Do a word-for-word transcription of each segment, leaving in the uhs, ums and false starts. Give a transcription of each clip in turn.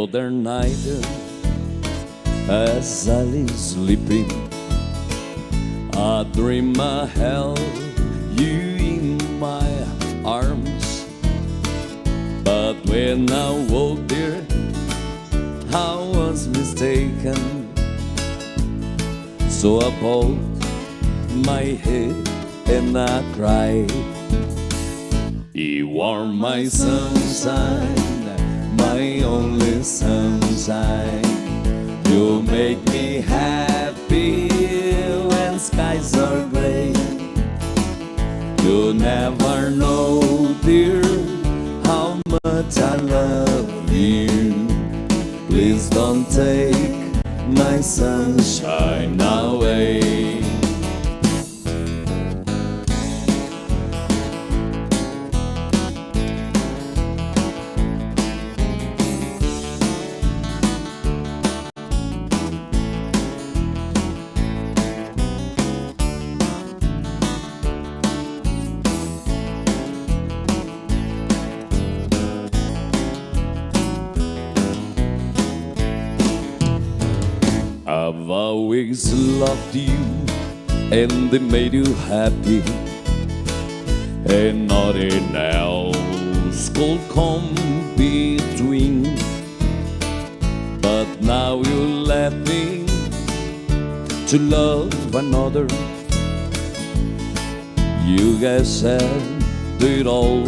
other night, as I lay sleeping, I dream I held you in my arms. But when I woke, dear, I was mistaken. So I bowed my head and I cried. You are my sunshine, my only sunshine. You make me happy when skies are gray. You never know, dear, how much I love you. Please don't take my sunshine away. I've always loved you and it made you happy, and nothing else could come between. But now you left me to love another. You guys said it all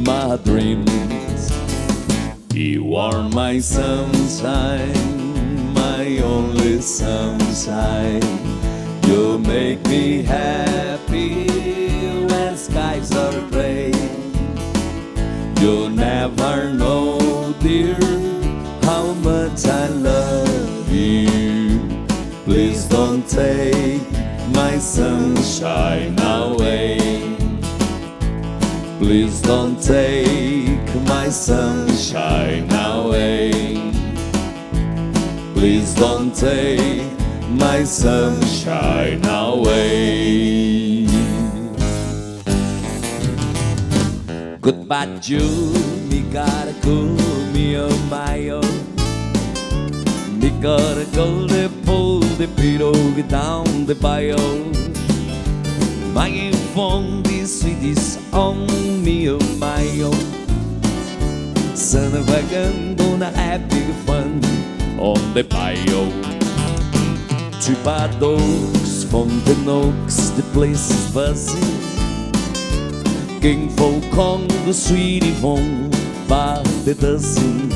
my dreams. You are my sunshine, my only sunshine. You make me happy when skies are gray. You never know, dear, how much I love you. Please don't take my sunshine away. Please don't take my sunshine away. Please don't take my sunshine away. Goodbye, June, mi cara, come on, my oh. Mi gotta go the pole, the pillow, get down the bio. My phone, the sweetest on me, oh my, oh. Son of a gun, gonna have big fun on the bio. Two bad dogs from the Knox, the place is buzzing. King Falcon, the sweetie phone, by the dozen.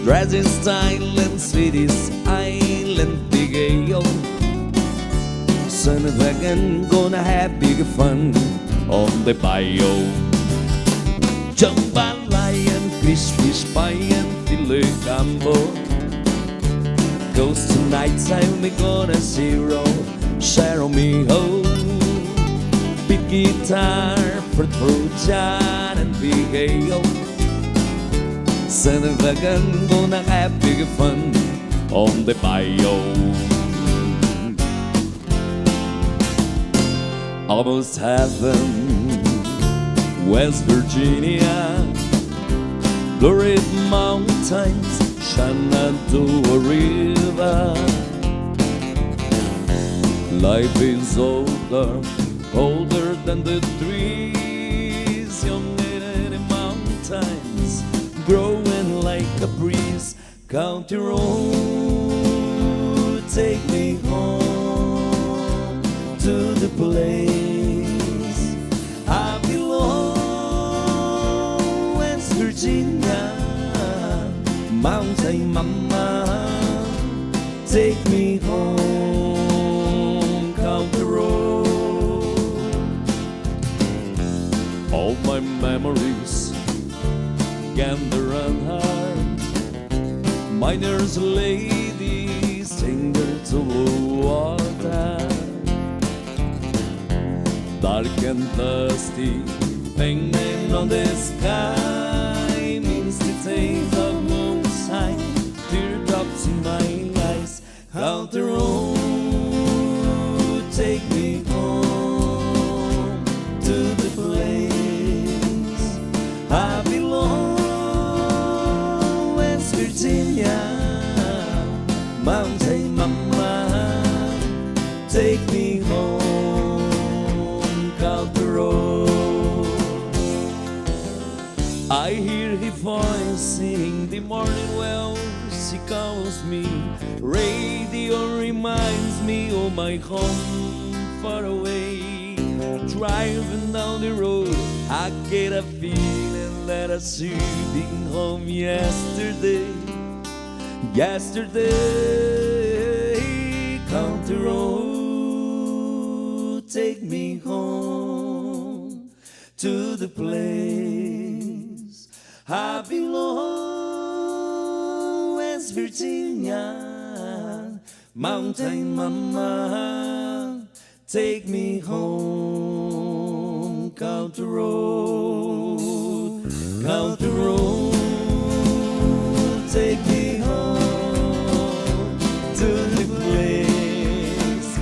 Dressing style and cities island big ale. Son of a gun, gonna have big fun on the bio. Jambalaya, fish, fish pie and filet gumbo. Ghost night time, we gonna zero, share me home. Big guitar, fruit, fruit jar and big ale. Son of a gun, gonna have big fun on the bio. Almost heaven, West Virginia, Blue Ridge Mountains, Shenandoah River. Life is older, older than the trees, younger than the mountains, growing like a breeze. Country road, take me home to the place I belong. West Virginia, mountain mama, take me home, country road. All my memories gander on high. Miner's lady, singer to blue water. Dark and dusty, painting on the sky, misty taste of moonshine, teardrops in my eyes. Country road, take me home to the place I belong. When Mountain mama, take me home, Calderone. I hear her voice in the morning, well, she calls me. Radio reminds me of my home far away. Driving down the road, I get a feeling that I should be home yesterday. Yesterday, Calderone, take me home to the place I belong, West Virginia, mountain mama, take me home, Calderone, Calderone, take me home to the place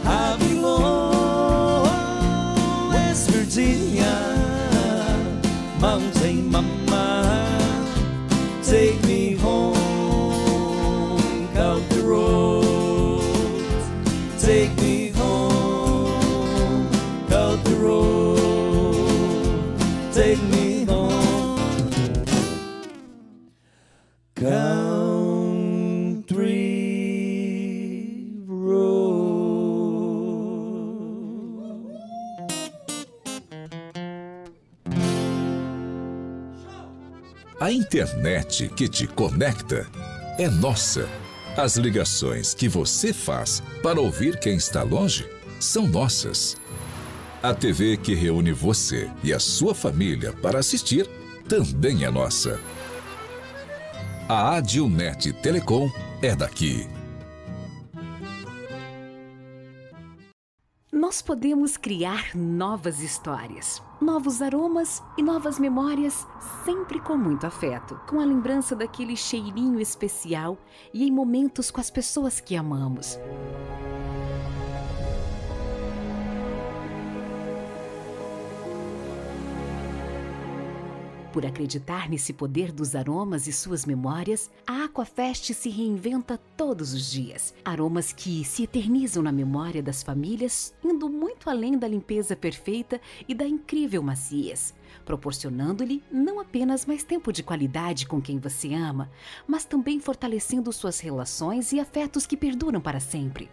I belong, West Virginia, mountain mama, take me home, Calderone, take me home, Calderone, take me home. Country Road. A internet que te conecta é nossa. As ligações que você faz para ouvir quem está longe são nossas. A T V que reúne você e a sua família para assistir também é nossa. A Adilnet Telecom é daqui. Nós podemos criar novas histórias, novos aromas e novas memórias, sempre com muito afeto, com a lembrança daquele cheirinho especial e em momentos com as pessoas que amamos. Por acreditar nesse poder dos aromas e suas memórias, a Aquafest se reinventa todos os dias. Aromas que se eternizam na memória das famílias, indo muito além da limpeza perfeita e da incrível maciez, proporcionando-lhe não apenas mais tempo de qualidade com quem você ama, mas também fortalecendo suas relações e afetos que perduram para sempre.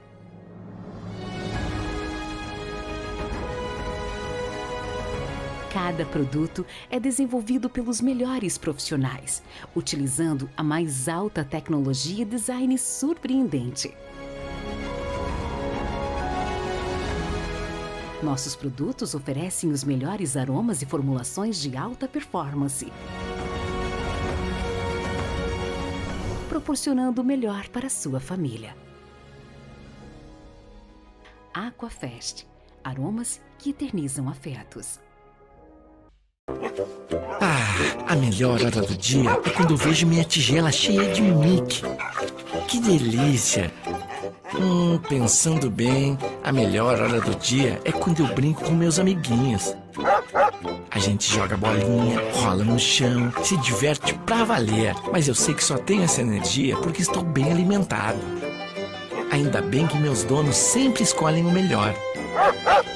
Cada produto é desenvolvido pelos melhores profissionais, utilizando a mais alta tecnologia e design surpreendente. Nossos produtos oferecem os melhores aromas e formulações de alta performance, proporcionando o melhor para sua família. Aquafest, aromas que eternizam afetos. Ah, a melhor hora do dia é quando eu vejo minha tigela cheia de Mickey. Que delícia! Hum, pensando bem, a melhor hora do dia é quando eu brinco com meus amiguinhos. A gente joga bolinha, rola no chão, se diverte pra valer. Mas eu sei que só tenho essa energia porque estou bem alimentado. Ainda bem que meus donos sempre escolhem o melhor.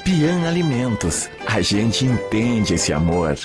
Pian Alimentos, a gente entende esse amor.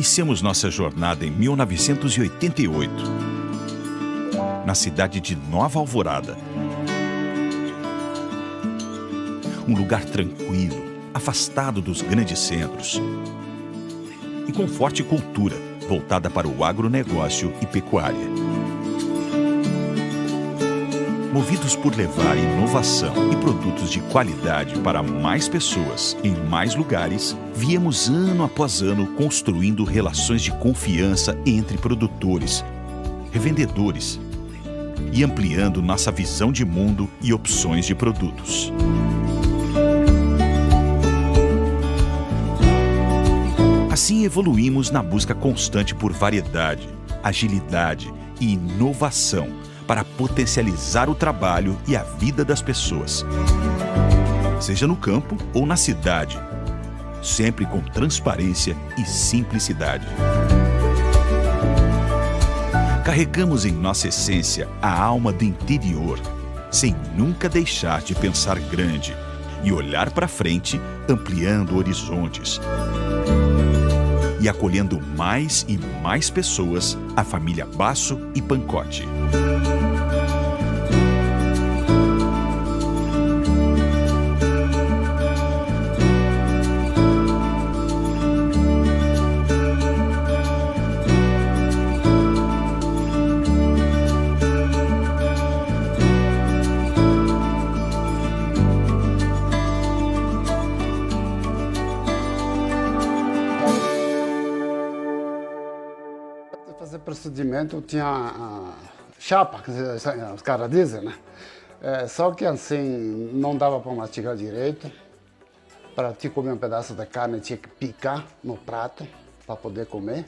Iniciamos nossa jornada em mil novecentos e oitenta e oito, na cidade de Nova Alvorada. Um lugar tranquilo, afastado dos grandes centros e com forte cultura voltada para o agronegócio e pecuária. Movidos por levar inovação e produtos de qualidade para mais pessoas em mais lugares, viemos ano após ano construindo relações de confiança entre produtores, revendedores e ampliando nossa visão de mundo e opções de produtos. Assim evoluímos na busca constante por variedade, agilidade e inovação para potencializar o trabalho e a vida das pessoas, seja no campo ou na cidade, sempre com transparência e simplicidade. Carregamos em nossa essência a alma do interior, sem nunca deixar de pensar grande e olhar para frente, ampliando horizontes e acolhendo mais e mais pessoas, a família Basso e Pancotti. Fazer procedimento tinha, ah, chapa, que se, se, os caras dizem, né? É, só que assim, não dava pra mastigar direito. Pra ti comer um pedaço de carne, tinha que picar no prato pra poder comer.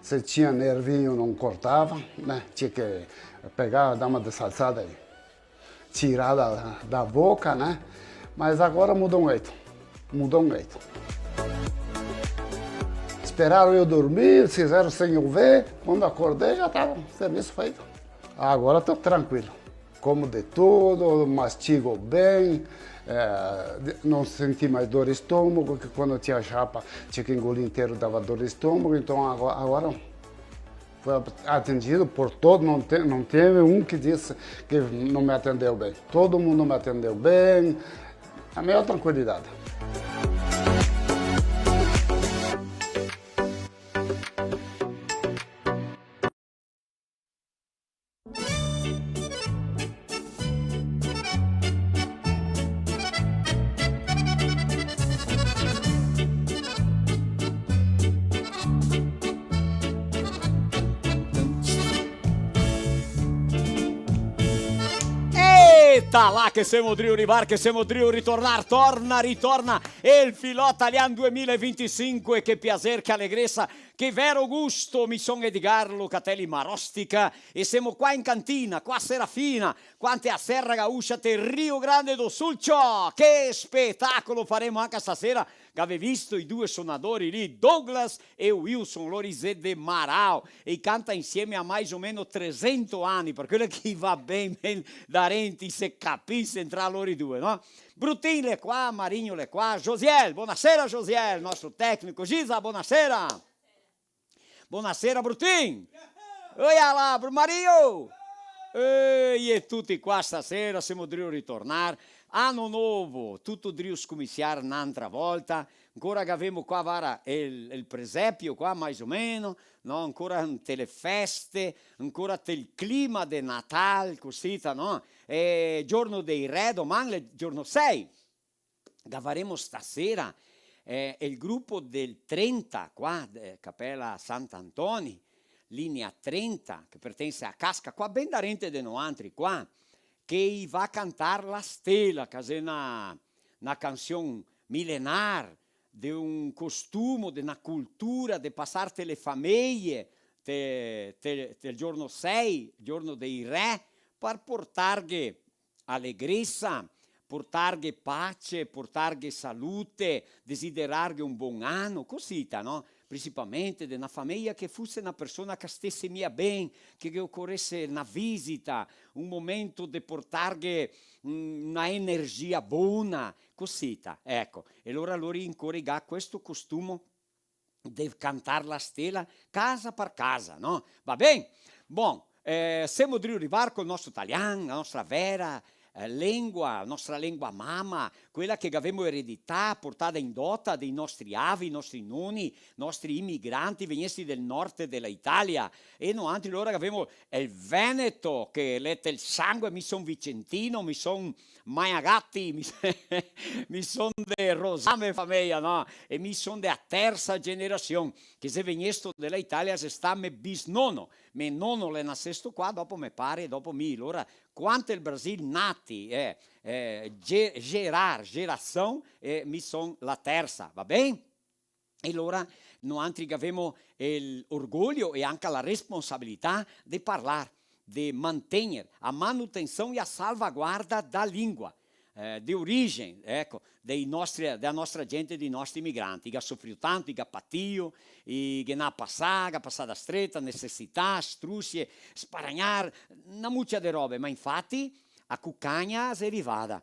Se tinha nervinho, não cortava, né? Tinha que pegar, dar uma dessalçada e tirar da, da boca, né? Mas agora mudou um jeito. Mudou um jeito. Esperaram eu dormir, fizeram sem eu ver. Quando acordei, já tava o serviço feito. Agora tô tranquilo. Como de tudo, mastigo bem, eh, de-, não senti mais dor de estômago, que quando eu tinha chapa, tinha que engolir inteiro, dava dor de estômago, então agora, agora foi atendido por todo, não te-, não teve um que disse que não me atendeu bem. Todo mundo me atendeu bem, a maior tranquilidade. Eita là che semo drio rivar, che semo drio ritornar, torna, ritorna el Filò Talian due mila e vintisinque, che piaser, che alegresa, che vero gusto, mi son Edgar Locatelli Marostica e semo qua in cantina, qua a Serafina, qua inte a Serra Gaúcha, te Rio Grande do Sul, ciò! Che spetacolo faremo anca stasera, che gavè visto i due sonadori lì, Douglas e Wilson, lori xe de Marau, e i canta insieme a mais o meno tresento ani, par quelo che i va ben, ben darenti, i se capise tra lori due, no? Brutin l'è qua, Marigno l'è qua, Josiel, bonasera Josiel, nostro tecnico, Gisa, bonasera! Bonasera, Brutin! Oia là, Bru-, Mario! Ehi, e tuti qua stasera, semo drio ritornar. Ano novo, tuto drio scomisiar n'antra volta. Ancora che gavemo qua, vara, el, el presepio qua, mais o meno, no? Ancora inte le feste, ancora tel clima de Natal, cosita, no? E giorno dei re, doman l'è giorno sei. Gavaremo stasera, eh, el grupo del trenta qua, de Capela Sant'Antoni, linea trenta, che pertense a Casca, qua ben darente de noantri qua, che i va cantar La Stela, che xe na, na cansion milenar, de un costumo, de na cultura, de pasar te le fameie, te, te, te el giorno sei, giorno dei re, par portarghe alegresa, portarghe pace, portarghe salute, desiderarghe un bon ano, cosita, no? Principalmente de na fameia che fuse na persona che stese mia ben, che ghe ocorese na visita, un momento de portarghe, mm, na energia bona, cosita, eco. E alora lori ancora i ga questo costumo de cantar la stela casa par casa, no? Va ben? Bon, eh, semo drio rivar col nostro talian, la nostra vera, eh, lengua, nostra lengua mama, quela che gavemo eredità, portada in dota dei nostri avi, nostri noni, nostri imigranti vegnesti del nord de la Italia. E noantri lora gavemo el veneto, che l'è tel sangue, mi son vicentino, mi son Magnagatti, mi, mi son de Rosame fameia, no? E mi son de a tersa generasion, che xe vegnesto de la Italia, xe stà me bisnono. Me nono l'è nasesto qua, dopo me pare, dopo mi. Lora, quante el Brasil nati, eh, eh, ge-, gerar, gerasion, eh, mi son la tersa, va ben? E lora noantri gavemo el orgoglio e anca la responsabilità de parlar, de mantegner a manutension e a salvaguarda da lingua, eh, de origem, eco, dei nostri, da nostra gente, dei nostri imigranti. I ga sofrio tanto, i ga patio, i ghe n'à pasà, ga pasà da streta, necesità, strusie, sparagnar, na mucia de robe, ma infati a cucagna xe rivada.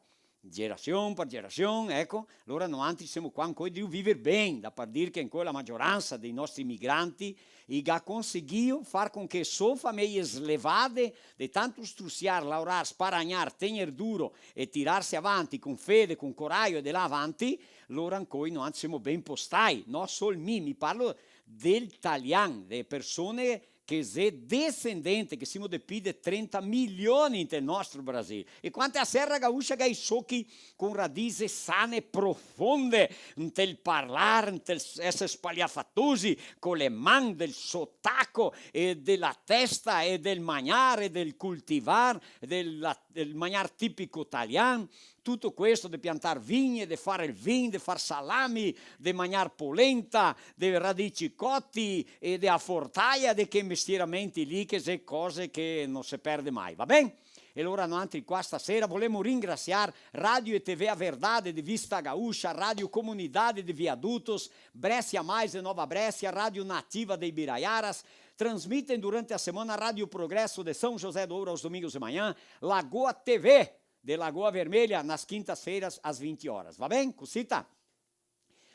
Gerasion par gerasion, eco, lora noantri semo qua ancoi drio viver ben, da par dir che ancoi la magioransa dei nostri imigranti i ga conseguio far con che so fameie slevade de tanto strusiar, laorar, sparagnar, tegner duro e tirarse avanti con fede, con corajo e de là avanti, lora ancoi noantri semo ben postai, no sol mi, mi parlo del talian, de persone che xe descendente, che semo de pi de trenta milioni inte el nostro Brasil. E quante a Serra Gaúcha ga i sochi con radise sane, profonde, ntel parlar, ntel s-, eser spaliafatosi, co le man del sotaco e de la testa e del magnar e del cultivar, de la, del magnar tipico talian, tuto questo, de piantar vigne, de far el vin, de far salami, de magnar polenta, de radici coti e de a fortaia, de che mestieramenti lì, che xe cose che no se perde mai, va ben? E lora noantri qua stasera volemo ringrasiar Radio e TV A Verdade de Vista Gaúcha, Radio Comunidade de Viadutos, Brécia Mais de Nova Bréscia, Rádio Nativa de Ibiraiaras, transmitem durante a semana Rádio Progresso de São José do Ouro aos domingos de manhã, Lagoa TV de Lagoa Vermelha, nas quintas-feiras, às vinte horas. Va ben? Cosita?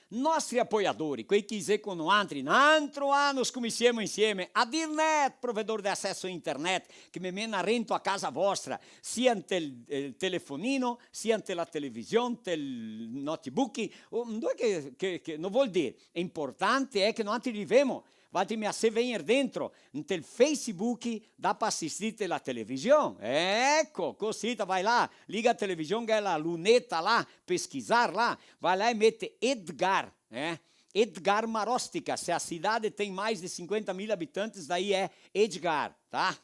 Nostri apoiadori, quei che xe co noantri, n'antro ano scomisiemo insieme, Adilnet, provedor de acesso a internet, che me mena rento a casa vostra, sia ntel, eh, telefonino, sia nte la television, ntel notebook, o ndove che, che, che, no vol dir, importante xe che noantri rivemo, valtri me asé vegner dentro, ntel Facebook, dà pa asistir te la television. Eco, cosita, vai là, liga a television, che xe la luneta là, pesquisar là, vai là e mete Edgar, eh? Edgar Marostica, se a cidade tem mais de cinquenta mil habitantes, daí é Edgar, tá?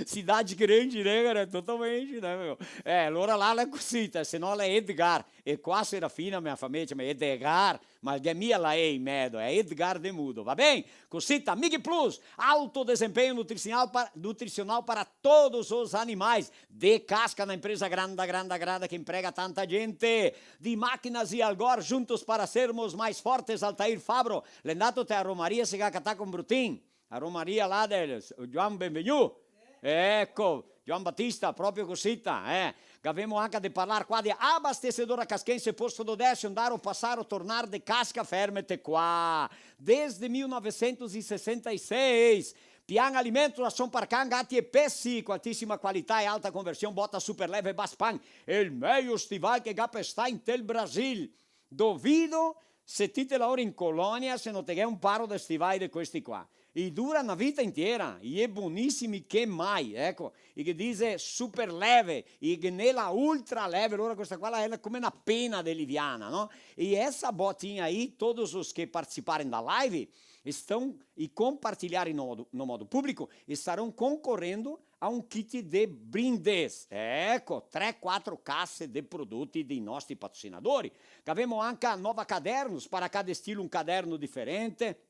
Cidade grande, né, cara? Totalmente, né, meu? É, lora là l'è cosita, se no l'è Edgar. E qua Serafina, me fa, me ciama Edgar, ma el ghe mia la E in medo, xe Edgar de mudo, va ben? Cosita, Mig Plus, alto desempenho nutricional para, nutricional para todos os animais. De Casca, na empresa granda, granda, granda, que emprega tanta gente. De Máquinas e Algor, juntos para sermos mais fortes, Altair Fabro. L'è ndato te a Romaria, se ga catà con Brutin. A Romaria là del Gioan Benvegnù. Eco, Gioan Batista, proprio cosita, eh. Gavemo anca de parlar qua de Abastecedora Casquense, Posto do Décio, ndar o pasar o tornar de Casca, fermete qua. Desde mil novecentos e sessenta e seis. Pian Alimentos, rason par can, gati e pesi, co altisima qualità e alta conversion, bota super leve Baspan, el mejo stival che ga pestà inte el Brasil. Dovido, se ti te laori in colonia, se no te ghè un paro de stivai de questi qua. I dura na vita intiera, i è bonisimi che mai, eco, i ghe dise super leve, i ghe n'è la ultra leve, alora questa qua la è come na pena de liviana, no? E essa botinha aí, todos os que participarem da live, estão, e compartilharem no modo, no modo público, estarão concorrendo a un kit de brindes. Eco, tre, quatro case de prodoti dei nostri patrocinadori. Gavemo anca Nova Cadernos, para cada estilo un caderno diferente.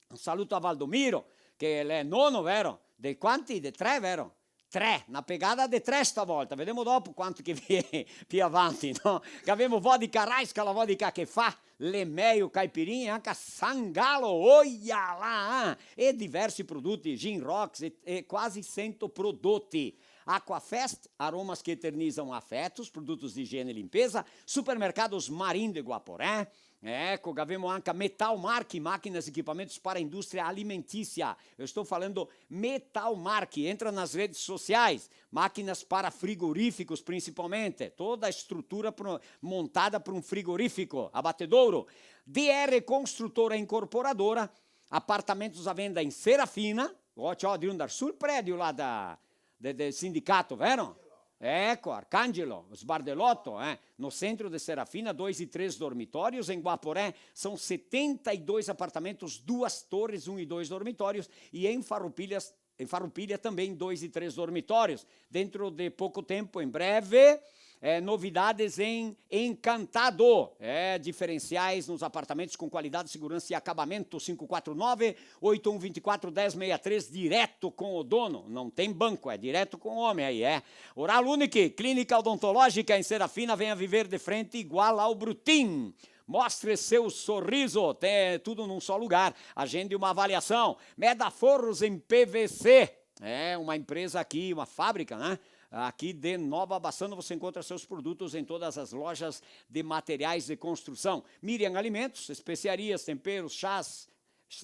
Un saluto a Valdomiro, che l'è nono, vero? De quanti? De tre, vero? Tre, na pegada de tre stavolta. Vedemo dopo quanto che vien pi avanti, no? Gavemo vodka Raiska, la vodka che fa le mejo caipirinhe, anca Sangalo, oia là, eh! E diversi prodoti, gin rocks e, e quasi sento prodoti. Aquafest, aromas que eternizam afetos, produtos de higiene e limpeza, Supermercados Marim de Guaporé, Eco, gavemo anca Metal Marchi, máquinas e equipamentos para a indústria alimentícia. Eu estou falando Metal Marchi, entra nas redes sociais. Máquinas para frigoríficos, principalmente. Toda a estrutura pro-, montada pra um frigorífico, abatedouro. D R Construtora Incorporadora, apartamentos à venda em Serafina. Ó, ciò, de andar sul prédio lá da, de, del sindicato, vero? Eco, Arcangelo, Sbardelotto, eh. No centro de Serafina, dois e três dormitórios. Em Guaporé, são setenta e dois apartamentos, duas torres, um e dois dormitórios. E em Farroupilhas, em Farroupilha também, dois e três dormitórios. Dentro de pouco tempo, em breve, é, novidades em Encantado. É, diferenciais nos apartamentos com qualidade, segurança e acabamento. Cinco quatro nove, oito um vinte e quatro, dez sessenta e três, direto com o dono. Não tem banco, é direto com o homem aí, é. Oral Unique, clínica odontológica em Serafina, venha viver de frente igual ao Brutin. Mostre seu sorriso, tem tudo num só lugar. Agende uma avaliação. Meda Forros em P V C. É uma empresa aqui, uma fábrica, né? Aqui de Nova Bassano você encontra seus produtos em todas as lojas de materiais de construção. Miriam Alimentos, especiarias, temperos, chás,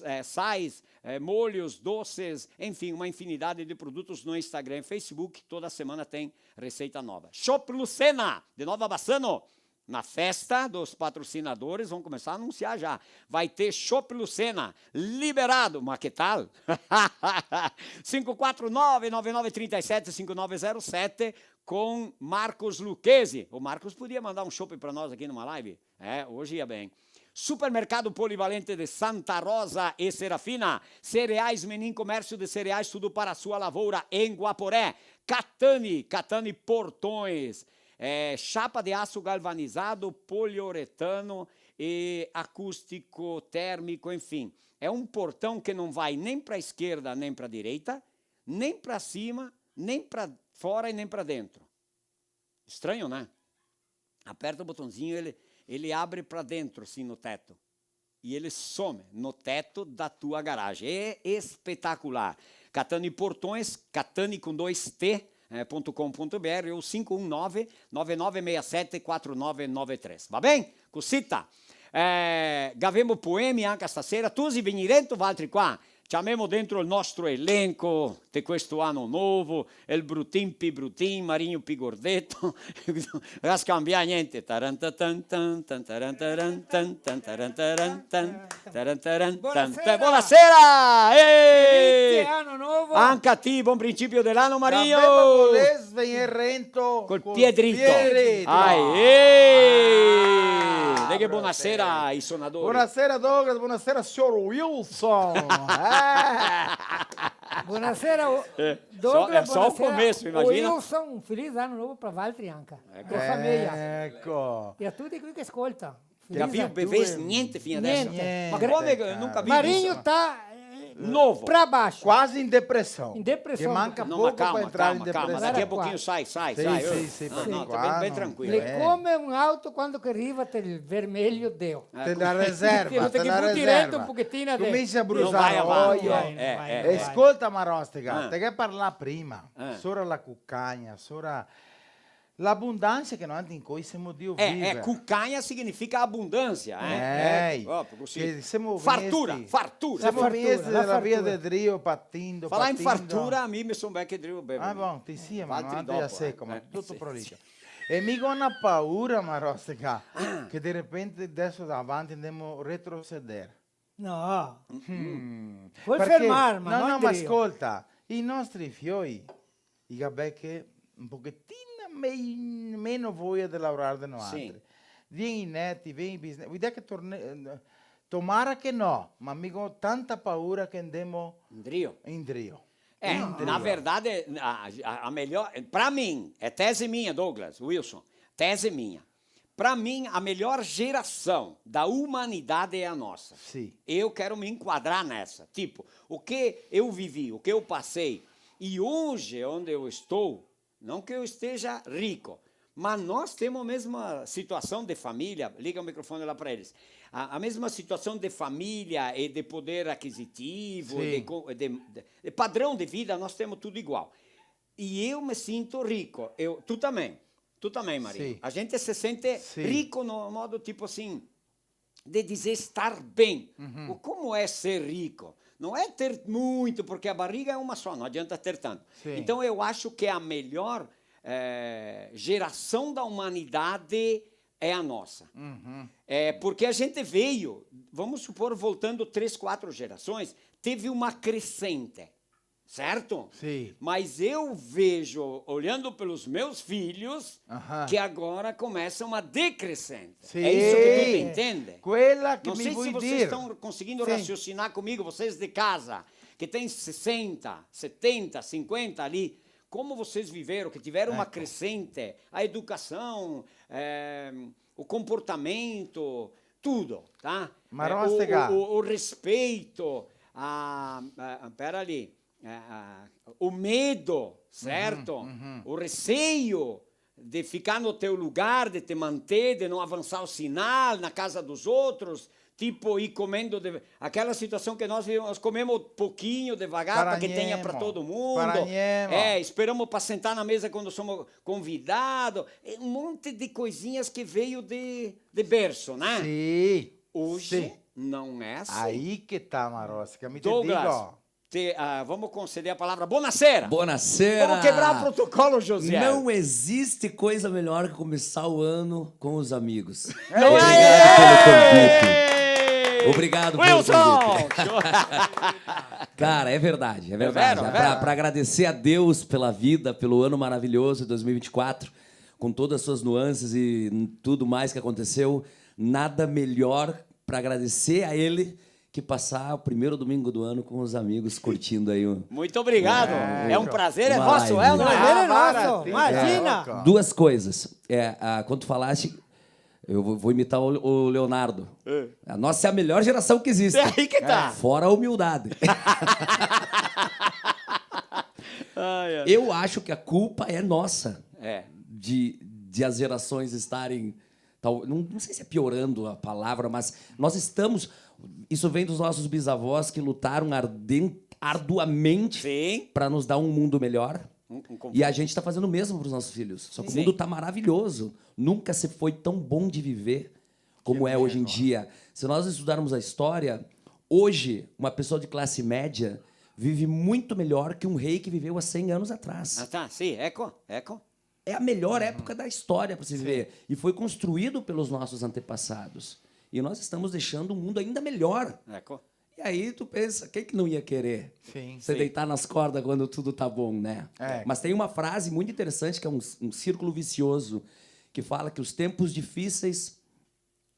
é, sais, é, molhos, doces, enfim, uma infinidade de produtos no Instagram e Facebook. Toda semana tem receita nova. Chopp Lucena, de Nova Bassano. Na festa dos patrocinadores, vamos começar a anunciar já. Vai ter Chopp Lucena, liberado, mas que tal? Cinco quatro nove, nove nove trinta e sete, cinco nove zero sete, com Marcos Lucchesi. O Marcos podia mandar um chopp pra nós aqui numa live. É, hoje ia bem. Supermercado Polivalente de Santa Rosa e Serafina. Cereais Menin, comércio de cereais, tudo para a sua lavoura em Guaporé. Catani, Catani Portões. É, chapa de aço galvanizado, poliuretano e acústico, térmico, enfim. É um portão que não vai nem pra esquerda, nem pra direita, nem pra cima, nem pra fora e nem pra dentro. Estranho, né? Aperta o botãozinho, ele, ele abre pra dentro, assim, no teto. E ele some no teto da tua garagem. É espetacular. Catani Portões, Catani com dois T, eh, ponto com ponto B R ou cinco um nove, nove nove seis sete, quatro nove nove três. Va ben? Cosita. Eh, gavemo poemi anca stasera. Tusi, vegnì rento, valtri qua. Ciamemo dentro el nostro elenco de questo ano novo, el Brutin pi Brutin, Marinho pi gordeto, ga scambià gnente. Taran ta tan tan, tan taran taran tan, tan taran taran tan, taran taran tan. Bonasera! Bonasera! Ehi! Felice ano novo! Anca a ti, bon principio de l'ano, Marinho! Gavemo volés vegnir rento col pie drito. Col pie drito. Aê! Ah, deghe bonasera ai sonadori. Bonasera, Douglas, bonasera, signor Wilson. Eh. Bonasera, o-, eh, Douglas, só, é só o começo, imagina. Wilson, feliz ano novo pra valtri anca. Eco. Pra família. Eco. E a tuti quei che scolta. Feliz ano. Gavì bevés gnente fin adeso? Gnente. Ma come che nunca vi visto? Marinho tá, eh, novo. Pra baixo. Quasi in depresione. In depresione. Che manca poco pra entrar in depresione. No, ma calma, calma, calma. Daqui a pouquinho sai, sai, sai. Sì, sì, sì, no, no, tá bem, bem tranquilo. L'è come un auto quando che riva tel vermelho deo. Te la reserva, te la reserva. Comincia a brusar l'oio. Eh, eh, eh. Scolta, Marostica, te ghe parlà prima. Sora la cucagna, sora l'abundansia che noantri incoi semo drio viver. Eh, eh, cucagna significa abundansia, eh. Eh, proprio così. Che semo fartura, fartura. Semo vegnesti de la via de drio, patindo, patindo. Falà in fartura, mi me son ben che drio bever. Ah, bon, ti sì, ma noantri dopo, eh, seco, ma tuto prolicio. E mi go na paura, Marostica, che de repente deso davanti ndemo retroceder. No. Mm. Pol fermar, ma no, no, ma scolta, i nostri fioi, i ga belche un pochetin me-, meno voia de laorar de noantri. Sì. Vien i neti, vien i bisneti, vuto dir che torne-, eh, tomara che no, ma mi go tanta paura che ndemo indrio. Indrio. Eh, na verdade, a, a, a melhor, pra mim, é tese minha, Douglas, Wilson, tese minha. Pra mim, a melhor geração da humanidade é a nossa. Sì. Eu quero me enquadrar nessa. Tipo, o que eu vivi, o que eu passei, e hoje, onde eu estou, não que eu esteja rico, mas nós temos a mesma situação de família, liga o microfone lá pra eles, a, a mesma situação de família e de poder aquisitivo, e de co-, de, de, de padrão de vida, nós temos tudo igual. E eu me sinto rico. Eu, tu também. Tu também, Maria. Sì. A gente se sente rico no modo, tipo assim, de dizer estar bem. Uhum. O como é ser rico? Não é ter muito, porque a barriga é uma só, não adianta ter tanto. Sim. Então, eu acho que a melhor, eh, geração da humanidade é a nossa. Uhum. É, porque a gente veio, vamos supor, voltando três, quatro gerações, teve uma crescente. Certo? Sì. Mas eu vejo, olhando pelos meus filhos, aham, que agora começa uma decrescente. Sì. É isso que tu te entende? Quela che mi voi dir. Não sei se vocês estão conseguindo raciocinar comigo, vocês de casa, que tem sessenta, setenta, cinquenta ali, como vocês viveram, que tiveram uma crescente, a educação, eh, o comportamento, tudo, tá? Marostica. Eh, o, o, o, o respeito, a, a, pera ali, é, a, o medo, certo? Uhum, uhum. O receio de ficar no teu lugar, de te manter, de não avançar o sinal na casa dos outros, tipo, ir comendo de-, aquela situação que nós vivemos, nós comemos pouquinho, devagar, para que tenha para todo mundo. Para gnemo. É, esperamos para sentar na mesa quando somos convidados. É um monte de coisinhas que veio de, de berço, né? Sì. Hoje não é assim. Aí que tá, Marostica, mi te digo. Douglas, te, ah, vamos conceder a palavra. Bonasera! Bonasera! Vamos quebrar o protocolo, José. Não existe coisa melhor que começar o ano com os amigos. Não é! Obrigado pelo convite. Obrigado pelo convite. Wilson! Cara, é verdade, é verdade. É vero, é vero. Pra, pra agradecer a Deus pela vida, pelo ano maravilhoso de dois mil e vinte e quatro, com todas as suas nuances e tudo mais que aconteceu, nada melhor pra agradecer a Ele que passar o primeiro domingo do ano com os amigos curtindo aí um... Muito obrigado. É um prazer, é nosso, é, não é? Prazer é nosso. Imagina. Duas coisas. É, a, quando tu falaste, eu vou, vou imitar o, o Leonardo. É. A nossa é a melhor geração que existe. É aí que tá. Fora a humildade. Ai, ai. Eu acho que a culpa é nossa. É. De, de as gerações estarem Tal, não, não sei se é piorando a palavra, mas nós estamos. Isso vem dos nossos bisavós que lutaram arden-, arduamente para nos dar um mundo melhor. E a gente está fazendo o mesmo para os nossos filhos. Só que o mundo está maravilhoso. Nunca se foi tão bom de viver como é hoje em dia. Se nós estudarmos a história, hoje, uma pessoa de classe média vive muito melhor que um rei que viveu há cem anos atrás. Ah, tá, sì, eco, eco. É a melhor época da história para se viver. E foi construído pelos nossos antepassados. E nós estamos deixando um mundo ainda melhor. Eco. E aí tu pensa, quem que não ia querer se deitar nas cordas quando tudo tá bom, né? É. Mas tem uma frase muito interessante, que é um, um círculo vicioso, que fala que os tempos difíceis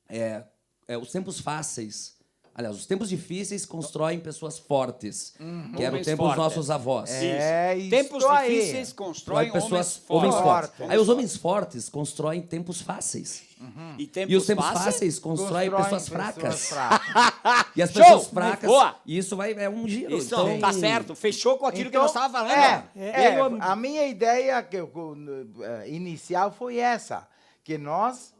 é, é, os tempos fáceis. Aliás, os tempos difíceis constroem pessoas fortes, que era o tempo dos nossos avós. É, tempos difíceis constroem pessoas, homens fortes. Aí os homens fortes constroem tempos fáceis. E os tempos fáceis constroem pessoas fracas. E as pessoas fracas, e isso vai, é um giro. Isso, então, tá certo, fechou com aquilo que nós tava falando. É, é, a minha ideia que eu, eh, inicial foi essa, que nós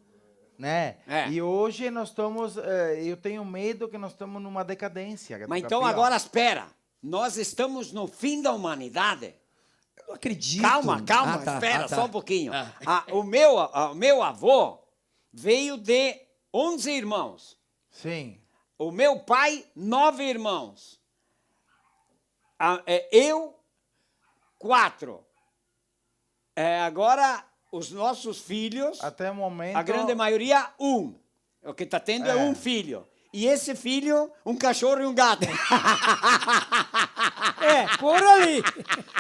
né? É. E hoje nós estamos, eh, eu tenho medo que nós estamos numa decadência, que... Mas então agora espera, nós estamos no fim da humanidade? Eu não acredito. Calma, calma, espera só um pouquinho. Ah, o meu, a, o meu avô veio de onze irmãos. Sim. O meu pai, nove irmãos. A, é, eu, quatro. É, agora, os nossos filhos, até o momento, a grande maioria, um. O que tá tendo é um filho. E esse filho, um cachorro e um gato. É, por ali.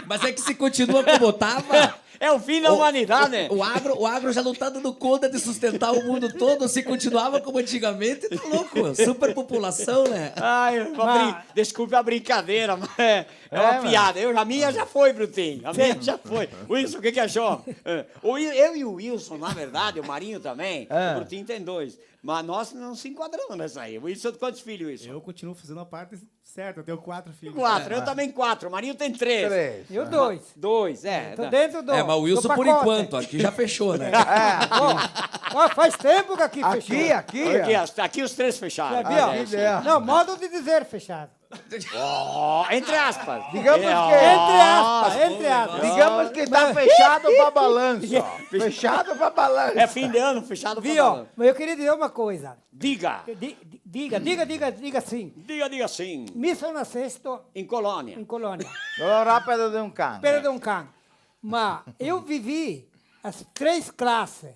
Mas é que se continua como tava, é o fim da humanidade. O, o agro, o agro já não tá dando conta de sustentar o mundo todo. Se continuava como antigamente, tá louco. Superpopulação, né? Ai, desculpe a brincadeira, mas é, é uma piada. Eu, a minha já foi, Brutinho. A minha já foi. Wilson, o que que achou? É. O Wil-, eu e o Wilson, na verdade, o Marinho também, o Brutinho tem dois. Mas nós não se enquadramos nessa aí. O Wilson, quantos filhos, Wilson? Eu continuo fazendo a parte certa, eu tenho quatro filhos. Quatro, eu também quatro. O Marinho tem três. Três. Eu dois. Dois, é. Tô dentro do, é, mas o Wilson, por enquanto, aqui já fechou, né? É. Ó, ó, faz tempo que aqui fechou. Aqui, aqui. Aqui, ó, aqui os três fecharam. Sabia? Aqui, é. Não, modo de dizer fechado. Oh, entre aspas. Digamos que Entre aspas, entre aspas. Digamos que tá fechado pra balanço. Fechado pra balanço. É fim de ano, fechado pra balanço. Viu? Mas eu queria dizer uma coisa. Diga. Di-, di-, diga, diga, diga, diga sim. Diga, diga sim. Mi son nasesto In colonia. In colonia. Alora, Pedro de un can. Pedro de un can. Ma eu vivi as três classes.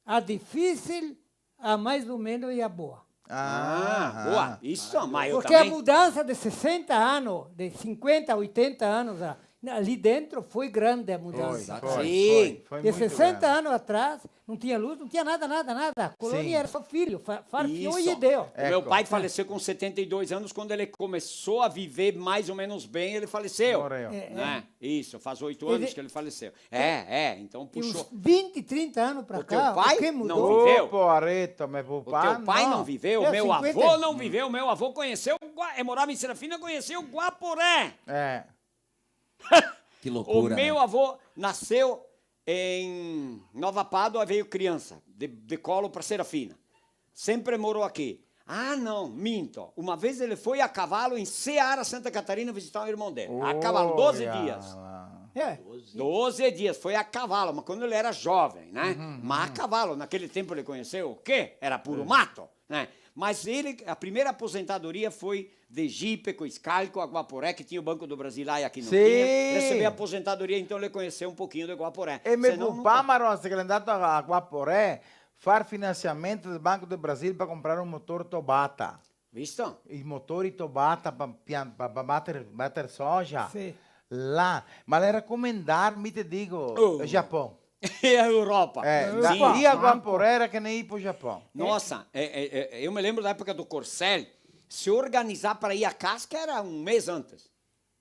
A difícil, a mais ou menos e a boa. Ah, boa. Isso, mas eu também. Porque a mudança de sessenta anos, de cinquenta, oitenta anos, a, ali dentro foi grande a mudança. Foi, foi, foi, foi muito grande. De sessenta anos atrás, não tinha luz, não tinha nada, nada, nada. A colônia era só filho, fa-, far fioi e deu. O meu pai faleceu com setenta e dois anos, quando ele começou a viver mais ou menos bem, ele faleceu. Morreu. É, é. Né? Isso, faz oito anos que ele faleceu. É, é, então puxou. E uns vinte, trinta anos pra cá, o que mudou? O teu pai não viveu? Ô, porreta, meu pai não. O teu pai não viveu, meu avô não viveu, meu avô conheceu, Gua-, eh, morava em Serafina, conheceu Guaporé. É. Que loucura, né? O meu avô nasceu em Nova Pádua, veio criança, de, de colo pra Serafina. Sempre morou aqui. Ah, não, minto. Uma vez ele foi a cavalo em Ceará, Santa Catarina, visitar um irmão dele. A cavalo, doze dias. Olha lá. É. Doze dias, foi a cavalo, mas quando ele era jovem, né? Uhum, uhum. Mas a cavalo, naquele tempo ele conheceu o quê? Era puro mato, né? Mas ele, a primeira aposentadoria foi de Jipe, Coiscalco, Aguaporé, que tinha o Banco do Brasil lá e aqui não tinha. Sì. Recebeu a aposentadoria, então ele conheceu um pouquinho de Aguaporé. E me pupà, Marosta, che l'è ndà a Aguaporé, far finansiamento del Banco del Brasil par comprar un motor Tobata. Visto? I motori Tobata pa, pian-, pa, pa bater, bater soja. Sì. Là. Ma l'era come ndar, mi te digo, Giapon. E a Europa. Eh, sì. Lì a Guaporé era che ne ir pro Giapon. Nossa, é, é, é, eu me lembro da época do Corsel, se organizar pra ir a Casca era um mês antes.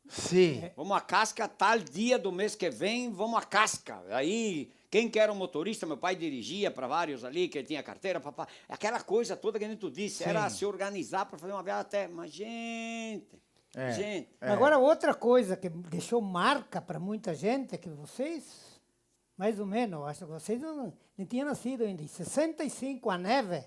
Sì. Vamos a Casca tal dia do mês que vem, vamos a Casca. Aí, quem que era o motorista, meu pai dirigia pra vários ali, que ele tinha carteira, papá. Aquela coisa toda que nem tu disse, era se organizar pra fazer uma viagem até, mas gente, gente. É. Agora, outra coisa que deixou marca pra muita gente é que vocês, mais ou menos, acho que vocês não, nem tinham nascido ainda, em sessenta e cinco, a neve.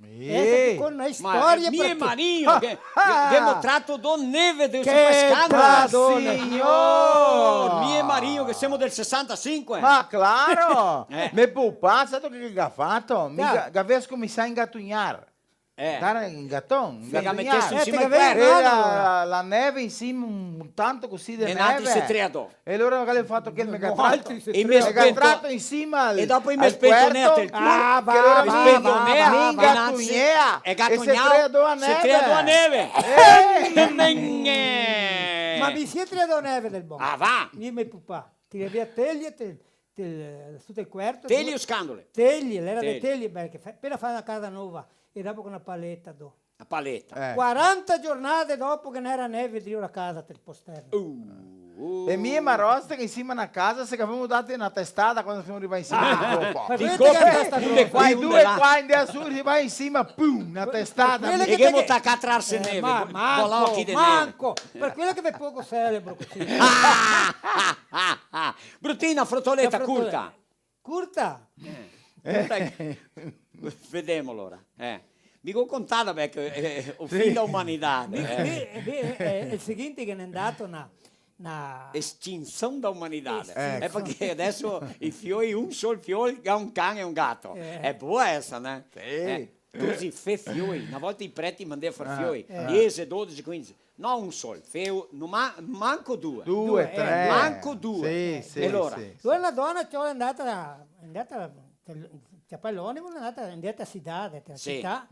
Essa ficou na história. Ma mi e Marinho, che, che, che ghemo trato do neve, de super scandalo. Che bel, signor! Mi e Marinho, che semo del sesantasinque. Ma claro! Eh. Me pupà, sa che, che ga fato? Mi ga, ga scominsià a ingatugnar. Eh. Dare un gaton, un gaton. Sì. Che ga metesto in sima al cuerpo. E la, la neve in sima, un tanto cusì de neve. E noaltri se triadò. E alora magari el ga fato che el me ga trato. E me ga trato in sima al, e dopo i me spentonea tel culo. Ah, va, va, va, va, va. E gatugnea. E se triadò a neve. Se triadò a neve. Eh. Ma mi se triadò a neve del bon. Ah, va. Mi e me pupà. Tira via teglie, te, te, su tel cuerto. Teglie o scandole? Teglie, l'era de teglie, parché fa, apena fata na casa nova, e dopo co na paleta, do. A paleta. Eh. Quaranta giornate dopo che n'era neve drio la casa tel posterno. Uh, uh. E mi e Marosta che in sima a na casa se gavemo dato na testada quando semo rivai in sima. Ah, di copa. Di copa, un de qua e un de là. I due qua, in de su, rivai in sima, pum, na testada. E che ghemo tacà a trarse neve, bolochi de neve. Manco, manco. Par quelo che ve pogo celebro cusì. Brutina, frotoleta, curta. Curta? Eh. Curta. Vedemo alora. Eh. Mi go contà, beh, che, eh, o fin da umanità, eh. Mi, mi, eh, el seguinte che n'è ndato na, na... Extinção da humanidade. Isso. Eh, parché deso i fioi, un sol fiol, ga un can e un gato. Eh. Xe boa esa, né? Sì. Eh. Doze fe fioi. Na volta i preti mandea far fioi. Ah. Diese, dodese, quindese. No un sol, feo, no ma-, manco due. Due, tre. Manco due. Sì, sì, sì. E alora? Alora na dona, ciò, l'è ndata, l'è ndata, ciapà l'onibus, l'è ndata, l'è ndata a cidade, a cità,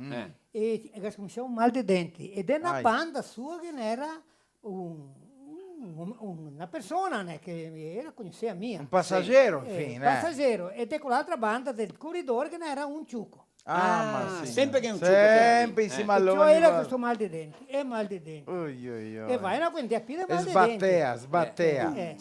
e, e ga scominsià un mal de denti. E de na banda sua che n'era un, un, un, na persona, né, che ela conosea mia. Un pasagero, infine, eh. Pasagero. E de quell'altra banda del coridor che n'era un ciuco. Ah, ma sì. Sempre che un ciuco. Sempre in sima a l'onibus. E ciò, ela co sto mal de denti, e mal de denti. Oi, oi, oi. E va, no, quindi a pì de mal de denti. Sbatea, sbatea. Eh.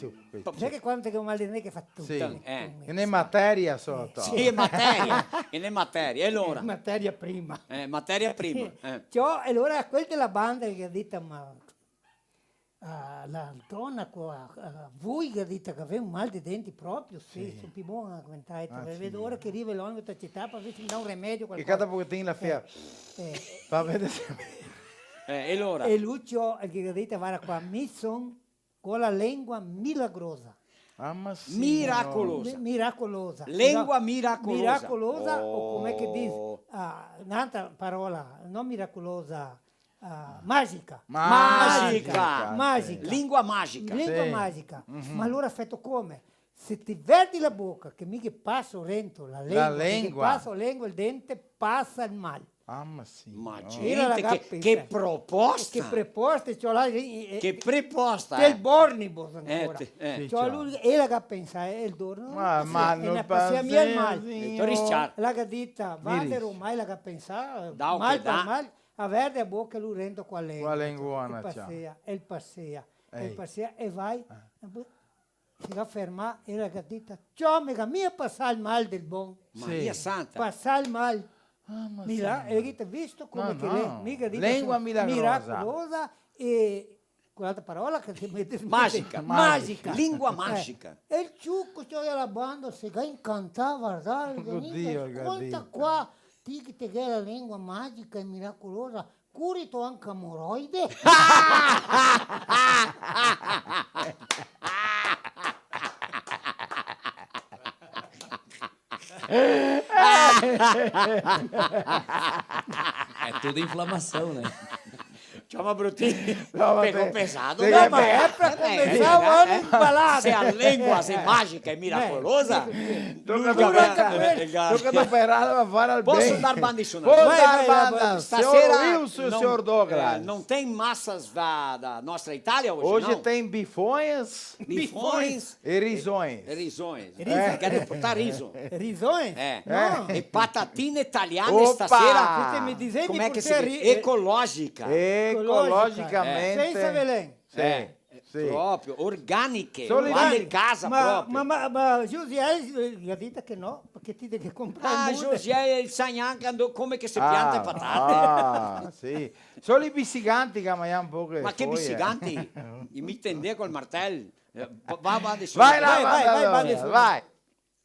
Sa che quando che go mal de denti che fa tuto? Sì. Eh. Che n'è materia soto. Sì, xe materia, che n'è materia. E alora? Materia prima. Eh, materia prima. Eh. Ciò, e alora quel de la banda che ga dito, ma Ah, la dona qua, ah, voi che dite che gavè un mal de denti proprio? Sì, sì. Son pì bon a aguentar, ah, sì, vedo ora che riva l'onibus da cità par veder se me dà un remedio, qualcosa. E cada pochetin la fea. Eh, eh. Par veder se Eh, e alora? E lu ciò, el ghe ga dito: "Varda qua, mi son co la lengua milagrosa." Ah, ma sì, miracolosa. Mi-, miracolosa. Lengua miracolosa. Miracolosa, o come che dixe, ah, n'altra parola, no miracolosa, ah, magica. Magica. Magica. Lingua magica. Lingua magica. Sì. Ma alora feto come? Se te verdi la boca, che mi ghe paso rento la lengua, che ghe paso la lengua, el dente, pasa el mal. Ah, ma sì, no. Ma gente, che, che proposta! Che proposta, ciò, là, eh, eh, che proposta, eh. Del Bornibus ancora. Eh, te, eh. Sì, ciò, ciò. Lu, ela ga pensà, eh, el dorno, ma, sì, ma no, no pasa mia el mal. Sì, no. Ciò, la ga dita, va, ormai la ga pensà, mal par mal, a verdi la boca, lu rento co la lengua. Co la lengua, ciò. E pasea, e pasea, e pasea, e vai. Se ga fermà, ela ga dita: "Ciò, me ga mia pasà el mal del bon." Maria Santa. Pasà el mal. Ah, ma sì. Mira, e ghe visto come che l'è? No, no. Mica dito lengua milagrosa. Milagrosa e, co l'altra parola che se mete... Magica. Magica. Lingua magica. Eh, e el ciuco, ciò, de la banda, se ga incantà, varda, oddio, conta qua, ti che te ghe la lengua magica e miracolosa, curito anca amoroide? É tudo inflamação, né? Ciò, ma Brutin, pegou pesado, né? Ma xe par comensar o ano inbalado. Se a lengua xe magica e miracolosa, toca doperarla par far el ben. Posso dar banda in su? Vai, vai, vai. Stasera, signor Wilson, signor Douglas. Não tem massas da, da nossa Itália hoje, não? Hoje tem bifonhas. Bifonhas. E risões. E risões. Risões. Quer dizer, botar riso. Risões? É. É. E patatine italiane stasera. Opa! Você me dizer... Como é que se diz? Ecológica. Ecologicamente. Senza veleno. Sì, sì. Proprio, organiche, quasi de casa proprio. Ma, ma, ma Josiel, eh, ga dito che no, parché ti devi comprar... Ah, Josiel, el sa gnanca come che se pianta e patate. Ah, sì. Solo i bisiganti che magna un poco de foie. Ma che bisiganti? I me tendea col martel. Eh, va, va, va, adesso. Vai là, vai, vai, vai, vai, vai.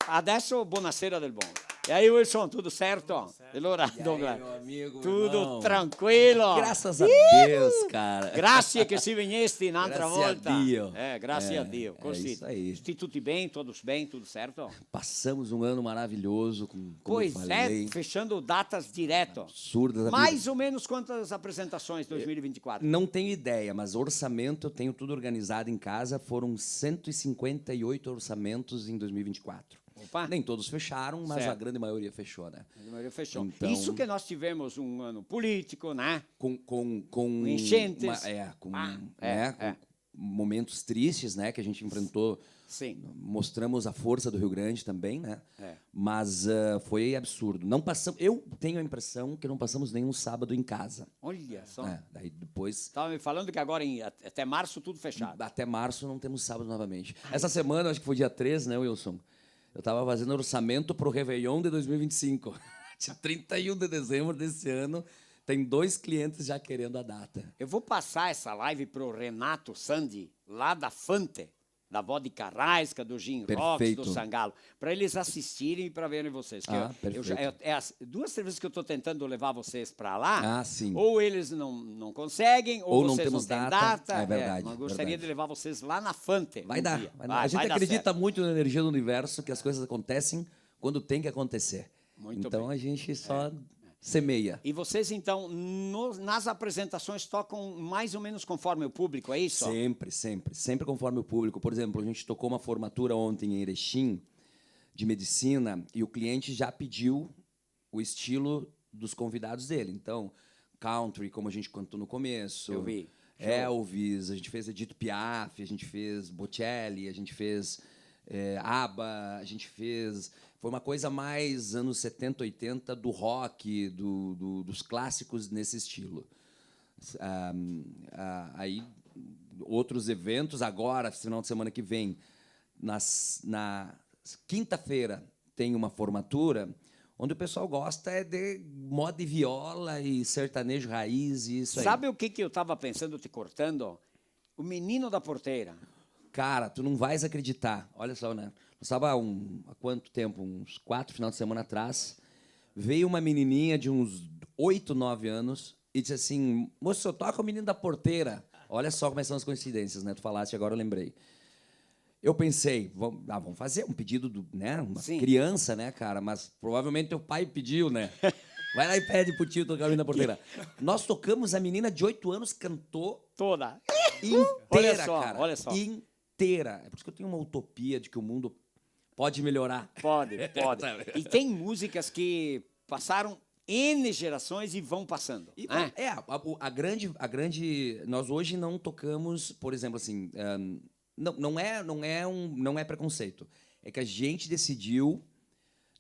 Adesso, bonasera del bon. E aí, Wilson, tudo certo? Tudo certo. E alora, Douglas, meu amigo, tudo tranquilo? Graças a Deus, cara. Grazie che si vegnesti n'altra volta. Grazie a Dio. Eh, grazie a Dio. Così. É isso aí. Sti tuti ben, todos bem, tudo certo? Passamos um ano maravilhoso, com, como eu falei. Pois é, fechando datas direto. Absurdas. Mais ou menos quantas apresentações dois mil e vinte e quatro? Não tenho ideia, mas orçamento eu tenho tudo organizado em casa, foram cento e cinquenta e oito orçamentos em dois mil e vinte e quatro. Opa. Nem todos fecharam, mas a grande maioria fechou, né? A grande maioria fechou. Então... Isso que nós tivemos um ano político, né? Com, com, com enchentes. Uma, é, com, né, com momentos tristes, né, que a gente enfrentou. Sim. Mostramos a força do Rio Grande também, né? É. Mas, ah, foi absurdo. Não passam-, eu tenho a impressão que não passamos nenhum sábado em casa. Olha só. É, daí depois... Tava me falando que agora em, at-, até março tudo fechado. Até março não temos sábado novamente. Essa semana, acho que foi dia três, né, Wilson? Eu tava fazendo orçamento pro Réveillon de dois mil e vinte e cinco. Dia trinta e um de dezembro desse ano, tem dois clientes já querendo a data. Eu vou passar essa live pro Renato Sandi, lá da Fante, da Vodka Rajska, do Gin Rocks, do Sangalo, pra eles assistirem e pra verem vocês. Que eu, eu já, é, é as duas, três vezes que eu tô tentando levar vocês pra lá, ou eles não, não conseguem, ou vocês não têm data. Ah, perfeito. Ah, é verdade, verdade. É, mas gostaria de levar vocês lá na Fante um dia. Vai dar, vai dar. A gente acredita muito na energia do universo, que as coisas acontecem quando tem que acontecer. Muito bem. Então a gente só semeia. E vocês, então, no, nas apresentações tocam mais ou menos conforme o público, é isso? Sempre, sempre. Sempre conforme o público. Por exemplo, a gente tocou uma formatura ontem em Erechim, de medicina, e o cliente já pediu o estilo dos convidados dele. Então, country, como a gente cantou no começo. Eu vi. Show. Elvis, a gente fez Edith Piaf, a gente fez Bocelli, a gente fez, eh, ABBA, a gente fez... Foi uma coisa mais anos setenta, oitenta, do rock, do, do, dos clássicos nesse estilo. Ah, ah, aí, outros eventos, agora, final de semana que vem, nas, na quinta-feira, tem uma formatura onde o pessoal gosta é de moda e viola e sertanejo raiz e isso aí. Sabe o que que eu tava pensando, te cortando? O Menino da Porteira. Cara, tu não vais acreditar. Olha só, né? Nós tava um, há quanto tempo? Uns quatro final de semana atrás, veio uma menininha de uns oito, nove anos, e disse assim: "Moço, toca o Menino da Porteira." Olha só como são as coincidências, né? Tu falaste, agora eu lembrei. Eu pensei, "Vam-, ah, vamos fazer um pedido do, né? Uma criança, né, cara? Mas provavelmente teu pai pediu, né? Vai lá e pede pro tio tocar o Menino da Porteira." Nós tocamos, a menina de oito anos cantou toda. Inteira, olha só, cara. Olha só. Inteira. É por isso que eu tenho uma utopia de que o mundo pode melhorar. Pode, pode. E tem músicas que passaram N gerações e vão passando, né? É, a, o, a grande, a grande, nós hoje não tocamos, por exemplo, assim, ahn, não, não é, não é um, não é preconceito. É que a gente decidiu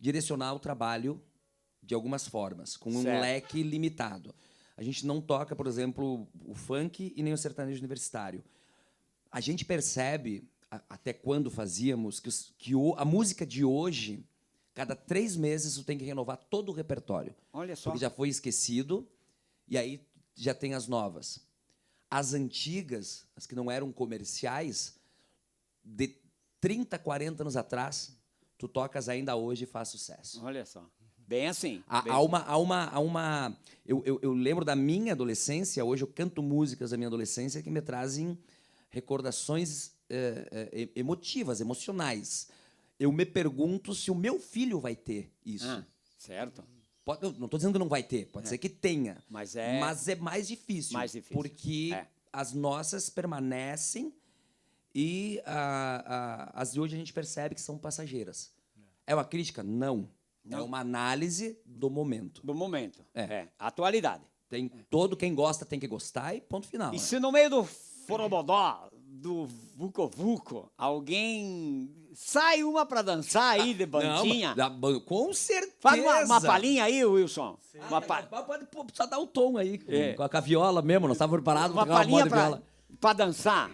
direcionar o trabalho de algumas formas, com um leque limitado. A gente não toca, por exemplo, o funk e nem o sertanejo universitário. A gente percebe, a-, até quando fazíamos, que os, que o, a música de hoje, cada três meses tu tem que renovar todo o repertório. Olha só. Porque já foi esquecido, e aí já tem as novas. As antigas, as que não eram comerciais, de trinta, quarenta anos atrás, tu tocas ainda hoje e faz sucesso. Olha só. Bem assim. Há, bem há assim. Uma, há uma, há uma, eu, eu, eu lembro da minha adolescência, hoje eu canto músicas da minha adolescência que me trazem recordações, eh, eh, e-, emotivas, emocionais. Eu me pergunto se o meu filho vai ter isso. Ah, certo. Pode, eu não tô dizendo que não vai ter, pode ser que tenha. Mas é mais difícil. Mais difícil. Porque as nossas permanecem e a, a, as de hoje a gente percebe que são passageiras. É uma crítica? Não. Não. É uma análise do momento. Do momento. É. É. Atualidade. Tem todo, quem gosta tem que gostar e ponto final, né? E se no meio do forobodó, do vucu-vucu, alguém sai uma pra dançar aí de bandinha? Ah, não, mas da ban-, com certeza. Faz uma, uma palhinha aí, Wilson. Uma pa- Ah, pode, pode, pode só dar o tom aí, com a, com a viola mesmo, nós tava preparado pra tocar uma palhinha pra, pra dançar,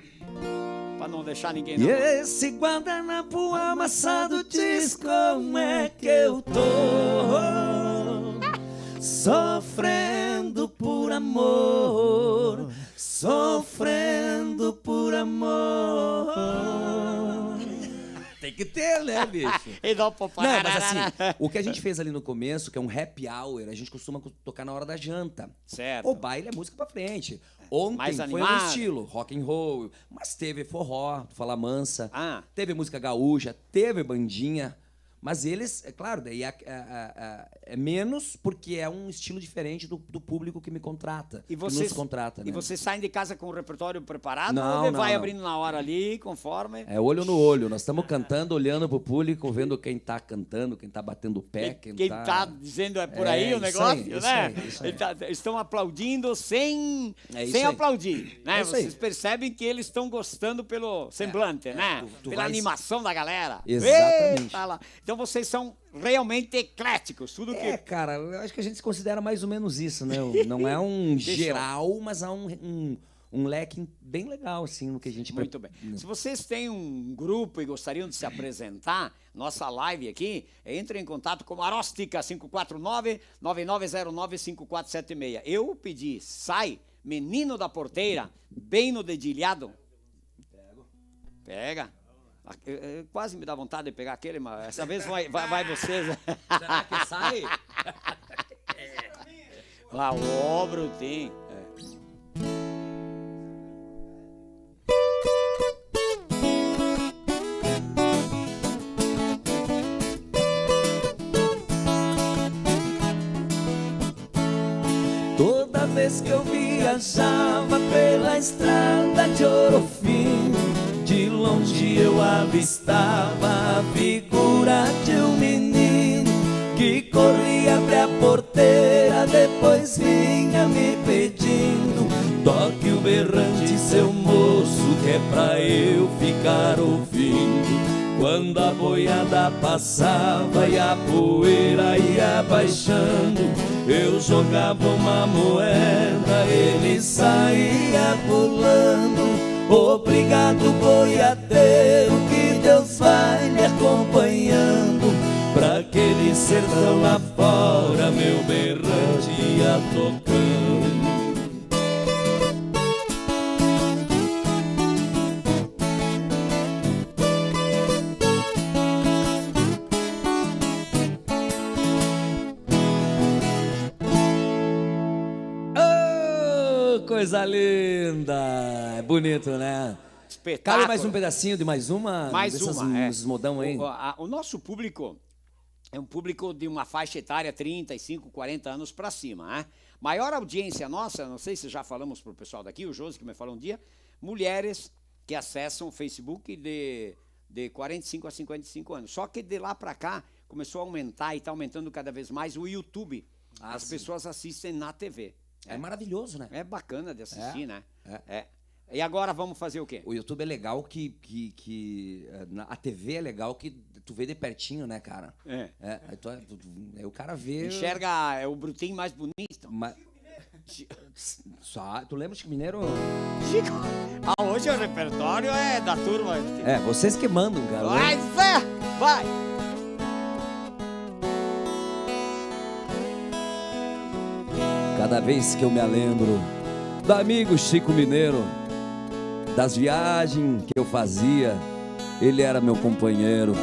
pra não deixar ninguém na mão. E esse guardanapo amassado diz como é que eu tô, sofrendo por amor, sofrendo por amor. Tem que ter, né, bicho? E dopo... Não, mas assim, o que a gente fez ali no começo, que é um happy hour, a gente costuma co-, tocar na hora da janta. Certo. O baile é música pra frente. Ontem foi um estilo, rock and roll, mas teve forró, fala mansa, teve música gaúcha, teve bandinha. Mas eles, é claro, daí é, é, é, é menos porque é um estilo diferente do, do público que me contrata, que nos contrata, né? E vocês saem de casa com o repertório preparado ou vai abrindo na hora ali, conforme? Não, não, não. É olho no olho. Nós estamos cantando, olhando pro público, vendo quem tá cantando, quem tá batendo o pé, quem tá... Quem tá dizendo é por aí o negócio, né? É, isso aí, isso aí, isso aí. Ele tá, eles estão aplaudindo sem, sem aplaudir, né? É isso aí. Vocês percebem que eles estão gostando pelo semblante, né? É, tu, tu vais... Pela animação da galera. Exatamente. Eita lá. Então vocês são realmente ecléticos, tudo que... É, cara, eu acho que a gente se considera mais ou menos isso, né? Não é um geral, mas há um, um, um leque bem legal, assim, no que a gente... Muito bem. Se vocês têm um grupo e gostariam de se apresentar, nossa live aqui, entre em contato com a Aróstica, cinco quatro nove, nove nove zero nove, cinco quatro sete seis. Eu pedi, sai, Menino da Porteira, bem no dedilhado. Pega. Ah, eu, eu quase me dá vontade de pegar aquele, mas essa vez vai, vai, vai vocês. Será que sai? Ah, ô, Brutinho. É. Toda vez que eu viajava pela estrada de Ouro Fino, de longe eu avistava a figura de um menino que corria, abria a porteira, depois vinha me pedindo: "Toque o berrante, seu moço, que é pra eu ficar ouvindo." Quando a boiada passava e a poeira ia baixando, eu jogava uma moeda, ele saía pulando. Obrigado, boiadeiro, que Deus vai lhe acompanhando, pra aquele sertão lá fora, meu berrante ia tocando. Coisa linda! É bonito, né? Espetáculo. Cabe mais um pedacinho de mais uma? Mais uma, é. Desses modão aí? O, a, o nosso público é um público de uma faixa etária trinta e cinco, quarenta anos pra cima, né? Maior audiência nossa, não sei se já falamos pro pessoal daqui, o Josi que me falou um dia, mulheres que acessam o Facebook de, de quarenta e cinco a cinquenta e cinco anos. Só que de lá pra cá começou a aumentar e tá aumentando cada vez mais o YouTube. Ah, sim. As pessoas assistem na T V. É maravilhoso, né? É bacana de assistir, né? É. É. E agora vamos fazer o quê? O YouTube é legal que, que, que, eh, na, a T V é legal que tu vê de pertinho, né, cara? É. É, aí tu, tu, tu, aí o cara vê. Enxerga, é o Brutinho mais bonito. Ma-, Chi-, só, tu lembra o Chico Mineiro? Chico. Ah, hoje o repertório é da turma. É, vocês que mandam, cara. Mas é! Vai! Cada vez que eu me lembro do amigo Chico Mineiro, das viagens que eu fazia, ele era meu companheiro.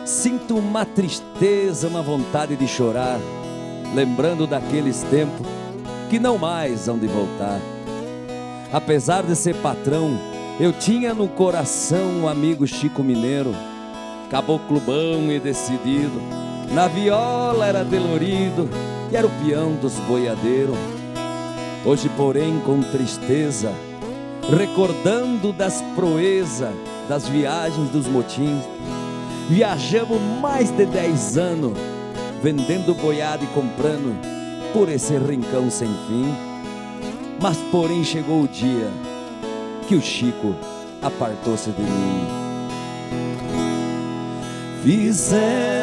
Sinto uma tristeza, uma vontade de chorar, lembrando daqueles tempos que não mais hão de voltar. Apesar de ser patrão, eu tinha no coração o amigo Chico Mineiro, caboclo bom e decidido, na viola era dolorido e era o peão dos boiadeiros. Hoje, porém, com tristeza, recordando das proezas, das viagens, dos motins, viajamos mais de dez anos, vendendo boiada e comprando por esse rincão sem fim. Mas, porém, chegou o dia que o Chico apartou-se de mim. Fizemos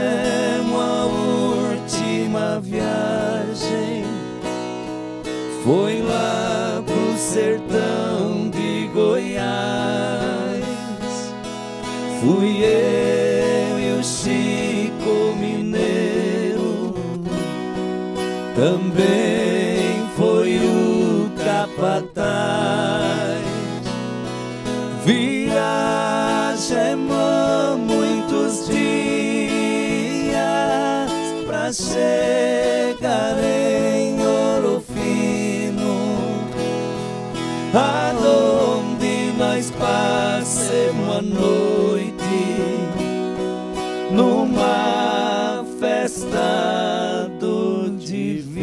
a última viagem, foi lá pro sertão de Goiás. Fui eu e o Chico Mineiro, também foi o capataz. Viajemos muitos dias pra chegar em Ouro Fino, aonde nós passemos a noite numa festa do divino.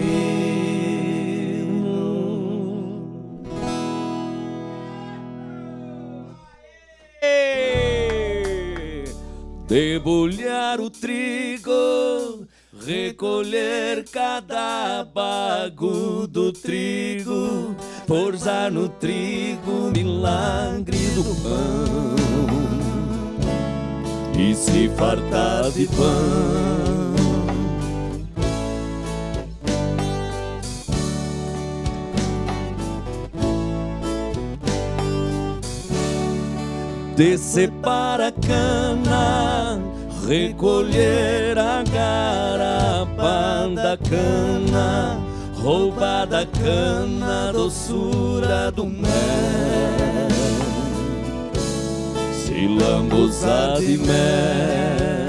Debulhar o trigo, recolher cada bago do trigo, forjar no trigo milagre do pão e se fartar de pão. Descer para a cana, recolher a garapa da cana, roubar da cana a doçura do mel, se lambuzar de mel.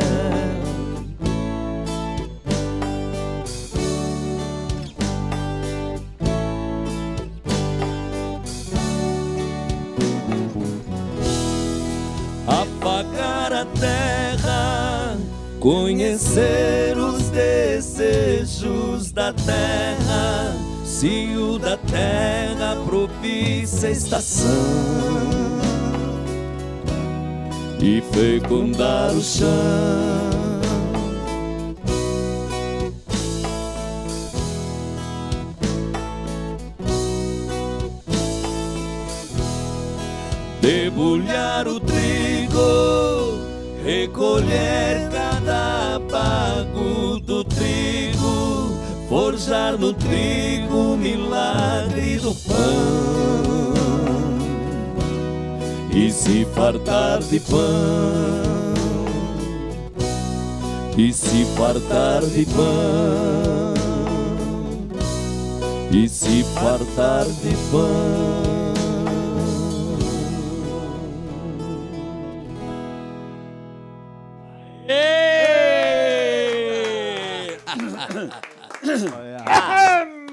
Afagar a terra, conhecer os desejos da terra, se o da terra propícia estação, e fecundar o chão. Debulhar o trigo, recolher cada bago do trigo, forjar no trigo o milagre do pão e se fartar de pão, e se fartar de pão, e se fartar de pão. Ê!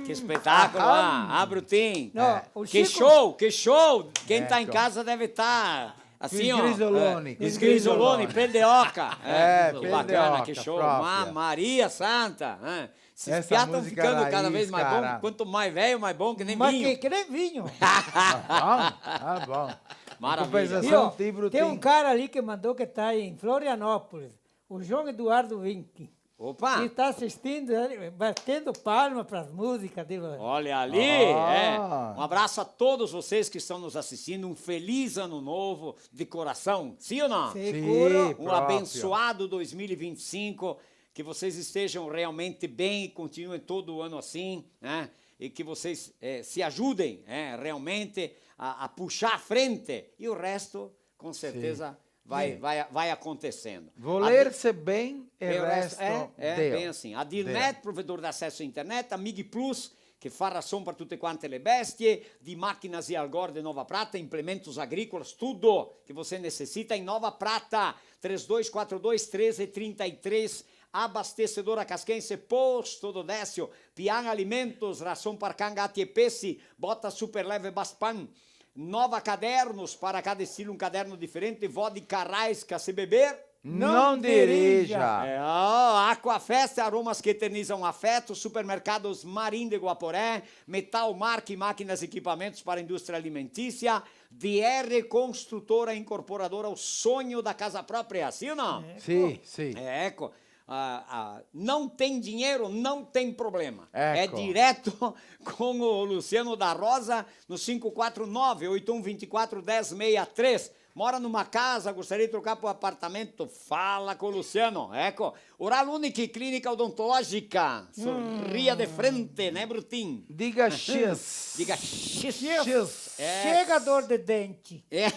Che spetacolo, ah, ah, Brutin. No, eh. Che show, che show! Quem tá em casa deve tá assim, ó. Sgrisoloni. Sgrisoloni, pel de oca. Eh, pel de oca, bacana, che show. Proprio. Ma Maria Santa, eh. Esses piá tão ficando cada vez mais bom, quanto mais velho, mais bom, que nem vinho. Ma che, che nem vinho. Ah, bon, ah, bon. Maravilha. Compensação, tem um cara ali que mandou que tá em Florianópolis, o João Eduardo Vinck. Opa! Que tá assistindo, eh, batendo palma pras músicas de... Olha ali, é. Um abraço a todos vocês que estão nos assistindo, um feliz ano novo de coração, sim ou não? Seguro. Sim, um abençoado dois mil e vinte e cinco, que vocês estejam realmente bem e continuem todo o ano assim, né? E que vocês, eh, se ajudem, eh, realmente a, a puxar a frente. E o resto, com certeza, vai, vai, vai acontecendo. Voler-se bem e resto, é, é bem assim. Adilnet, provedor de acesso à internet, a Mig Plus, que fa ração pra tutte quante le bestie, di Máquinas e Algor de Nova Prata, implementos agrícolas, tudo que você necessita em Nova Prata, três dois quatro dois, treze trinta e três, Abastecedora Casquense, Posto do Décio, Pian Alimentos, ração par can, gati e pesi, bota super leve Baspan, Nova Cadernos, para cada estilo um caderno diferente, vodka Raiska, se beber, não dirija. É, ó, Aquafest, aromas que eternizam afeto, Supermercados Marim de Guaporé, Metal Mark, máquinas e equipamentos para a indústria alimentícia, D R Construtora Incorporadora, o sonho da casa própria, sim ou não? Eco. Sì, sì. É, eco. Ah, ah, não tem dinheiro, não tem problema. Eco. É direto com o Luciano da Rosa no cinco quatro nove, oito um vinte e quatro, dez meia três. Mora numa casa, gostaria de trocar pro apartamento? Fala com o Luciano. Eco. Oral Unique, clínica odontológica. Sorria de frente, né, Brutin? Diga X. Diga X. X. É. Chega a dor de dente. É.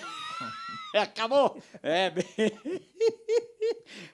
Acabou. É, bem.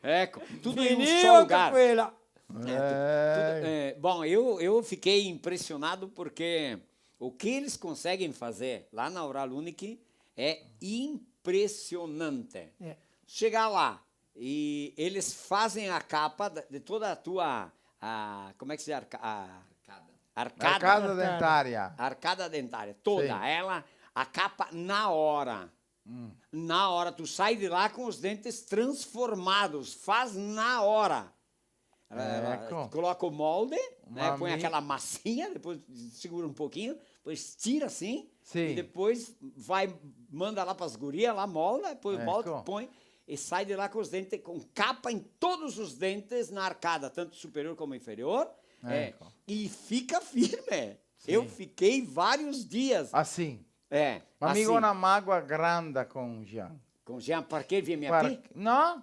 Eco, tudo em um só lugar. Finì, tranquila. É, tu-, tudo, é, bom, eu, eu fiquei impressionado porque o que eles conseguem fazer lá na Oral Unique é impressionante. É. Chegar lá e eles fazem a capa da, de toda a tua, a, como é que se diz? Arca-, a, arcada. Arcada. Arcada dentária. Arcada dentária, toda ela, a capa na hora. Hum. Na hora, tu sai de lá com os dentes transformados, faz na hora. Eco. Coloca o molde, né? Põe aquela massinha, depois segura um pouquinho, depois tira assim, e depois vai, manda lá pras guria, lá molda, depois volta, põe, e sai de lá com os dentes, com capa em todos os dentes na arcada, tanto superior como inferior, é, e fica firme. Sì. Eu fiquei vários dias. Assim. É, ma mi go na magua granda con Jean. Con Jean, parché el vien mia par-, qui? No,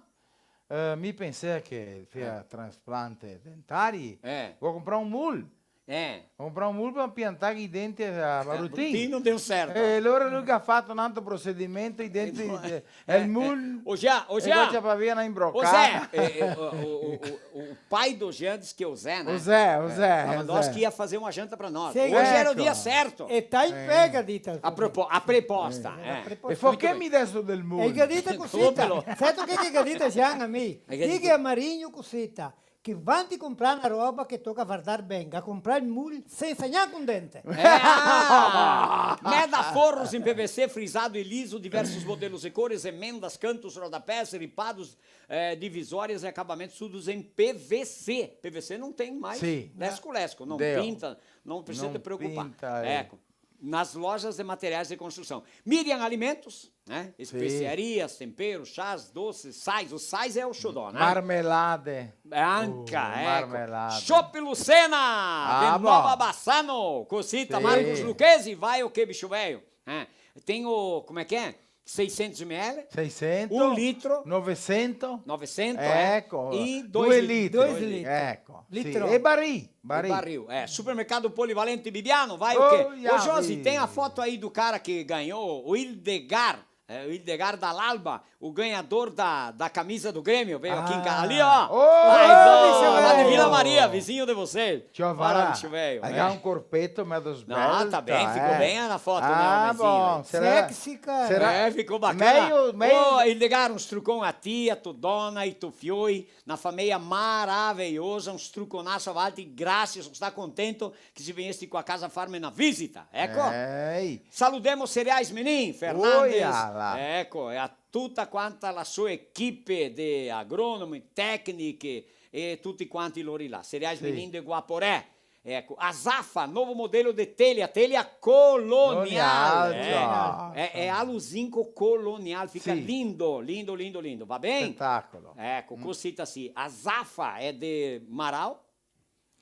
eh, mi pensea che el fea trasplante dentari. Eh. Go comprà un mul. Eh. Go comprà un mul par piantar i denti a Brutin. Eh, Brutin no deu certo. E alora lu el ga fato un altro procedimento, i denti, eh, el mul. O Jean, o Jean. E qua ciapa via na imbrocada. O Zé, eh, eh, o, o, o, o, o pai do Jean diz que é o Zé, né? O Zé, o Zé, é, o Zé. Mandou, acho que ia fazer uma janta pra nós. Sì. Hoje era o dia certo. Eco. E tá em pé, Gadita. A propo-, a preposta, eh. A preposta. E fo che mi deso del mondo? E Gadita cosita. Certo che, che Gadita Jean a mi. E Gadita. Diga a Marinho cosita, che vanti comprar na roba che toca vardar ben, ga comprà el mul sensa gnanca un dente. Eh, ah! Meda Forros em P V C, frisado e liso, diversos modelos e cores, emendas, cantos, rodapés, ripados, eh, divisórias e acabamentos, tudo em P V C. P V C não tem mais lesco-lesco, não pinta, não precisa te preocupar. Não pinta, é. É, nas lojas de materiais de construção. Miriam Alimentos, né? Sim. Especiarias, temperos, chás, doces, sais. O sais é o xodó, né? Marmelade. Anca, eco. Marmelade. Chopp Lucena, de Nova Bassano. Cosita, Marcos Lucchesi, vai o quê, bicho velho? É. Tem o, como é que é? Seiscentos ml, seiscentos, um litro, novecentos, novecentos, é, eco, e dois litros. Dois litros. Eco, sì. Litrão. E barril, barril. E barril, é. Supermercado Polivalente Bibiano, vai o quê? Ô, Josi, tem a foto aí do cara que ganhou, o Ildegar. É, o Hildegard Dall'Alba, o ganhador da, da camisa do Grêmio, veio aqui em casa. Ali, ó. Ah. Ô, bicho velho. Lá de Vila Maria, vizinho de vocês. Deixa eu falar. Fala, bicho velho. Aí é um corpeto, mas dos belos, tá bem, ficou bem na foto, né, bom. Será, sexy, cara. Será? É, ficou bacana. Meio, meio... Ô, Hildegard, un strucon a ti, a to dona, i to fioi, na fameia maraveiosa, un struconaso a valtri, grasie, so stà contento che si vegnesti qua a casa a farme na visita, eco. Ehi. Saludemo Cereais Menin Fernandes. Oialà. Eco, e a tuta quanta la so equipe de agronomi, tecniche e tuti quanti lori là. Cereais Menin de Guaporé. Eco, a Zafa, novo modelo de telha, telha colonial. Colonial, é, già. É, é aluzinco colonial, fica lindo, lindo, lindo, lindo, va ben? Spetacolo. Eco, cosita sì. A Zafa é de Marau,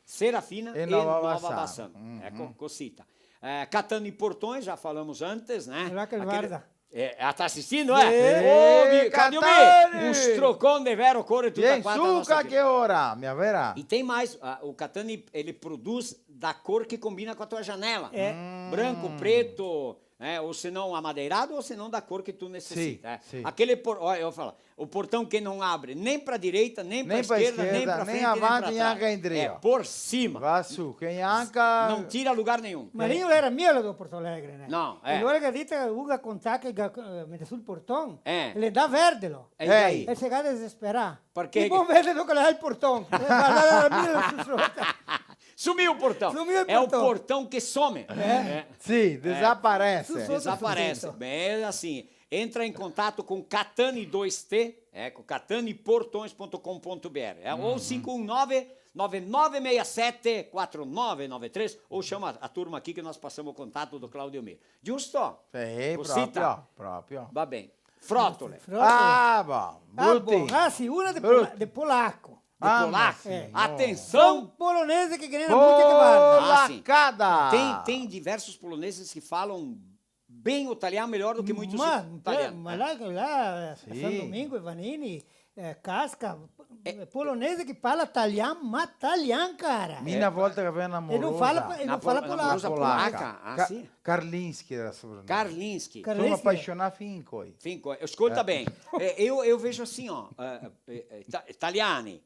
Serafina e Nova Bassano. Eco, cosita. Eh, Catani Portões, já falamos antes, né? Lá que ele guarda. Eh, ah, tá assistindo, é? Ê, ô, Claudio Catani! Bi, un strocon de vero, cor e tuta quanta a nossa equipe. Che ora, mia vera? E tem mais, ah, o Catani, ele produz da cor que combina com a tua janela. É. Branco, preto, né? Ou senão amadeirado, ou senão da cor que tu necessita, é. Sim, sim. Aquele por-, ó, eu falo, o portão que não abre nem pra direita, nem pra esquerda, nem pra frente, nem pra trás. Nem pra esquerda, nem avanti, gnanca indrio. É por cima. Va su, che gnanca... Não tira lugar nenhum. Marinho era mio là de Porto Alegre, né? Não, é. E lora che ga dito, un ga contà che ga, eh, mete su el porton, e le dà verde, lo. E daí? E se ga desesperà. Parché? E po verde dove che l'è el porton. Eh, ma là era mio su sota. Sumia o portão. Sumia o portão. É o portão que some. É. É. Sim, desaparece. Desaparece. Bem, é assim, entra em contato com Catani dois T, é, com catani portões ponto com ponto B R. É, ou cinco um nove, nove nove seis sete, quatro nove nove três, ou chama a turma aqui que nós passamos o contato do Claudio Mir. Giusto? Sì, cosita. Proprio, proprio. Va ben. Frotole. Frotole. Ah, bon. Ah, bruti. Bon. Ah, sì, una de pola-, de polaco. De polaco. Ah, ma sì, no. Atenção! São polonese che ghe n'è na mucia che varda. Ah, sì. Polacada! Tem, tem diversos poloneses que falam bem o talian, melhor do que muitos italianos. Ma, ma là, là, San Domingo, Vanini, eh, Casca, eh, polonese che parla talian, ma talian, cara. Mi na volta che gavevo na morosa. E no fala, e no fala polaco. Na pol-, na morosa polaca. Ah, sì? Ka-, Karlinski era el sobrenome. Karlinski. Karlinski. Son apasionà fin coi. Fin coi. Scolta ben. Eh, eu, eu vejo assim, ó, eh, eh, eh, ita-, italiani,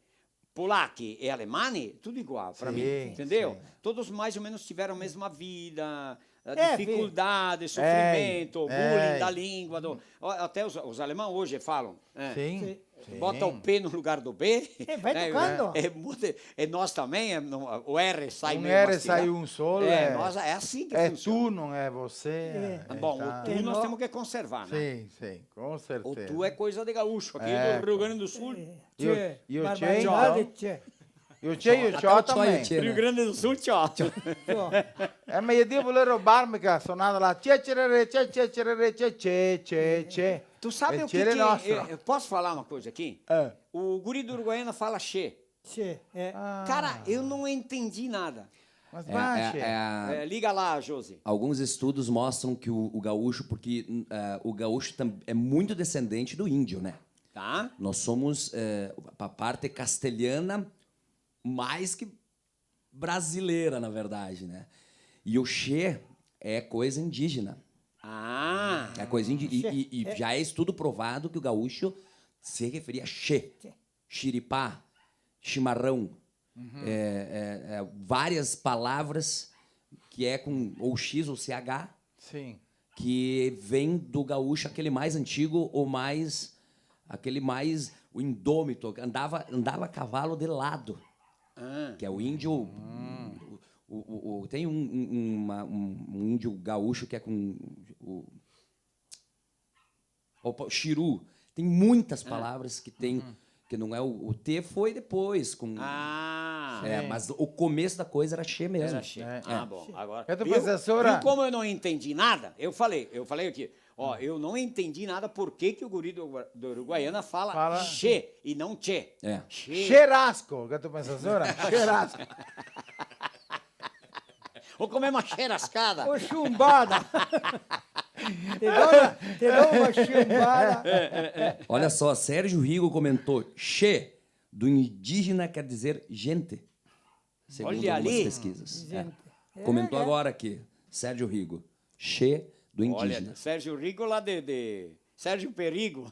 polachi e alemani, tudo igual pra mim, entendeu? Sim, sim. Todos mais ou menos tiveram a mesma vida, a dificuldade, sofrimento, bullying da língua, do, ó, até os, os alemães hoje falam, é. Sim, sim. Bota o P no lugar do B. É, vai tocando. É, é, é, e nós também, é, não, o R sai meio mastigado. Um R sai um solo, é. É, nós, é assim que funciona. É tu, não é você, é, bom, o tu nós temos que conservar, né? Sim, sim, com certeza. O tu é coisa de gaúcho, aqui do Rio Grande do Sul. É. Tchê, e o, e o tchê, barbaridade, então? Tchê. E o tchê, e o tchô também. Rio Grande do Sul, tchô. Tchô. É, mas eu devo ler o bar, me que sonada lá. Tchê, tchê, tchê, tchê, tchê, tchê, tchê, tchê. Tu sabe o que que é, eu, eu posso falar uma coisa aqui? É. O guri do Uruguaiana fala che. Che, é. Ah. Cara, eu não entendi nada. Mas vai, che. É, é, é, liga lá, Josi. Alguns estudos mostram que o, o gaúcho, porque, hum, é, o gaúcho tam-, é muito descendente do índio, né? Tá. Nós somos, é, a parte castelhana mais que brasileira, na verdade, né? E o che é coisa indígena. Ah. É coisa indi-, e, e, e já é estudo provado que o gaúcho se referia a che. Che. Xiripá, chimarrão. Uhum. É, é, é, várias palavras que é com ou X ou C H. Sim. Que vem do gaúcho, aquele mais antigo, ou mais, aquele mais, o indômito, andava, andava a cavalo de lado, ah, que é o índio, hum, o, o, o, o, tem um, um, uma, um, um índio gaúcho que é com o, opa, chiru. Tem muitas palavras que tem, uhum, que não é o, o T foi depois, com... Ah. É, sim, mas o começo da coisa era che mesmo. Era che. É. Ah, bom. Agora, viu? Viu como eu não entendi nada? Eu falei, eu falei aqui, ó, eu não entendi nada por que que o guri do, do Uruguaiana fala che e não che. É. Che. Churrasco, que tu pensa, ora? Churrasco. Ou comer uma churrascada. Ô, chumbada. Te dou uma, te dou uma chumbada. Olha só, Sérgio Rigo comentou: che, do indígena quer dizer gente, segundo algumas pesquisas. Olha ali. Gente. É. Comentou agora aqui, Sérgio Rigo. Che, do indígena. Olha, Sérgio Rigo lá de, de Sérgio Perigo,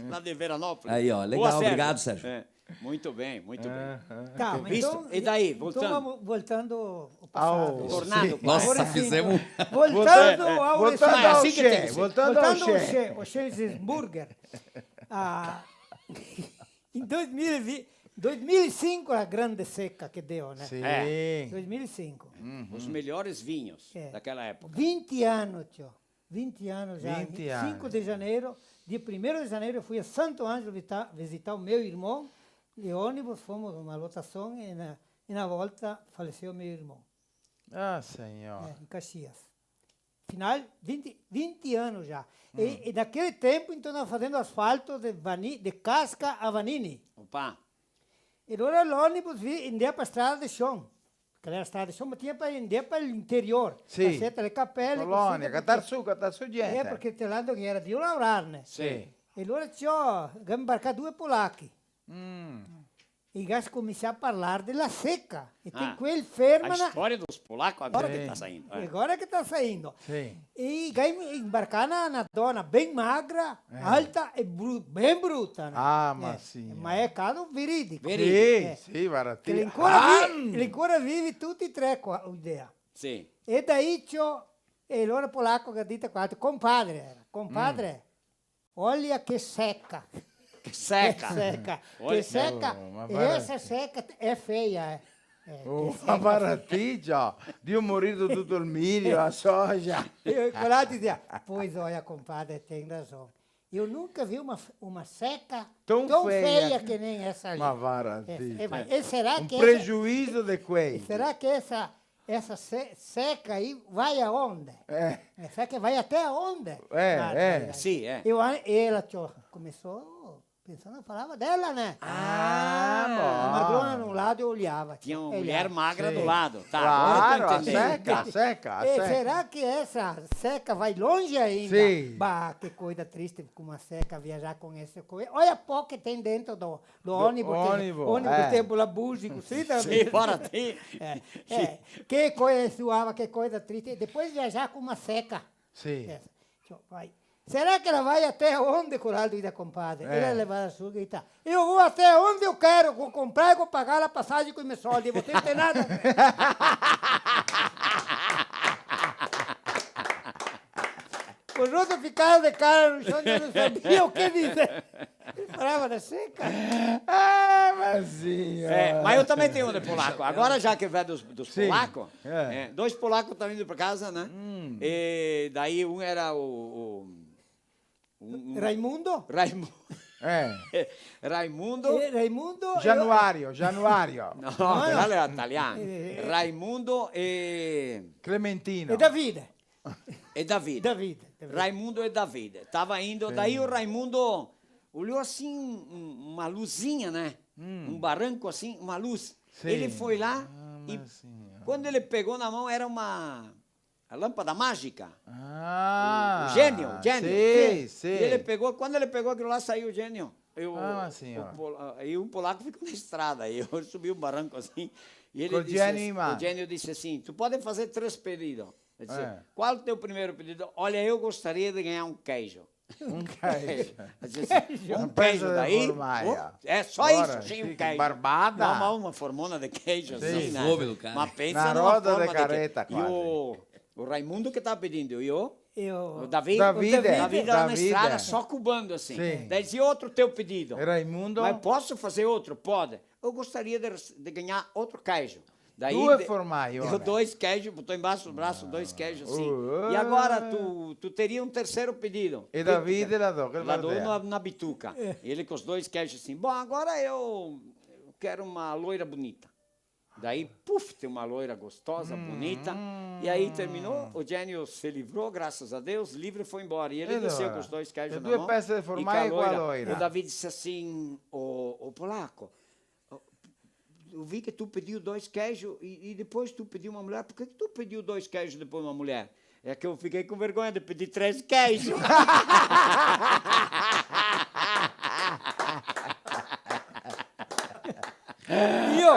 lá de Veranópolis. Aí, ó, legal, Boa, Sérgio. Obrigado, Sérgio. É, muito bem, muito bem. Aham. Tá, mas visto? Então, e daí, então voltando? Vamos voltando ao passado. Ao, tornado, sim. Nossa, agora sim, fizemos voltando ao... Voltando ao... Mas assim que tem que ser. Voltando ao Che, voltando ao Che. Che, o Che Zinzburger. Ah, em dois mil e vinte, dois mil e cinco a grande seca que deu, né? Sim. É. Dois mil e cinco. Uhum. Os melhores vinhos daquela época. Vinte anos, tio. Vinte anos já. Vinte anos. Cinco de janeiro, dia primeiro de janeiro, eu fui a Santo Ângelo vita-, visitar o meu irmão. De ônibus, fomos uma lotação e na, e na volta faleceu meu irmão. Ah, senhor. É, em Caxias. Final, vinte, vinte anos já. E, e naquele tempo, então, tava fazendo asfalto de Vani-, de Casca a Vanini. Opa! E allora l'ônibus vi-, andea pa strada de chão. Che l'era strada de chão, ma tinha pa, andea pa l'interior. Sì. Caseta de Capele, Colônia, cosita, catar su, catar su gente. É, porque te lado que era de laorar, né? Sì. E allora, ciò, ga imbarcà due polachi. Mm. E i ga scominsià a parlar de la seca. E tem quel ferma... A história dos polacos agora que tá saindo, é. Agora que tá saindo. Sì. E i ga im-, imbarcà na, na dona ben magra, alta e bru-, ben bruta, né? Ah, ma sì. Ma é caso veridico. Veridico. Sì, sì, varda ti. Che li ancora vi-, li ancora vivi tuti e tre qua, l'idea. Sì. E daí, ciò, e allora polaco che ga dito qua, compadre, era, compadre, Olha que seca. Que seca. Que seca. Olha. Que seca. Oh, ma varda. Essa seca é feia, é. É, oh, ma varda ti, già. Dio morito tuto el milio, la soja. E quel altro dizia, "Pois olha, compadre, tem razão. Eu nunca vi uma, uma seca tão feia que nem essa ali." Ma varda ti, cioè, e será que essa... Un pregiudicio de quei. Será que essa Essa se-, seca aí vai aonde? É. É, será que vai até aonde? É, vai, é. Vai, vai. Sim, é. Eu, a-, ela, tio, começou pensando, falava dela, né? Ah, bom. A madrona no lado e olhava, tio. Tinha uma mulher magra do lado. Tá, agora eu tô entendendo. Claro, a seca, a seca. E será que essa seca vai longe ainda? Sim. Bah, que coisa triste com uma seca viajar com esse co-, olha pó que tem dentro do do ônibus, que ônibus, ônibus, é. Tempo lá, búzico, sim, também. Sim, fora tem. É, é. Que coisa suava, que coisa triste. E depois viajar com uma seca. Sim. É. Vai. Será que ela vai até onde, Coraldo e da compadre? É. Ela levar a sua guitarra. Eu vou até onde eu quero, vou comprar e vou pagar a passagem com meus soldi, você não tem nada. Os outros ficaram de cara no chão, não sabiam o que dizer. Ele falava da seca. Ah, ma sì, eh. É, mas eu também tenho um de polaco. Agora, já que veio dos, dos polacos, é, dois polacos estão indo pra casa, né? Hum. E daí um era o, o, um, um Raimundo? Raimu-, é. Raimundo. Eh, Raimundo, Januário, Januário. Não, não, não. Quello era italiano. Eh, eh. Raimundo e Clementino. E Davide. E Davide. Davide, Davide. Raimundo e Davide. Tava indo, daí o Raimundo olhou assim um, um, uma luzinha, né? Hum. Um barranco assim, uma luz. Sim. Ele foi lá e quando ele pegou na mão era uma a lâmpada mágica. Ah, o, o gênio, o gênio. Sim, sim. E ele pegou, quando ele pegou aquilo lá, saiu o gênio. E o, ah, senhor. O pol-, ah, e um polaco ficou na estrada. E eu subi um barranco assim. E ele disse assim, o gênio disse assim: "Tu pode fazer três pedidos." Ele disse: "Qual o teu primeiro pedido?" "Olha, eu gostaria de ganhar um queijo." Um queijo. Ele disse assim, um queijo daí, é só isso, sim, um queijo. Barbada. Dá uma, uma formona de queijo, assim, né? Mas pensa numa forma de queijo. Na roda de carreta, quase. E o, o Raimundo que tá pedindo, e o, o Davi? Davide, Davide lá na estrada, só cubando, assim. Sim. Daí dizia: "Outro teu pedido." E Raimundo? "Mas posso fazer outro?" "Pode." "Eu gostaria de, de ganhar outro queijo." Daí due de-, formaio, deu dois queijos, botou embaixo do braço, dois queijos assim. "E agora tu, tu teria um terceiro pedido?" E Davide là do, che là do na, na bituca. Ele com os dois queijos assim. "Bom, agora eu, eu quero uma loira bonita." Daí, puf, tem uma loira gostosa, bonita. E aí terminou, o gênio se livrou, graças a Deus, livre, foi embora. E ele desceu com os dois queijos na mão e com a loira. E due pezze de formaio e a loira. O Davi disse assim: "Ô, ô polaco, eu vi que tu pediu dois queijos e, e depois tu pediu uma mulher. Por que que tu pediu dois queijos e depois uma mulher?" "É que eu fiquei com vergonha de pedir três queijos." Io?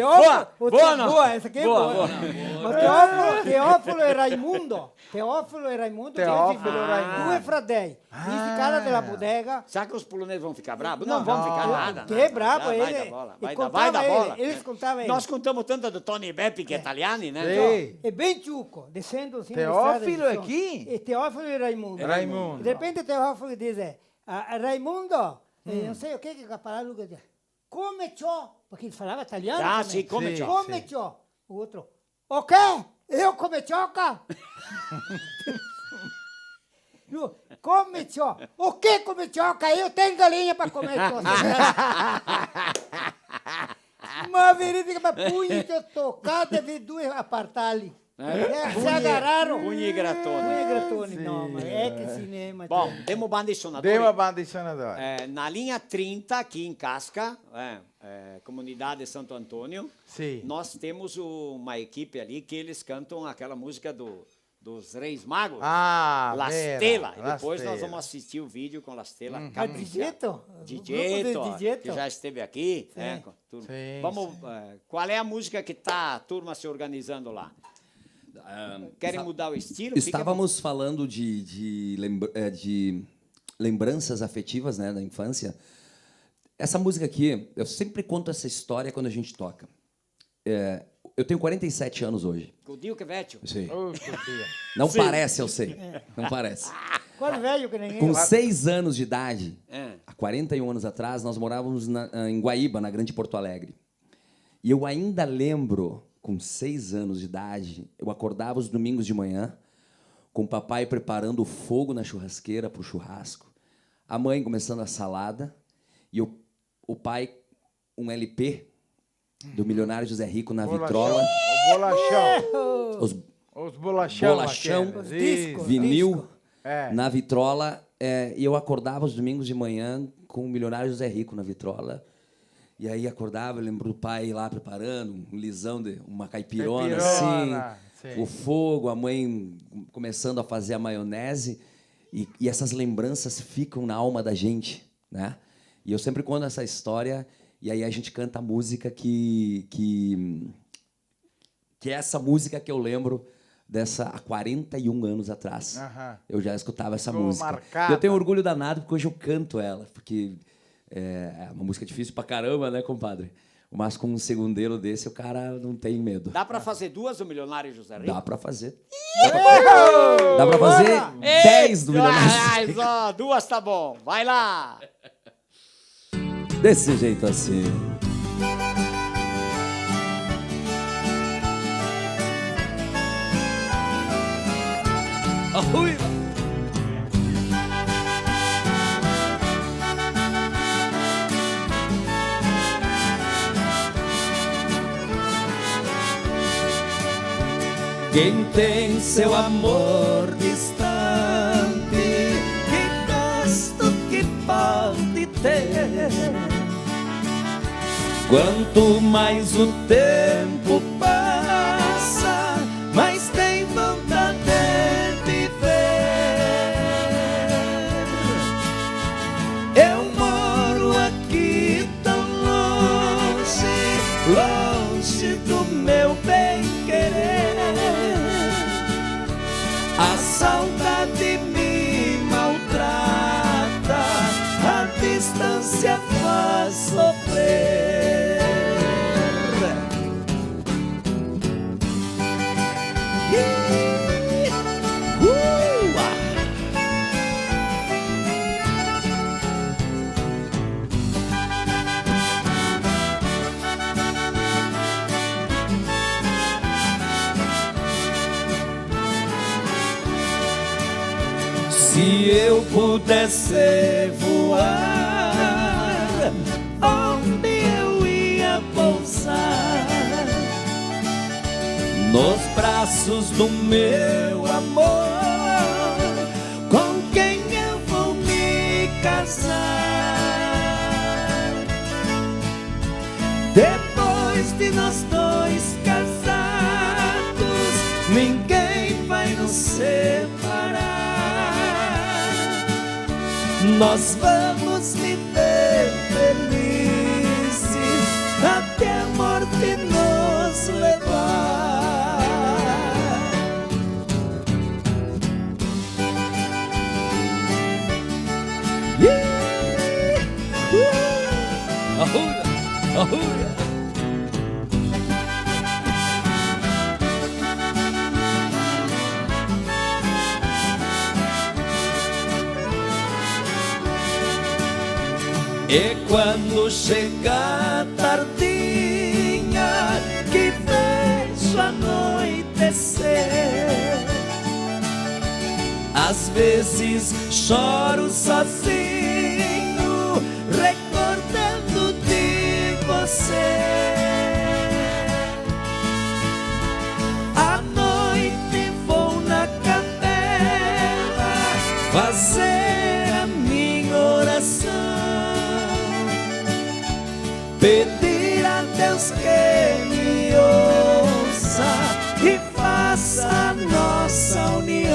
Boa, boa, essa aqui é boa. Boa, boa. Ma Teofilo, Teofilo e Raimundo. Teofilo e Raimundo, Teofilo e Raimundo. Due fradei. Ah. Sti cara dela bodega. Será que os poloneses vão ficar bravos? Não, não vão ficar nada, nada. Che bravo, vai dar bola, vai dar bola. Eles contavam, eles. Nós contamos tanto do Tony e Bepi, que é italiani, né? Sì. E ben ciuco, descendo assim na strada. Teofilo e chi? E Teofilo e Raimundo. Raimundo. De repente Teofilo dice, a, a Raimundo, eh, non so che, che parla lu che dice, "Come ciò?" Parché el falava italiano. Ah, sì, "Come ciò?" "Come ciò?" O outro, "O che? Eu comer cioca?" Lu, "Come ciò? O che come cioca? Eu tenho galinha pra comer cioca." Ma veridica, ma pugni, ciò, tocate, vi due apartali. Eh, se agarraron. Pugni e gratoni. Pugni e gratoni, no, ma è che cinema. Bom, demo banda i sonadori. Demo banda i sonadori. Eh, na linha trinta, aqui em Casca, eh, eh, comunidade Santo Antônio, sì, nós temos uma equipe ali que eles cantam aquela música do, dos Reis Magos, ah, La Stella. E depois nós vamos assistir o vídeo com La Stella. Uhum. Capixaba. Ah, Digeto? Digeto, o grupo do Digeto, que já esteve aqui, né, com a turma. Sim, sim. Vamos, eh, qual é a música que tá a turma se organizando lá? Ah, querem mudar o estilo? Fica à vontade. Estávamos falando de, de lembra-, eh, de lembranças afetivas, né, da infância. Essa música aqui, eu sempre conto essa história quando a gente toca. É, eu tenho quarenta e sete anos hoje. Dio, che vecio. Sim. Oh, che Dio. Não parece, eu sei. Não parece. Quase velho que nem eu. Com seis anos de idade, há quarenta e um anos atrás, nós morávamos na, em Guaíba, na Grande Porto Alegre. E eu ainda lembro, com seis anos de idade, eu acordava os domingos de manhã, com o papai preparando o fogo na churrasqueira pro churrasco, a mãe começando a salada, e o, o pai, um L P do Milionário José Rico na vitrola. O bolachão. Os bolachão, bolachão, vinil, disco. É. Na vitrola, é, e eu acordava os domingos de manhã com o Milionário José Rico na vitrola. E aí acordava, eu lembro do pai lá preparando um lisão, de uma caipirona, assim, o fogo, a mãe começando a fazer a maionese. E, e essas lembranças ficam na alma da gente, né? E eu sempre conto essa história, e aí a gente canta a música que, que, que é essa música que eu lembro dessa, há quarenta e um anos atrás. Aham. Eu já escutava essa música. Ficou marcada. E eu tenho orgulho danado porque hoje eu canto ela, porque é, é uma música difícil pra caramba, né, compadre? Mas com um segundeiro desse, o cara não tem medo. Dá pra fazer duas do Milionário José Rico? Dá pra fazer. Dá pra fazer dez do Milionário José Rico. Eita, mas, ó, duas tá bom. Vai lá. Desse jeito assim. Arruiva. Quem tem seu amor distante, que gosto que pode ter? Quanto mais o tempo passa, mais tem vontade de viver. Eu moro aqui tão longe, longe do meu bem querer. A saudade me maltrata, a distância faz sofrer. Se eu pudesse voar, onde eu ia pousar? Nos braços do meu amor, com quem eu vou me casar? Depois de nós dois casados, ninguém vai nos separar. Nós vamos viver felizes até a morte nos levar. E quando chega a tardinha que vejo anoitecer, às vezes choro sozinho, recordando de você. À noite vou na capela fazer a minha oração, pedir a Deus que me ouça e faça a nossa união.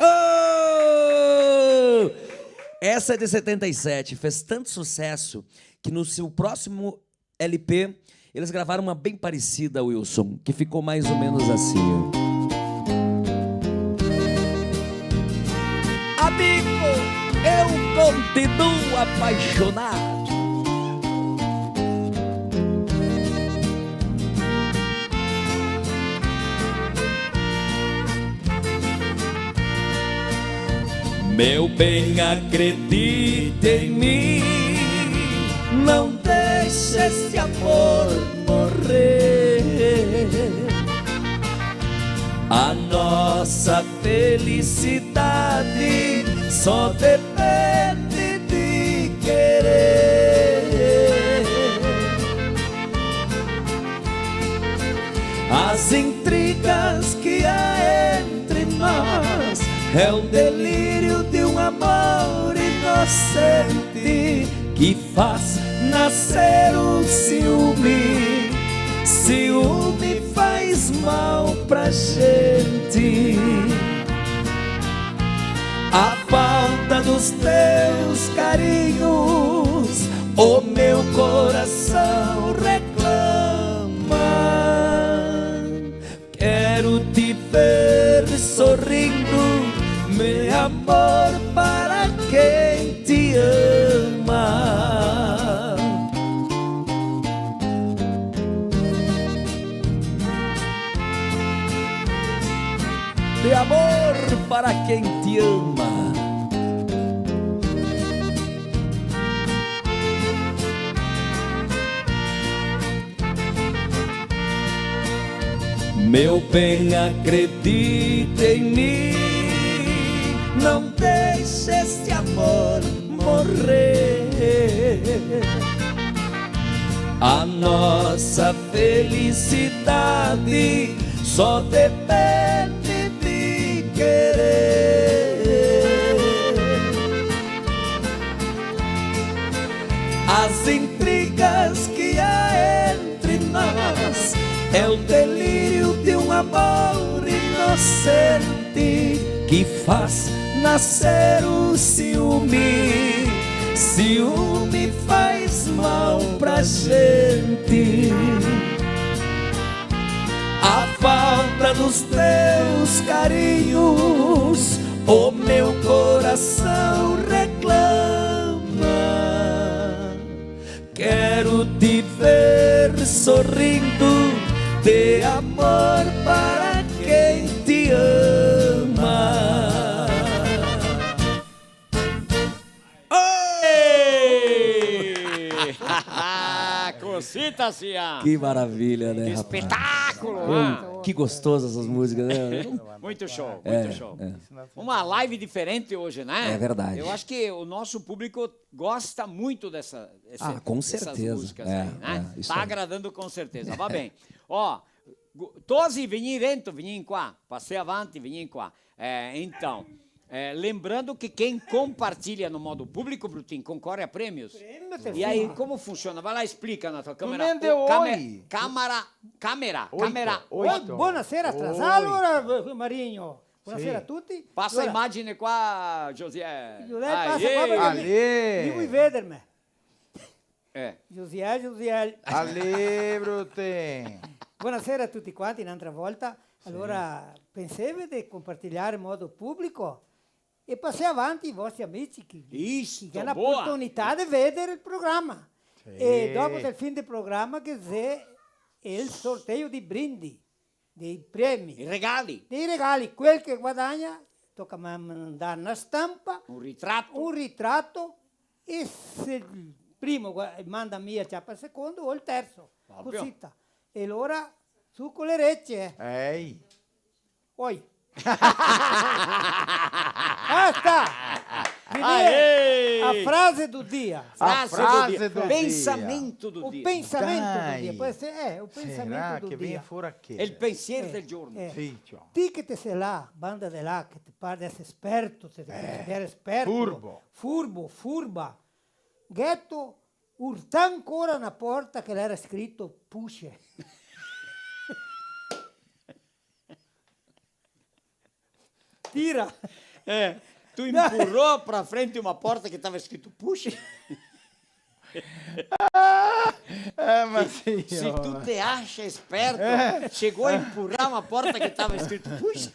Oh! Essa é de setenta e sete, fez tanto sucesso que no seu próximo L P eles gravaram uma bem parecida, Wilson, que ficou mais ou menos assim, ó. Amigo, eu continuo apaixonado. Meu bem, acredite em mim, não deixe esse amor morrer. A nossa felicidade só depende de querer. As intrigas que há entre nós é o delírio de um amor inocente que faz nascer o ciúme. Ciúme faz mal pra gente. A falta dos teus carinhos, o meu coração reclama. Quero te ver sorrindo, meu amor, para quem te ama. De amor para quem te ama. Meu bem, acredita em mim, não deixe esse amor morrer. A nossa felicidade só depende de querer. As intrigas que há entre nós é o delírio de um amor inocente que faz nascer o ciúme. Ciúme faz mal pra gente. A falta dos teus carinhos, o meu coração reclama. Quero te ver sorrindo de amor para quem te ama. Oi! Cosita, sia! Que maravilha, né, rapaz? Que espetáculo, ah! Que gostoso essas músicas, né? Muito show, muito show. É, é. Uma live diferente hoje, né? É verdade. Eu acho que o nosso público gosta muito dessa, esse, ah, com certeza, dessas músicas aí, né? É, isso aí. Tá agradando com certeza. Va ben. Ó, gu-, tosi, vegnin rento, vegnin qua. Pasè avanti, vegnin qua. Eh, então, eh, lembrando que quem compartilha no modo público, Brutin, concorre a prêmios. Prêmio, te... E aí, como funciona? Vai lá, explica na tua câmera. Ô, câmera, câmera, câmera. Oito, oito. Buonasera, atrasado, ora, Marinho. Buonasera a tutti. Passa a imagine qua, Josiè. Josiè, passa qua, perché mi, mi voi vederme. Eh. Josiè, Josiè. Ale, Brutin. Buonasera a tutti quanti, un'altra volta. Sì. Allora, penseve de compartilhar in modo pubblico? E pasè avanti i vostri amici che, che ga la oportunità de vedar el programa. Sì. E dopo del fin del programa che xe el sorteio dei brindi, dei premi. I regali. Dei regali. Quel che guadagna, toca ma-, mandar na stampa, un ritrato. Un ritrato, e se el primo gua-, manda mia, ciapa el secondo, o el terzo. Proprio. Cosita. E alora, su co le rece, eh. Ehi. Oi. Basta! Aê! A frase do dia. A frase do dia. Pensamento do dia. O pensamento do dia. Dai. Pode ser, é, o pensamento do dia. Será que vem fora que? El pensiero del giorno. Eh, eh. Sì, ciò. Ti che te si là, banda de là, che te par de eser esperto, te te consideri esperto, furbo, furbo, furba. Gheto urtà ancora na porta che l'era scrito Pusce. Tira. Eh, tu empurrou pra frente uma porta que tava escrito Pusce? Eh, ma sì, se tu te acha esperto, chegou a empurrar uma porta que tava escrito Pusce?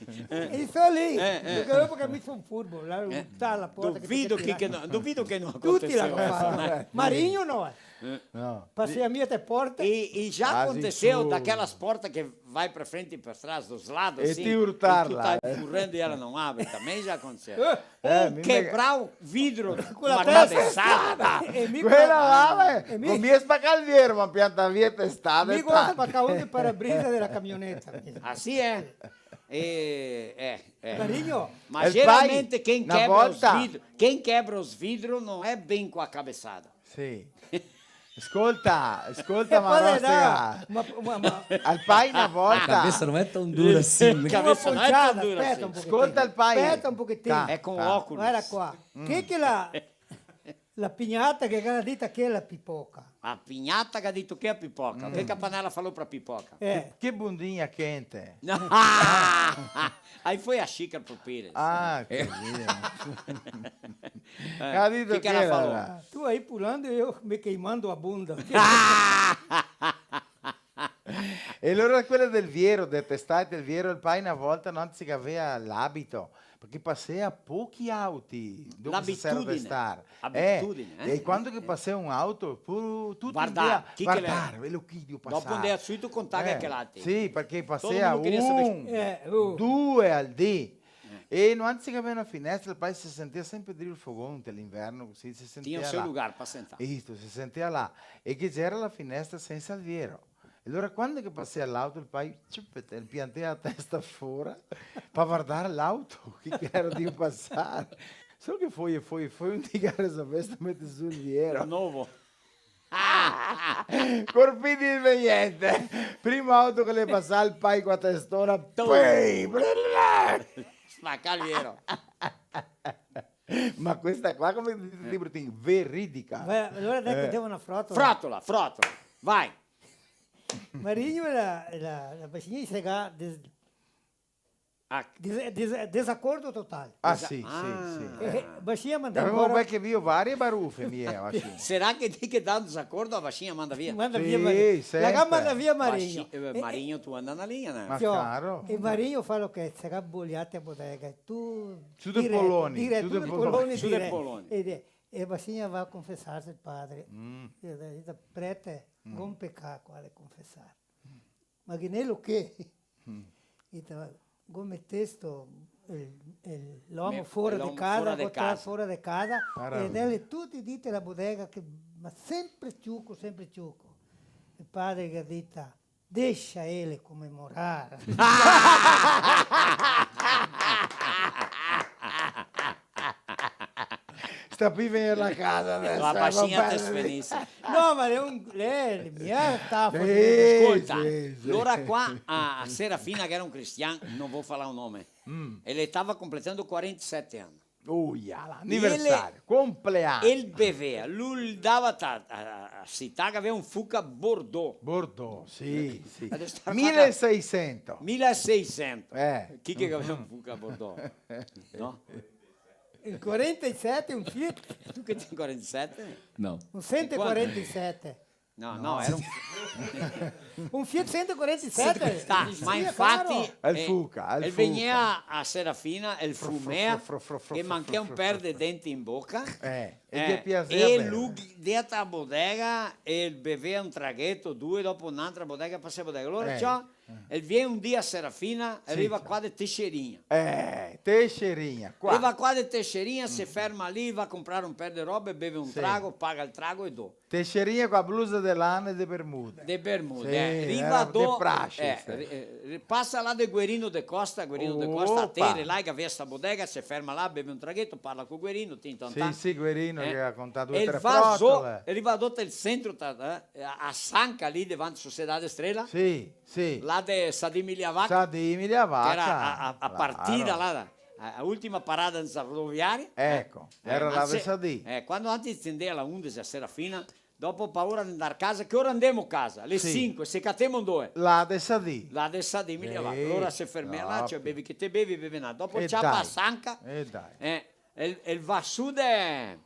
Isso ali. Eh, eh. Porque eu, porque mi son furbo, là, eh, urtà la porta che... Duvido che, che no, duvido che no aconteceu. Tuti l'hanno fato. Marinho no, eh. Eh. No. Pasea mia te porte. E, e já aconteceu daquelas portas que vai pra frente e pra trás, dos lados, assim, e te urtar lá, tu tá empurrando e ela não abre, também já aconteceu. Eh, ou quebrar o vidro com a cabeçada. E mi... Quela là, eh, e mi... Con mi spacar el viero, ma pianta via testada e tac. Mi gosto spacar un parabrisa dela camioneta. Assim é. E, é, é. Marinho. Mas geralmente quem quebra os vidros, quem quebra os vidros não é bem com a cabeçada. Sì. Scolta, scolta, ma no, ma, ma, ma... Al pai na volta. A cabeça não é tão dura assim, né? A cabeça não é tão dura assim. Scolta el pai. Speta un pochetin. Ta, ta. Eco, oculos. Varda qua. Mm. Che che la, la pignata che ga dito che la pipoca? A pignata che ga dito che la pipoca? Mm. Che che a panela falou pra pipoca? Eh. Che bundinha quente. Aí foi a xícara pro Pires. Ah, che ridere. Eh, ga dito che la falou? Ah, tu aí pulando e eu me queimando a bunda. E alora quela del viero, de testar el viero, el pai na volta no se gavea l'abito, parché pasea pochi auti, dopo se sera testar. L'abitudine. Abitudine, eh? E quando che pasea un auto, pur, tuti vardar, chi che l'è, vardar, velo chi drio pasar. Dopo ndea subito contar che l'altro. Sì, parché pasea un, due al dì. Eh. E no ansi che gavea na finestra, el pai se sentia sempre drio el fogon, l'inverno, cusì, se sentia là. Tinha o seu lugar pra sentar. Isto, se sentia là. E che gera la finestra sensa el viero. E alora, quando che pasea l'auto, el pai, ciupete, el piantea la testa fora pa vardar l'auto, che, che gera drio pasar. Solo che foi, foi, foi un tigare sta festa, mete su el viero. Novo. Corpì de gnente. Primo auto che l'è pasà, el pai co la testona, poi, bla, bla, bla. Spaca el viero. Ma questa qua, come dite, Brutin, veridica. Beh, alora dai che devo na frotola. Frotola, frotola. Vai. Marinho e la, e la, la Baixinha se ga des-, ah, des-, des-, desacordo total. Ah, sì, sì, sì. Eh, Baixinha manda embora. Gavemo vecchio vio varie barufe, mia, Baixinha. Será que tem que dar desacordo, a Baixinha manda via? Manda via Marinho. Sì, sempre. La ga manda via Marinho. Baixi-, eh, Marinho, tu anda na linha, né? Ma claro. E Marinho fala che se ga bogliate a bodega, tu direto, direto, su de poloni, su de poloni. E de-, e Baixinha va a confesarse el padre. Mm. E el dise: "Prete, go un pecà qua de confesar." "Ma ghe n'elo che?" Mm. E te va, "Go metesto el, el, l'omo fora de casa, go trà fora de casa, e l'è tuti dite la bodega che, ma sempre ciuco, sempre ciuco." El padre ghe ga dita: "Dexa ele comemorar." Sta pi vegner la casa deso, eh, va ben. La Baixinha te spenise. No, ma l'è un, l'è, l'è mia sta... Sì, scolta, sì, sì. Alora qua a, a Serafina, che era un cristian, no vou falar o nome, mm, ele tava completando quarenta e sete anni. Uia, aniversario, compleano. El bevea, lu dava ta-, a, a, a cità che gavea un fuca Bordeaux. Bordeaux, sì, sì. Mile e seisento. Mile e seisento. Eh. Chi che gavea un fuca Bordeaux? No? In quarantasete un Fiat. Tu che te si in quarantasete? No. Un sento e quarantasete. No, no, era un Un Fiat cento e quarantasete. Sì, tá, ma infati, claro. El eh, fuca, el el fuca. Vegnea a Serafina, el fumea, fro, fro, fro, fro, che fro, manchea un per de denti in boca. Eh, e eh, ghe piasea e bever. Lu dea a bodega e bevea un tragheto, due, dopo un'altra bodega, pasea bodega. Alora, eh, ciò, eh, el vien un dì a Serafina, sì, riva qua de Teixeirinha. Eh, Teixeirinha, qua. Riva qua de Teixeirinha, se ferma lì, va a comprar un per de robe, beve un trago, paga el trago e do. Teixeirinha co a blusa de lana e de bermuda. De bermuda, sì, eh. Riva era do-, de praxe, eh, sì. Ri-, eh, ri-, pasa là de Guerino de Costa, Guerino de Costa, opa, a Tere, là che gavea sta bodega, se ferma là, beve un tragheto, parla co Guerino, tin, tan, sì, tan. Sì, Guerino, eh, che ga contà due, tre frotole. E riva do tel centro, ta-, eh, a, a Sanca lì, davanti Sociedade Estrela. Sì, sì. Là de Sadì Migliavacca. Sadì Migliavacca, che era a, a, a partida là, claro. A, a ultima parada rodoviaria, eh? Eco, eh, era là de Sadì. Eh, quando antes se ndea a la Undese a Serafina, dopo paura de ndar casa, che ora ndemo casa? Le sinque, se catemo ndove? Là de Sadì. Là de Sadì, mi leva. Alora se fermea là, cioè, bevi che te bevi, bevi na. Dopo ciapa a Sanca, e dai. Eh, el, el va su de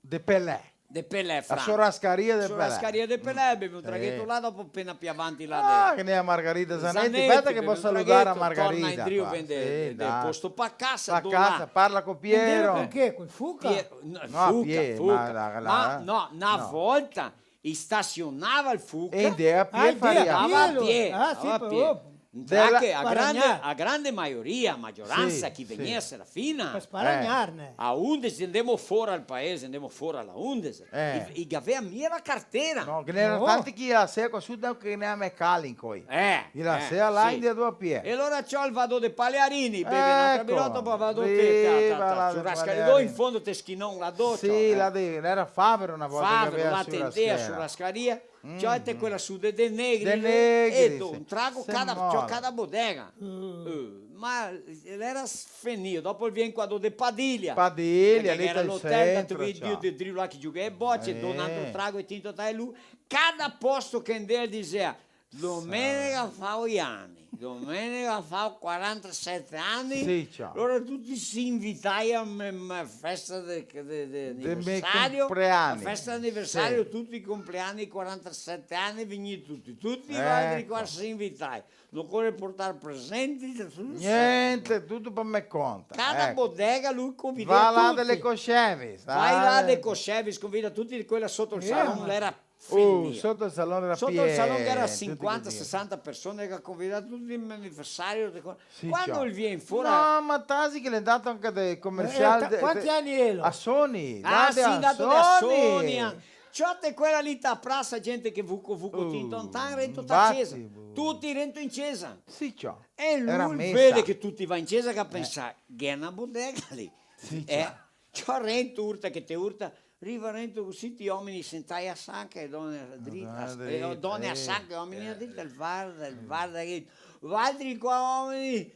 De Pelé. De Pelé, Franco. A churrascaria de Pelé. Churrascaria de Pelé, bevi un tragheto là, dopo pena pì avanti là de... Ah, che ne a Margarita Zanetti. Zanetti, speta che vou saludar a Margarita qua. Torna indrio, vende de posto pa casa, pa casa, parla co Piero. Indrio con che? Col Fuca? Pie-, no, Fuca, Fuca. Ma no, na volta i stasionava el Fuca. E ndea a pie, faria. Ndava a pie. Ah, sì, a pie. Dela... Che a grande, a grande maioria, a magioransa, sì, che vegnea a Serafina, par sparagnar, né? A Undese, ndemo fora al paese, ndemo fora a la Undese. Eh. I, i gavea mia la cartera. No, che ghe n'era tanti che i lasea qua su, che ghe n'era mecanico, eh. Eh, i lasea là, sì. Ndea do a pie. E alora ciò el va do de Palearini, beve n'altra birota, po va do te, ta, ta, ta, là de Palearini. Churrascaria, in fondo te schinon là do, sì, ciò, là de, era Favero na volta che gavea la churrascaria. Favero, là te ndea, churrascaria. Ciò, te quela su de, de Negri, de Negri, e do, sì, un trago cada, ciò, cada bodega. Eh, ma l'era s-, fenìo. Dopo el vien qua do de Padilha. Padilha, lì tel centro, ciò. Parché l'era l'hotel, dove de, de là che giughea e boce, do un altro trago e tinto, ta, e lu. Cada posto che ndea el disea, "Domenega fao i ani." Domenega fao quarantasete ani, sì, ciò. Alora tuti se invitaia a me, me festa de, de, de aniversario, me compleani. A festa de aniversario, sì. Tuti i compleani, quarantasete ani, vegnì tuti, tuti i altri qua se invitaia. No ocore portar presenti, tuto. Gnente, tuto par me conta. Cada bodega lu convidea tuti. Va là dele Coscevis, vai là de Coscevis, convida tuti, quela soto el salon, l'era Uh, finìo. Soto el salon era pien, tuti cusì. Soto el salon che era sinquanta, sesanta persone che ga convidà tuti i aniversari, tuti co-, sì, quando el vien fora... No, ma tasi che l'è ndà anca de comersial. Eh, ta-, de, quanti ani elo? A Sony, ah, sì, ndà de a Sony. Ciò, te quela lì ta prasa, gente che vuco vuco, uh, tinton tan, rento ta cesa. Tuti rento in cesa. Sì, ciò. E lu vede che tuti va in cesa, che pensa, "Gh'è na bodega lì." Sì, ciò. Ciò, rento, urta che te urta, riva rento cusì, ti omini sentai a sanca e done a dri-, a, eh, done a sanca e omini a drita, el varda, el varda che, valtri qua omini,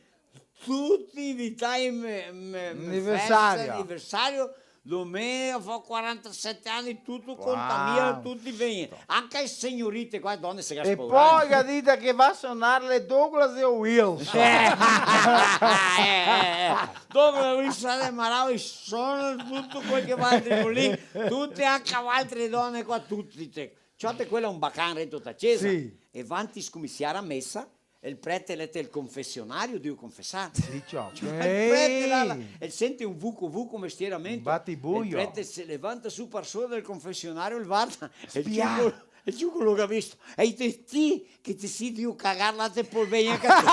tuti invitai me, me, me festa, aniversario, domenega, fao quarantasete ani, tuto contamina, tuti vegni. Anca e signorite qua, done se ga spaurà. E po' ga dita che va a sonar le Douglas e o Wilson. Eh, eh, eh, eh. Dopo mi sare marao, i sona tuto quel che va drio lì, tute anca altre done qua, tuti te. Ciò, te quela un bacan rento ta cesa. Sì. E vanti scominsiar a mesa, el prete l'è tel confesionario, drio confesar. Sì, ciò. Ciò, el prete là, là, el sente un vuco vuco, mestieramento. Un batibuio. El prete se levanta su par sora del confesionario, el varda, el ciuco E giù quel che ga visto. E i te, ti che te si drio cagar là, te pol vegner anca ti.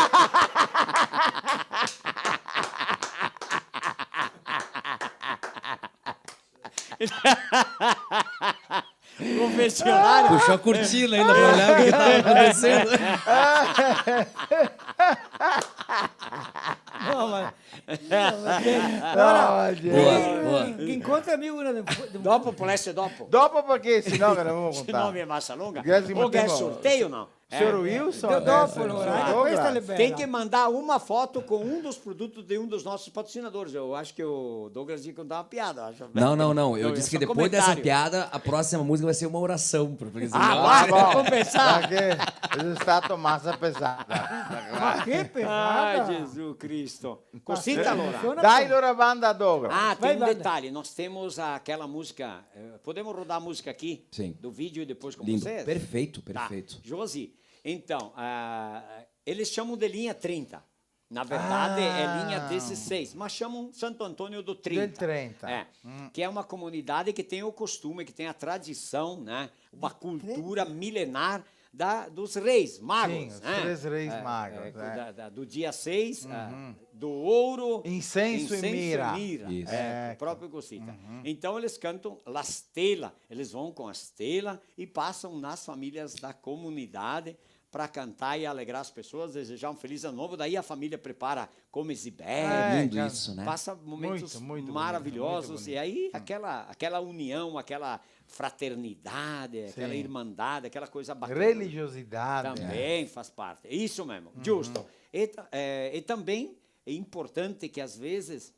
Confesionario. Puxou a cortina ainda pra olhar o que tava acontecendo. No, ma No, ma che, no, ora, ma che, boa, eh, boa. Che incontro amigo de, de... Dopo pol eser dopo. Dopo, parché senò che no vamos contar. Senò mi è masa longa. Grazie, o che è sorteio, no? Signor Wilson, do-, dopo, adesso, allora, anche questa è bella. Tem que mandar uma foto com um dos produtos de um dos nossos patrocinadores. Eu acho que o Douglas ia contar uma piada, acho. Não, não, não. Eu disse que depois dessa piada, a próxima música vai ser uma oração, porque senão... Ah, bom, bom. Vamos pensar. Parché xe stà masa pesà. Ma che pesada! Ah, Gesù Cristo. Cosita, alora. Dai, alora, banda, Douglas. Ah, tem um detalhe. Nós temos aquela música. Eh, podemos rodar a música aqui? Sim. Do vídeo e depois com vocês? Lindo. Perfeito, perfeito. Tá. Josi, então, ah, eles chamam de linha trinta. Na verdade, é linha dezesseis, mas chamam Santo Antônio do trinta. Del trinta. É, que é uma comunidade que tem o costume, que tem a tradição, né? Uma cultura milenar da, dos reis magos, né? Sim, os três reis magos, é, da, da, do dia seis, ah, do ouro, incenso e mira. Isso. É, o próprio cosita. Então, eles cantam la stela, eles vão com a stela e passam nas famílias da comunidade para cantar e alegrar as pessoas, desejar um feliz ano novo. Daí a família prepara, come e bebe. É, lindo isso, né? Passa momentos maravilhosos. Muito, muito bonito. E aí aquela, aquela união, aquela fraternidade, aquela irmandade, aquela coisa bacana. Religiosidade. Também faz parte. Isso mesmo, justo. E ta-, é, e também é importante que, às vezes,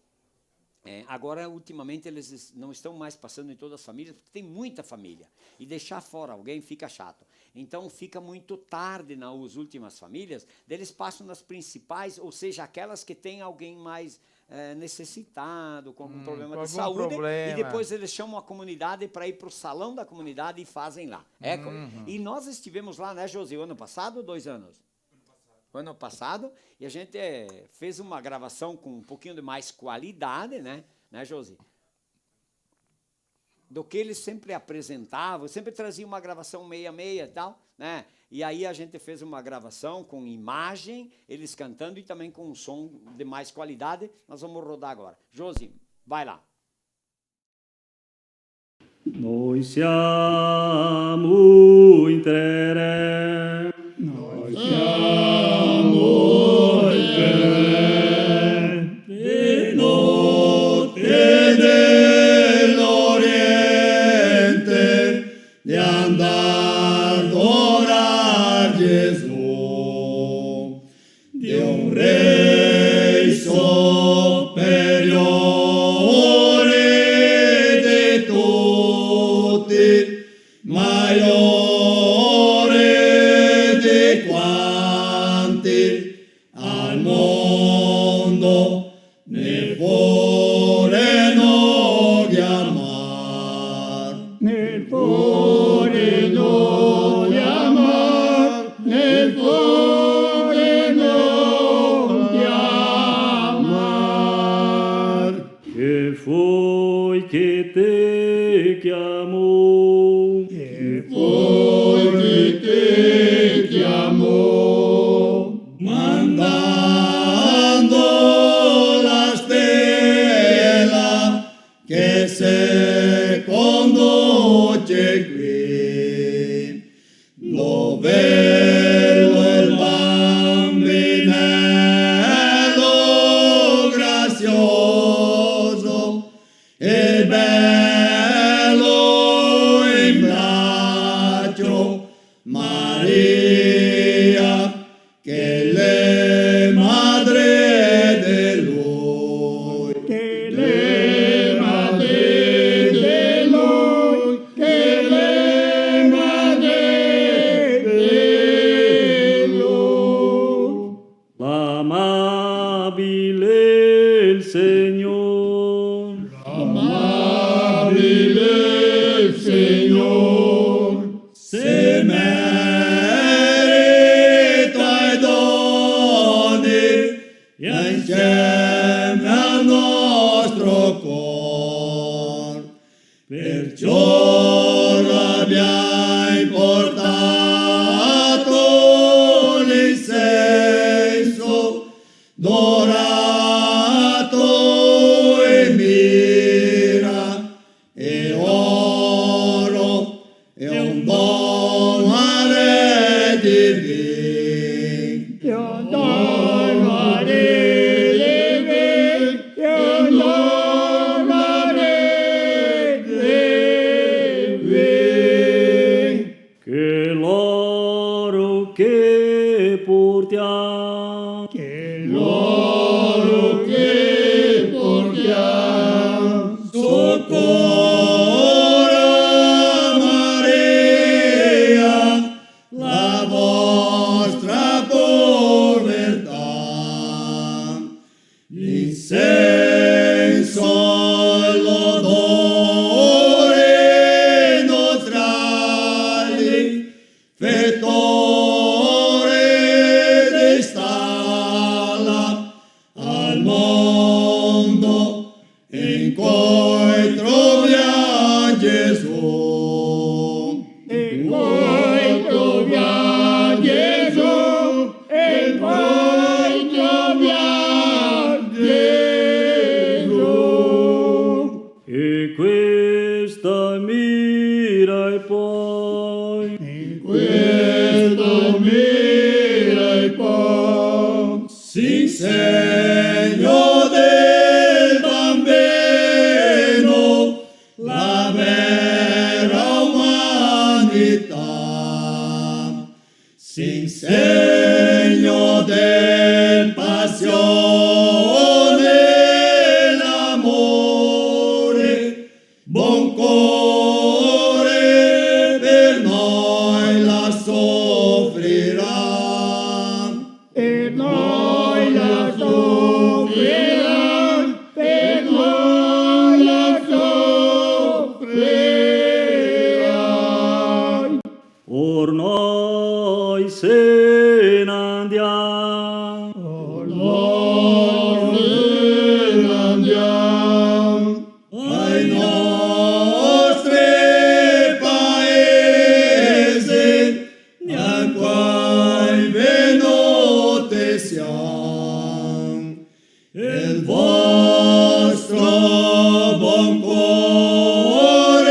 é, agora, ultimamente, eles es-, não estão mais passando em todas as famílias, porque tem muita família. E deixar fora alguém fica chato. Então, fica muito tarde nas últimas famílias, eles passam nas principais, ou seja, aquelas que têm alguém mais, é, necessitado, com algum problema de saúde, e depois eles chamam a comunidade para ir pro salão da comunidade e fazem lá. Eco. E nós estivemos lá, né, Josi, ano passado ou dois anos? O ano passado, e a gente, eh, fez uma gravação com um pouquinho de mais qualidade, né? Né, Josi? Do que eles sempre apresentavam, sempre traziam uma gravação meia-meia e tal, né? E aí a gente fez uma gravação com imagem, eles cantando e também com um som de mais qualidade. Nós vamos rodar agora. Josi, vai lá. Noi siamo in tre re. Noi siamo in tre re. De note e de l'oriente, de andar adorar Gesù. De un rei superiore de tuti, maiore de quanti al mondo ne voleno chiamar. Ne voleno chiamar, ne voleno chiamar. Che foi che te chiamò? Che foi che te chiamò? Mandando la stela che se conduce qui, dov'è il bambinello grazioso e bello in braccio Maria, che l'è madre de lui. Che l'è madre de lui, che l'è madre de lui. L'amabile el Segnor. L'amabile el Segnor. Se merita i doni e insieme al nostro cor. Perciò l'abbiam portato l'incenso dorato e mira e oro e un don al Re divin. E un don al Re divin, e un don al Re divin. Che l'oro che portiam. Che l'oro che portiam. Socora Maria, la vostra povertà. Sin segno del Bambino, la vera umanità. Sin segno del pasion, l'amor, bon core per noi la sofrirà. Per noi la sofrirà, per noi la sofrirà. Or noi se n'andiam. Or noi se n'andiam. Ai nostri paesi, gnanca i venoti siam. El vostro bon core,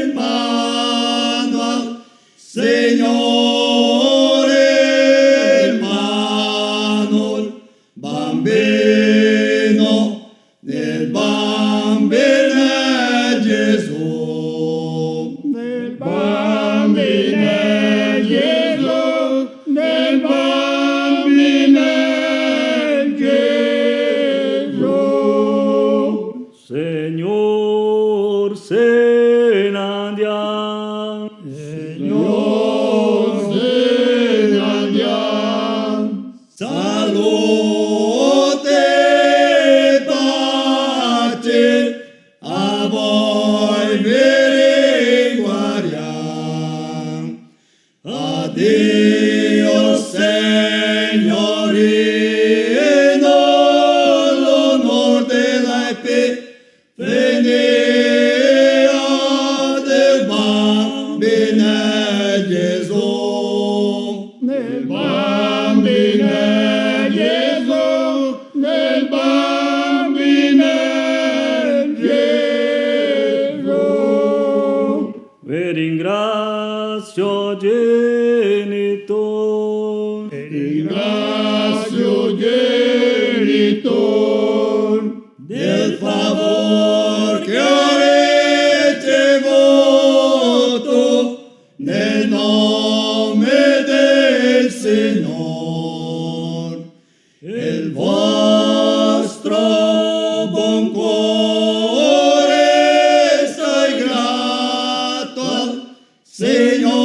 Emanuel, Signor, Emanuel, Bambino, nel Bambino Gesù. Nel Bambino Gesù, nel Bambino Gesù. Signor, se n'andiam. Signor, se n'andiam. Salute, pace, a voi vi ringuariam. Adio, Signorino, l'onor de la pe-, Venia del Bambino Gesù. Nel Bambino Gesù, nel Bambino Gesù. Ve ringrasio, genitor. Ve ringrasio, genitor. Del favor che ho ricevuto nel nome del Signor. El vostro bon core soi grato al Signor,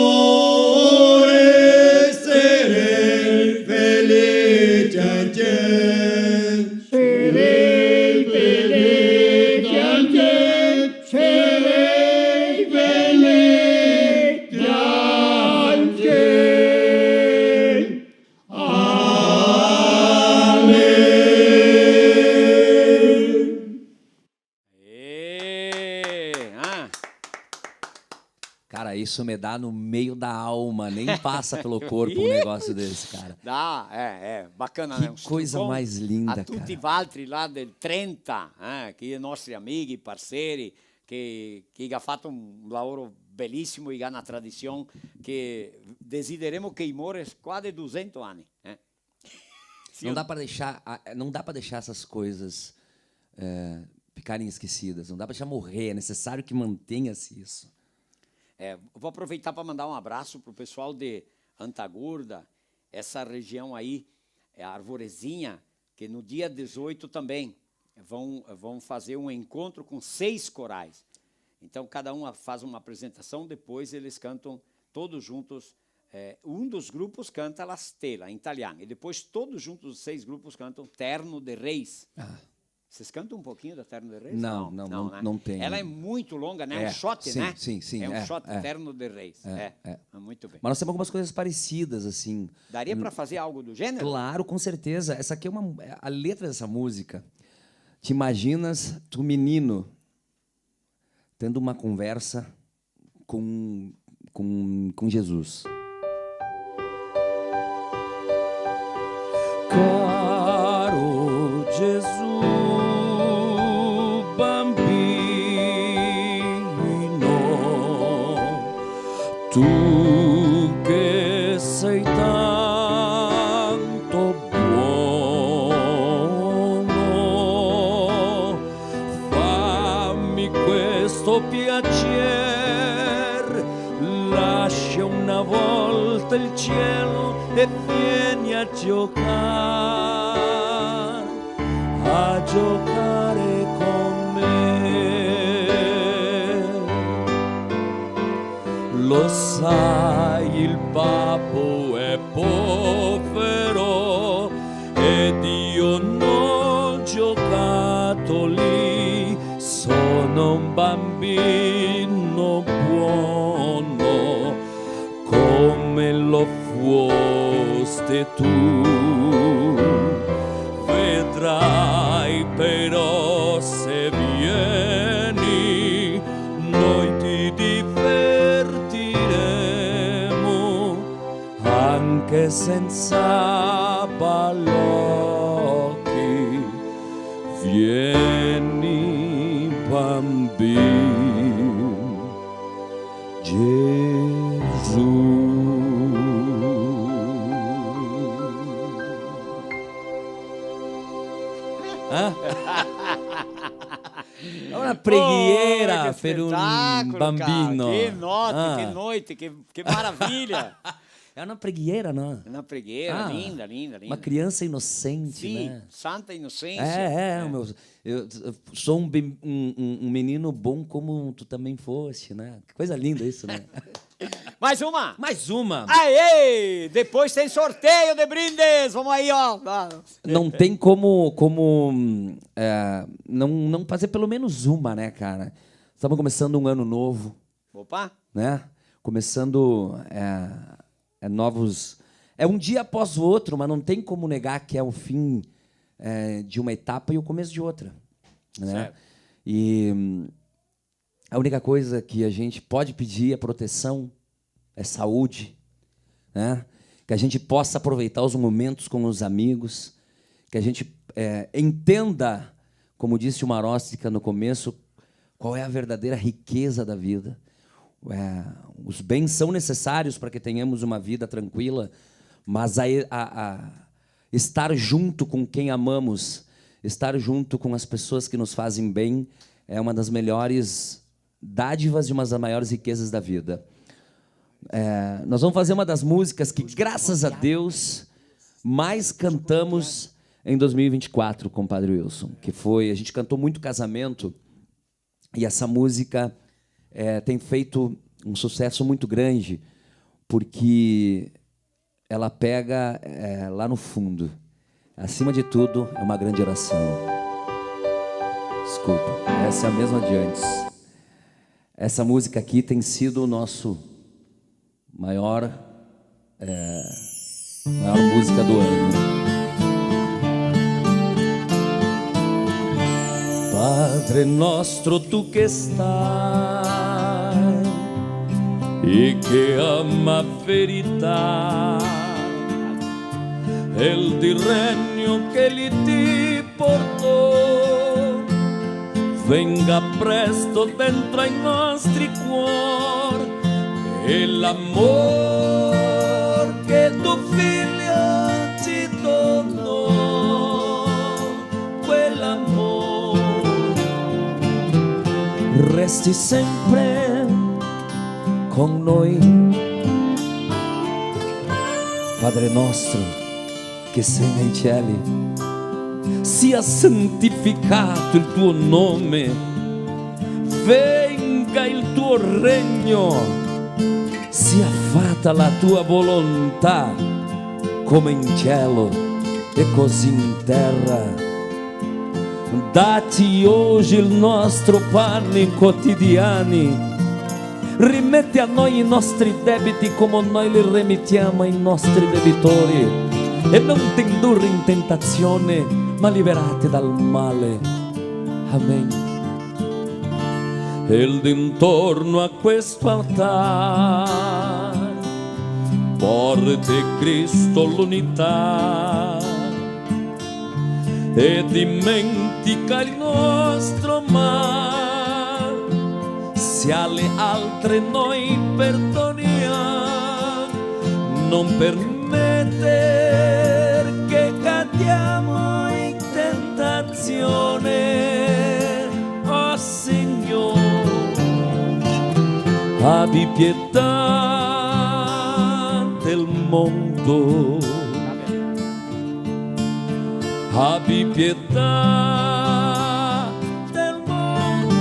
sarei felice anch'io. Sarei felice anch'io, sarei felice anch'io. Amen. Aê! Ah. Cara, isso me dá no meio da alma, nem passa pelo corpo um negócio desse, cara. Dá, é, é, bacana, né? Que coisa mais linda, cara. A tuti valtri là del trenta, eh, che i nostri amighi, parseri, che, che i ga fato un lavoro belìsimo, i ga na tradision che desideremo che i more qua de dusento ani, eh. Sì. Não dá pra deixar, a, não dá pra deixar essas coisas, é, ficarem esquecidas, não dá pra deixar morrer, é necessário que mantenha-se isso. É, vou aproveitar pra mandar um abraço pro pessoal de Anta Gorda, essa região aí, é a Arvorezinha, que no dia dezoito também vão, vão fazer um encontro com seis corais. Então, cada um faz uma apresentação, depois eles cantam todos juntos. É, um dos grupos canta La Stella, em italiano, e depois todos juntos, os seis grupos, cantam Terno de Reis. Ah. Vocês cantam um pouquinho da Terno de Reis? Não, não, não, não, né? Não tem. Ela é muito longa, né? É um shot, sim, né? Sim, sim, é um shot, é. Terno de Reis. É, é, é. Muito bem. Mas nós temos algumas coisas parecidas, assim. Daria pra fazer algo do gênero? Claro, com certeza. Essa aqui é uma, a letra dessa música. Te imaginas tu, menino, tendo uma conversa com, com, com Jesus. Caro Gesù Bambino, tu che sei tanto Piacer, lascia una volta il cielo e vieni a giocare, a giocare con me. Lo sai, il babbo è povero ed io non ho giocattoli, sono un bambino buono come lo foste tu. Vedrai però, se vieni, noi ti divertiremo anche senza balocchi. Vieni, bambin Gesù. Eh? È una preghiera per un bambino. Oh, che spettacolo, cara. Che notte, che noite, che, che maravilha. É uma preguiera, não? Uma preguiera, ah, linda, linda, linda. Uma criança inocente, sim, né? Santa inocência, é, é, né? Meu, eu, eu sou um, bem- um, um- um menino bom como tu também foste, né? Que coisa linda isso, né? Mais uma! Mais uma! Aê! Depois tem sorteio de brindes! Vamos aí, ó! Não tem como, como é, não, não fazer pelo menos uma, né, cara? Estamos começando um ano novo, Opa! Né? Começando é, é novos. É um dia após o outro, mas não tem como negar que é o fim é, de uma etapa e o começo de outra. Né? Certo. E hum, a única coisa que a gente pode pedir é proteção, é saúde, né? Que a gente possa aproveitar os momentos com os amigos, que a gente é, entenda, como disse o Maróstica no começo, qual é a verdadeira riqueza da vida. É, os bens são necessários para que tenhamos uma vida tranquila, mas a, a- a- estar junto com quem amamos, estar junto com as pessoas que nos fazem bem, é uma das melhores dádivas e uma das maiores riquezas da vida. É, nós vamos fazer uma das músicas que, graças a Deus, mais cantamos em dois mil e vinte e quatro com o Padre Wilson, que foi, a gente cantou muito casamento, e essa música é, tem feito um sucesso muito grande, porque ela pega é, lá no fundo. Acima de tudo, é uma grande oração. Desculpa, essa é a mesma de antes. Essa música aqui tem sido o nosso maior, é, maior música do ano. Padre nostro tu che stai e che ama verità, el di regno che li ti portò, venga presto dentro ai nostri cuor, e l'amor che tu figlio ti donò, quell'amor resti sempre con noi. Padre nostro, che sei nei cieli, sia santificato il tuo nome, venga il tuo regno, sia fatta la tua volontà, come in cielo e così in terra. Dacci oggi il nostro pane quotidiano. Rimetti a noi i nostri debiti come noi li rimettiamo ai nostri debitori. E non ti indurre in tentazione, ma liberati dal male. Amen. E dintorno a questo altar porti Cristo l'unità e dimentica il nostro mal. Se alle altre noi perdoniamo, non permetter che cadiamo in tentazione, oh Signor. Abbi pietà del mondo, abbi pietà del mondo.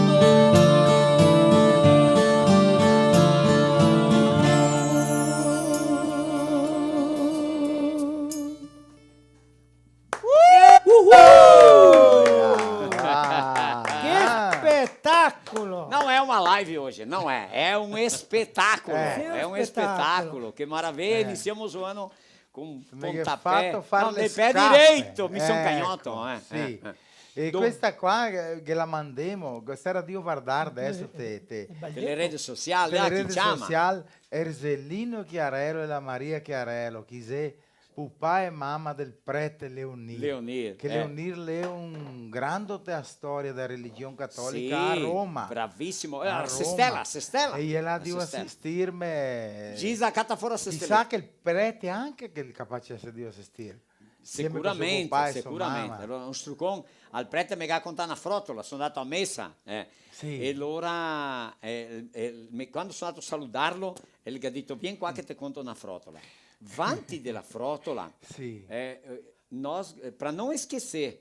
Che spetacolo! Não é uma live hoje, não é. É um espetáculo. É. É um Espetáculo. Espetáculo. Que maravilha. Iniciamos o ano com Come che pontapé. fato fare Não, le de pé scarpe? direito, mi son Eco, cagnoto, eh. Sì. Eh. E Dom- questa qua eh, che la mandemo, questa era Dio vardar adesso te, te, Che le rede sociali, te le ah, chi rede chiama? Social, Erzelino Chiarello e la Maria Chiarello, chi xe pupà e mama del prete Leonir. Leonir, Che eh. Leonir l'è un grando te la storia dela religion catolica Sì, a Roma. Bravissimo. A Eh, se Roma. stela, se stela. E ela Se deu stela. Asistirme. Gisa, cata fora se Chissà stela. Che el prete anche che el capace ese deu asistir. Insieme co so Sicuramente, pupà e so sicuramente. mama. Era un strucon al prete, me ga contà na frotola, son andato a mesa, eh. Sì. E alora, eh, eh, me- quando son andato a saludarlo, el ga dito: "Vien qua che te conto na frotola." Vanti dela frotola, Sì. eh, eh, nós, eh, pra não esquecer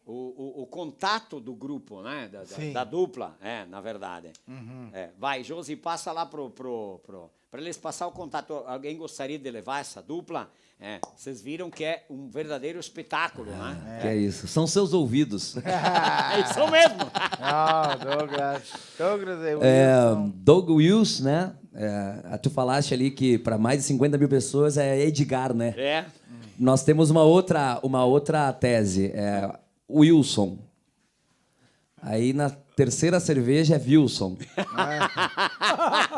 o, o, o contato do grupo, né? Da, da, Sì. da dupla, é, na verdade. Uhum. É, vai, Josi, passa lá pro, pro, pro, pra eles passar o contato. Alguém gostaria de levar essa dupla? É, vocês viram que é um verdadeiro espetáculo, né? Que é isso. São seus ouvidos. É isso mesmo. Não, Douglas. Douglas é É, Wilson. Doug Wilson, né? É, tu falaste ali que para mais de cinquenta mil pessoas é Edgar, né? É. Nós temos uma outra, uma outra tese. É Wilson. Aí na terceira cerveja é Wilson.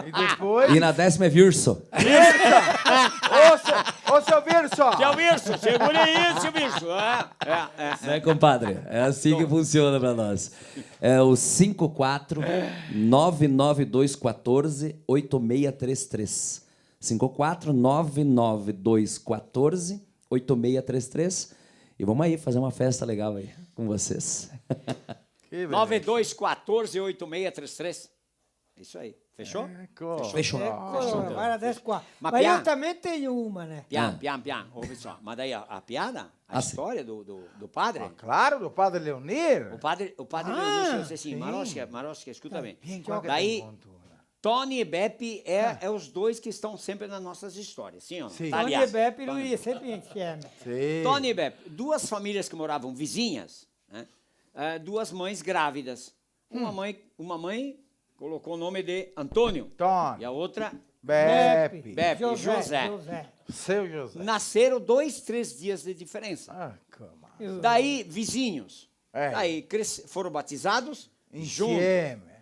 E depois? E na décima é Virso. Ô, seu, ô, seu Virso! Seu Virso, segura aí, seu Virso. É, é, é. Né, compadre? É assim que funciona pra nós. É o cinco quatro nove nove dois quatorze oito meia três três. Cinco quatro nove nove dois quatorze oito meia três três. E vamos aí fazer uma festa legal aí com vocês. Que beleza. Nove dois quatorze oito meia três três. Isso aí. Fechou? Eco. Fechou. Ora, varda adesso qua. Ma Ma io pian- também tenho uma, né? Pian, Ah. pian, pian. Ouve só. Ma daí a, a piada, a Ah, sì. Storia do, do, do padre. Ma claro, do padre Leonir. O padre, o padre Ah, Leonir disse assim, sim. Marosca, Marosca, escuta bem. Vien qua che Daí, te conto una. Tony e Bepi é, Ah. é os dois que estão sempre nas nossas histórias, sim ou não? Sì. Tá Tony ligado? e Bepi, Tony. Lui è sempre insieme. Sì. Tony e Bepi, duas famílias que moravam vizinhas, né? Ah, duas mães grávidas. Uma mãe, uma mãe colocou o nome de Antônio Tony. E a outra, Bepi. Bepi, José, José. José. Seu José. Nasceram dois, três dias de diferença. Ah, come. Eu- Daí, vizinhos. É. Daí cres- foram batizados juntos. Insieme.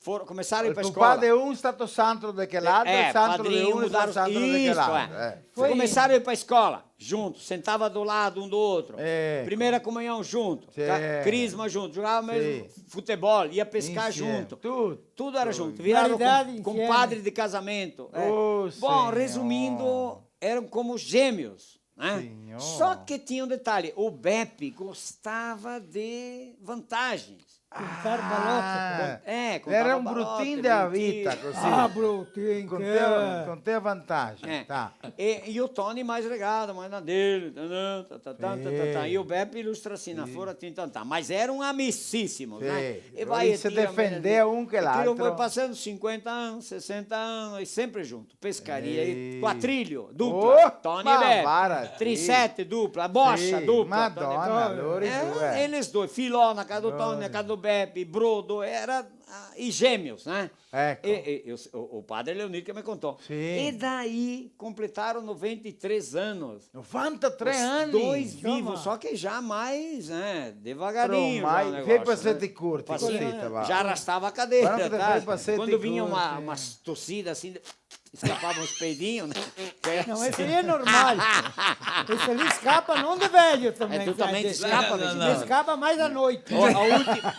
Foram, começaram a ir O pra papà escola. De um sta tosando de che l'altro, É, e santo de padrinho, um sta mudaram. tosando de che Isso, l'altro. é. Eh. Foi Começaram a ir pra escola junto, sentava do lado um do outro. É. Primeira comunhão junto, Sim. ca- crisma junto, jogava mesmo Sim. futebol, ia pescar Insieme. junto. Tudo. Tudo era junto. Viraram Caridade com, insieme. Compadre de casamento. É. Ô, Bom, Senhor. Resumindo, eram como gêmeos. Né? Senhor. Só que tinha um detalhe, o Bepi gostava de vantagens. Contar balota. Ah, É, era contava um balota, brutinho da mentira. Vita, così. Ah, brutinho. Contava, contava vantagem. É. Tá. E, e o Tony mais regado, mais na dele. Tá, tá, tá, tá, tá, tá. Sim. E o Bepi ilustra assim, na fora, assim, tá, tá. Mas eram amicíssimos, Sim. né? E Ele vai, se tira, defender tira. Um que E aquilo l'altro. Foi passando cinquenta anos, sessenta anos, e sempre junto. Pescaria, Ei. e quatrilho, dupla, Oh, Tony ma e Bepi. vara, sì. Trisete, dupla, bocha, Sì, dupla. Madonna, Tony e Bepi. loro É, due. Eles dois, filò na casa do Tony, na Loro. Casa do Bepi, brodo, era ah, e gêmeos, né? Eco. E, e, e o, o padre Leonir que me contou. Sim. E daí completaram noventa e três anos. Novantatré Os anni. dois Insomma. Vivos, só que já mais, né, devagarinho. Ormai, Já o fai negócio, passetti né? curti, Passetti- cosita, va. Já arrastava a cadeira, Quando che tá? fai passetti Quando vinha uma, curti. Umas tossidas assim, escapava uns peidinhos, né? Não, esse aí é normal. Esse ali escapa não de velho também. É, tu também sabe? escapa, Ele Virginia? Escapa mais à noite. Ó, a última,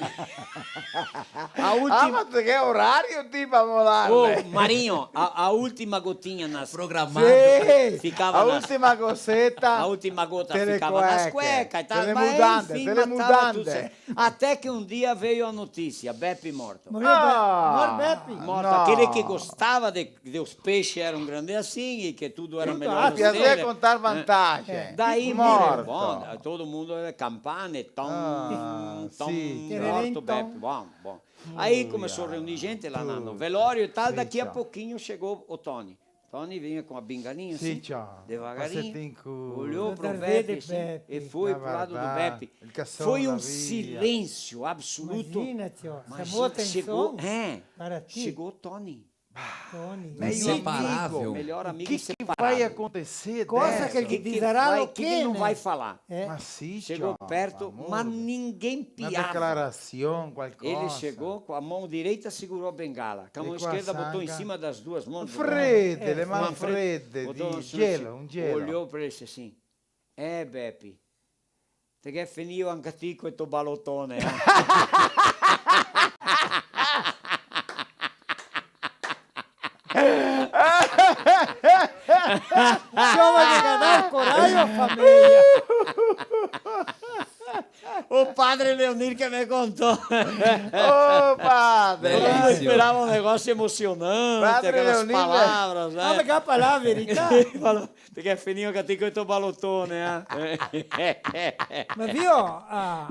a Ah, ma te ghè orario ti par molarle? Oh, Marinho, a, a última gotinha nas... Programado. Sì, ficava a nas, última goceta. A última gota ficava nas cueca e tal, ma enfim, matava tudo certo. Até que um dia veio a notícia, Bepi morto. Morreu Be-, ah, morreu Bepi. Morto, no. Aquele que gostava de, de os peixes, era um grande assim, e que tudo era melhor assim, né? Piace contar vantagem. Daí, morto. Bom, todo mundo era campane, tom, ah, tom, sì, morto Bepi, bom, bom. Aí começou a reunir gente lá na, no velório e tal, daqui a pouquinho chegou o Tony. Tony vinha com a bengalinha assim, devagarinho, olhou pro Bepi assim, e foi pro lado do Bepi. Foi um silêncio absoluto. Imagina, tio, mas chamou atenção, chegou, é, para ti. Chegou o Tony. Tony. Meio amigo, melhor amigo inseparável. O que que vai acontecer? Cosa che el ghe dirà, che el não vai falar. É. Ma sì, chegou perto, ma ninguém piava. Uma declaração, qualquer coisa. Ele chegou, com a mão direita segurou a bengala, com a mão esquerda botou em cima das duas mãos. Frede, le man frede, botou assim, gelo, un gelo. Olhou pra ele assim: "É, Bepi, te ghè finìo anca ti co e to balotone, eh?" Giovane che dà corajo, famiglia. O padre Leonir che me contò. Oh, padre. Todo mundo esperava um negócio emocionante, aquelas palavras, né? Ah, ma che palavra, verità. Falou, te ghè finìo anca ti co e to balotone, eh? Ma vio, ah,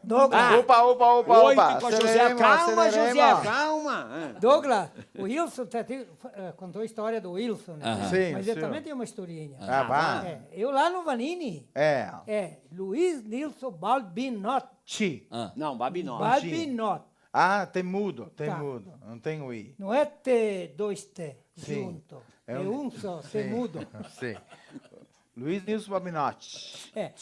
Douglas. Ah, opa, opa, opa, opa. Oito pra José. Aceleremos, calma, aceleremos. José, calma. Eh. Douglas, o Wilson, te, te, eh, contou a história do Wilson, né? Aham. Sim, sim. Mas eu também tenho uma historinha. Ah, vá. É, eu lá no Vanini. É. É, Luiz Nilson Balbinotti. Ah. Não, Babinot. Balbinotti. Ah, tem mudo, tem mudo. Não tem o i. Não é T, dois T junto. É um só, tem mudo. Sim. Luiz Nilson Babinotti. É.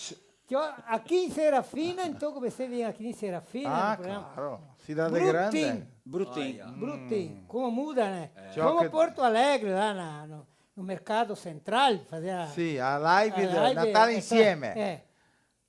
Ti ho, aqui em Serafina, então comecei a vir aqui em Serafina, no programa. Ah, claro. Cidade grande. Brutin. Brutin. Brutin. Como muda, né? Como Porto Alegre, lá na, no, no Mercado Central, fazia a live, Natal Insieme. É.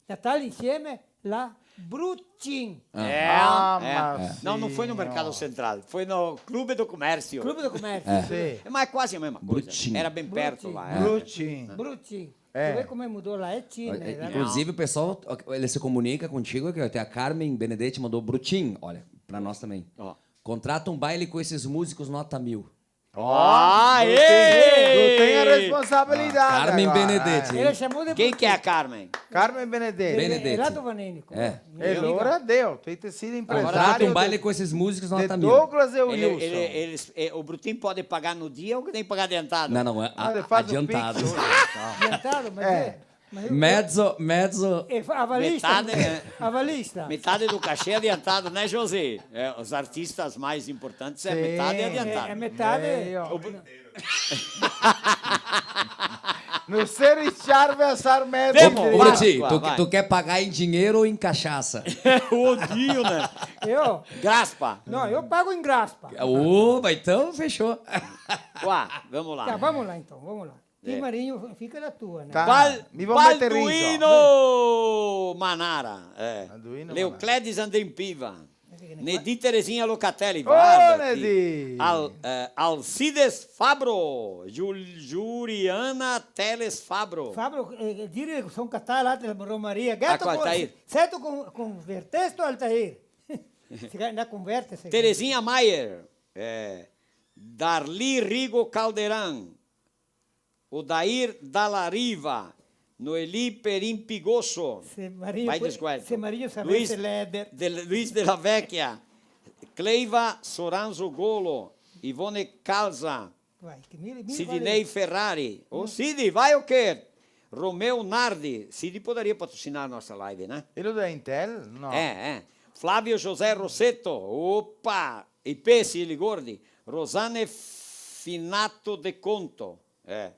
Natal Insieme, lá, Brutin. Ah. É, ah, é. Mas não, não foi no Mercado Central, foi no Clube do Comércio. Clube do Comércio. É. Sim. Mas é quase a mesma coisa. Brutin. Era bem perto lá, é. Brutin. Brutin. É. Tu vê como mudou lá, é China, né? Inclusive, o pessoal, ele se comunica contigo, que até a Carmen Benedetti mandou Brutin, olha, pra nós também. Ó. Contrata um baile com esses músicos nota mil. Ó, aê! Tu tem a responsabilidade agora. Carmen Benedetti. Ele chamou de... Quem que é a Carmen? Carmen Benedetti. Benedetti. Ele é lá do Vanini. É. E alora deu, tem que ter sido empresário. Contrata um baile com esses músicos nota mil. Douglas e o Wilson. Ele, ele, eles, eh, o Brutin pode pagar no dia ou tem que pagar adiantado? Não, não, é, ah, ele faz o adiantado. Pix hoje, então. Adiantado, mas é. Mezzo, mezzo. E fa-, avalista. Metade, né? Avalista. Metade do cachê adiantado, né, José? É, os artistas mais importantes é metade adiantado. Sim. É, é metade. É, eu... No se risciarve a sar mezzo. Ô, Brutin, tu, tu quer pagar em dinheiro ou em cachaça? Odio, né? Eu? Graspa. Não, eu pago em graspa. Opa, então fechou. Qua, vamos lá. Tá, vamos lá então, vamos lá. Ti, Marinho, fica na tua, né? Tá, Bal-, mi vou meter riso. Balduino Manara, eh. Balduino Manara. Leocledes Andrin Piva. Nedi Terezinha Locatelli, guarda chi. Nedi. Al-, eh, Alcides Fabro, Giul-, Giuliana Teles Fabro. Fabro, eh, dire che son catà là dela Romaria. Gheto, Altair. Seto con-, convertesto, Altair? Se na converte, se... Terezinha Maier, eh, Darli Rigo Calderan. Odair Dalla Riva, Noeli Perin Pigosso, se Marinho vai, desguardo. Se Marinho savesse Luiz, leggere. Del-, Luiz Della Vecchia, Cleiva Soranzo Golo, Ivone Calza, vai, che mille, mille Sidney Ferrari. Oh, Sidi, vai o quê? Romeu Nardi, Sidi poderia patrocinar a nossa live, né? Ele é da Intel? Não. É, é. Flávio José Rossetto, opa, I Pesi Ligordi, Rosane Finato De Conto, é.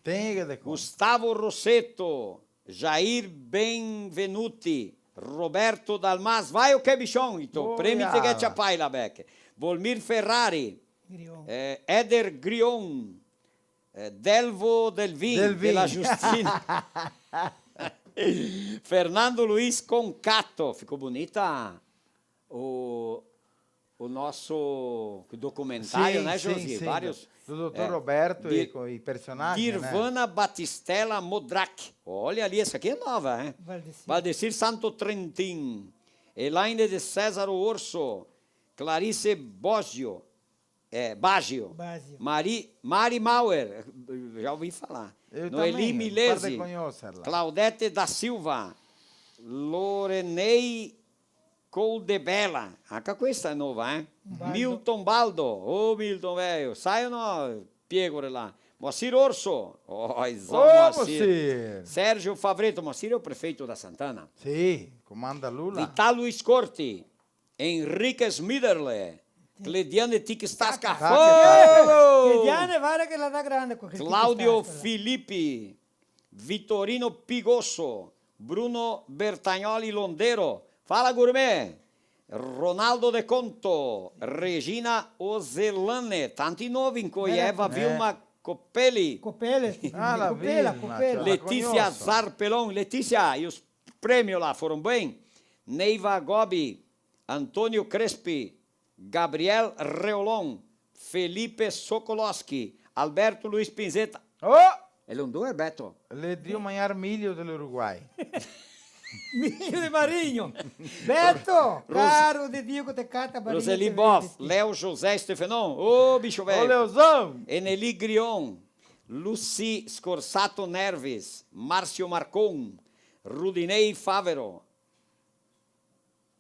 Tem que ter conta. Gustavo Rossetto, Jair Benvenuti, Roberto Dalmas, vai o che, bichon, ito, oh, premi te che ciapai la beche. Volmir Ferrari, Grion. Eh, Eder Grion, eh, Delvo Delvin, Delvin. Della Justina. Fernando Luiz Concato, ficou bonita. O o nosso documentário, né, Josi? Sim, sim. Vários, do doutor Roberto e com, e personagem, né? Dirvana Batistella Modrak. Olha ali, essa aqui é nova, hein? Valdecir. Valdecir Santo Trentin. Elaine de César Orso. Clarice Bosio. É, Baggio. Baggio. Mari, Mari Mauer, já ouvi falar. Eu Noeli também, Milesi, guarda conhecerla. Claudete da Silva, Lorenei Coldebella. Anca questa xe nova, eh? Baldo. Milton Baldo. Ô, Milton, velho, sai o nó, piegore là. Moacir Orso. Ó, oh, Moacir. Moacir. Sérgio Favreto. Moacir é o prefeito da Santana. Sì, comanda Lula. Vitalo Scorti. Henrique Smiderle, Clediane Tic Stasca. Taca, taca. Fogo! Clediane, vara che la dà grande co quel Claudio Tic Stasca là. Filippi, Vitorino Pigosso, Bruno Bertagnoli Londero, fala Gourmet, Ronaldo De Conto, Regina Ozelane, tanti novi incoi, Eva Vilma Copelli. Copelli. Ah, la Copela, Vilma, Copela. Letizia Zarpelon, Letizia, e os prêmios lá foram bem? Neiva Gobi, Antonio Crespi, Gabriel Reolon, Felipe Sokolowski, Alberto Luis Pinzetta. Oh! E l'è un due, Beto? L'è drio magnar milio de l'Uruguay. Milio de Marinho. Beto, caro de Dio che te cata Marinho. Roseli Boff, Leo José Stefenon. Ô, bicho velho. Ô, Leozão. Eneli Grion, Lucy Scorsato Nerves, Márcio Marcon, Rudinei Favero.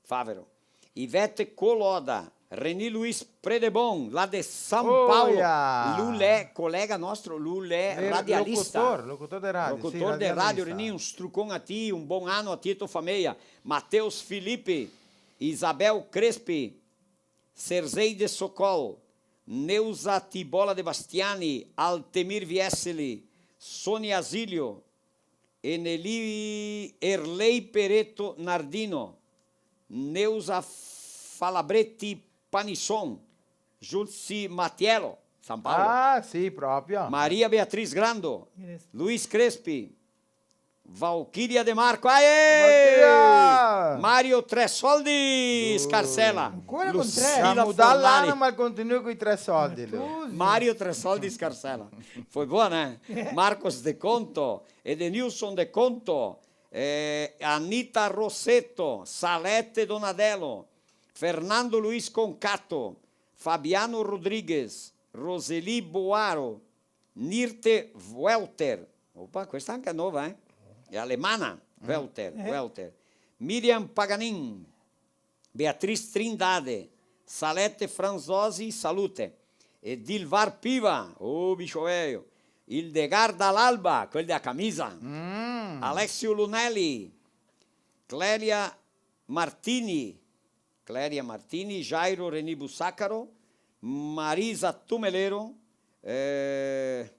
Favero. Ivete Coloda, Reni Luiz Predebon, là de São Paulo. Lu l'è colega nostro, lu l'è radialista. Locutor, locutor de radio, sì, radialista. Locutor de radio, Reni, un strucon a ti, un bon ano a ti e tua fameia. Mateus Filippi, Isabel Crespi, Serzeide Sokol, Neuza Tibola de Bastiani, Altemir Vieseli, Sonia Zilio, Eneli Erlei Pereto Nardino, Neuza Falabretti Panisson, Julci Mattiello, São Paulo. Ah, sì, proprio. Maria Beatriz Grando, Luiz Crespi, Valquíria De Marco, aê! Valquíria! Mario Tresoldi Scarsella. Ancora con tre. Lucila Fornari. Ga mudà l'ano, ma el continua coi tre soldi, lu. Mario Tresoldi Scarsella. Foi boa, né? Marcos De Conto, Edenilson De Conto, eh, Anita Rossetto, Salete Donadello, Fernando Luiz Concato, Fabiano Rodrigues, Roseli Boaro, Nirte Welter. Opa, questa anca xe nova, eh? Xe alemana. Welter, Welter. Miriam Paganin, Beatriz Trindade, Salete Franzosi, salute. Edilvar Piva, oh, bicho velho. Ildegar Dall'Alba, quel dea camisa. Alessio Lunelli, Clelia Martini, Clelia Martini, Jairo Reni Bussacaro, Marisa Tumelero, eh,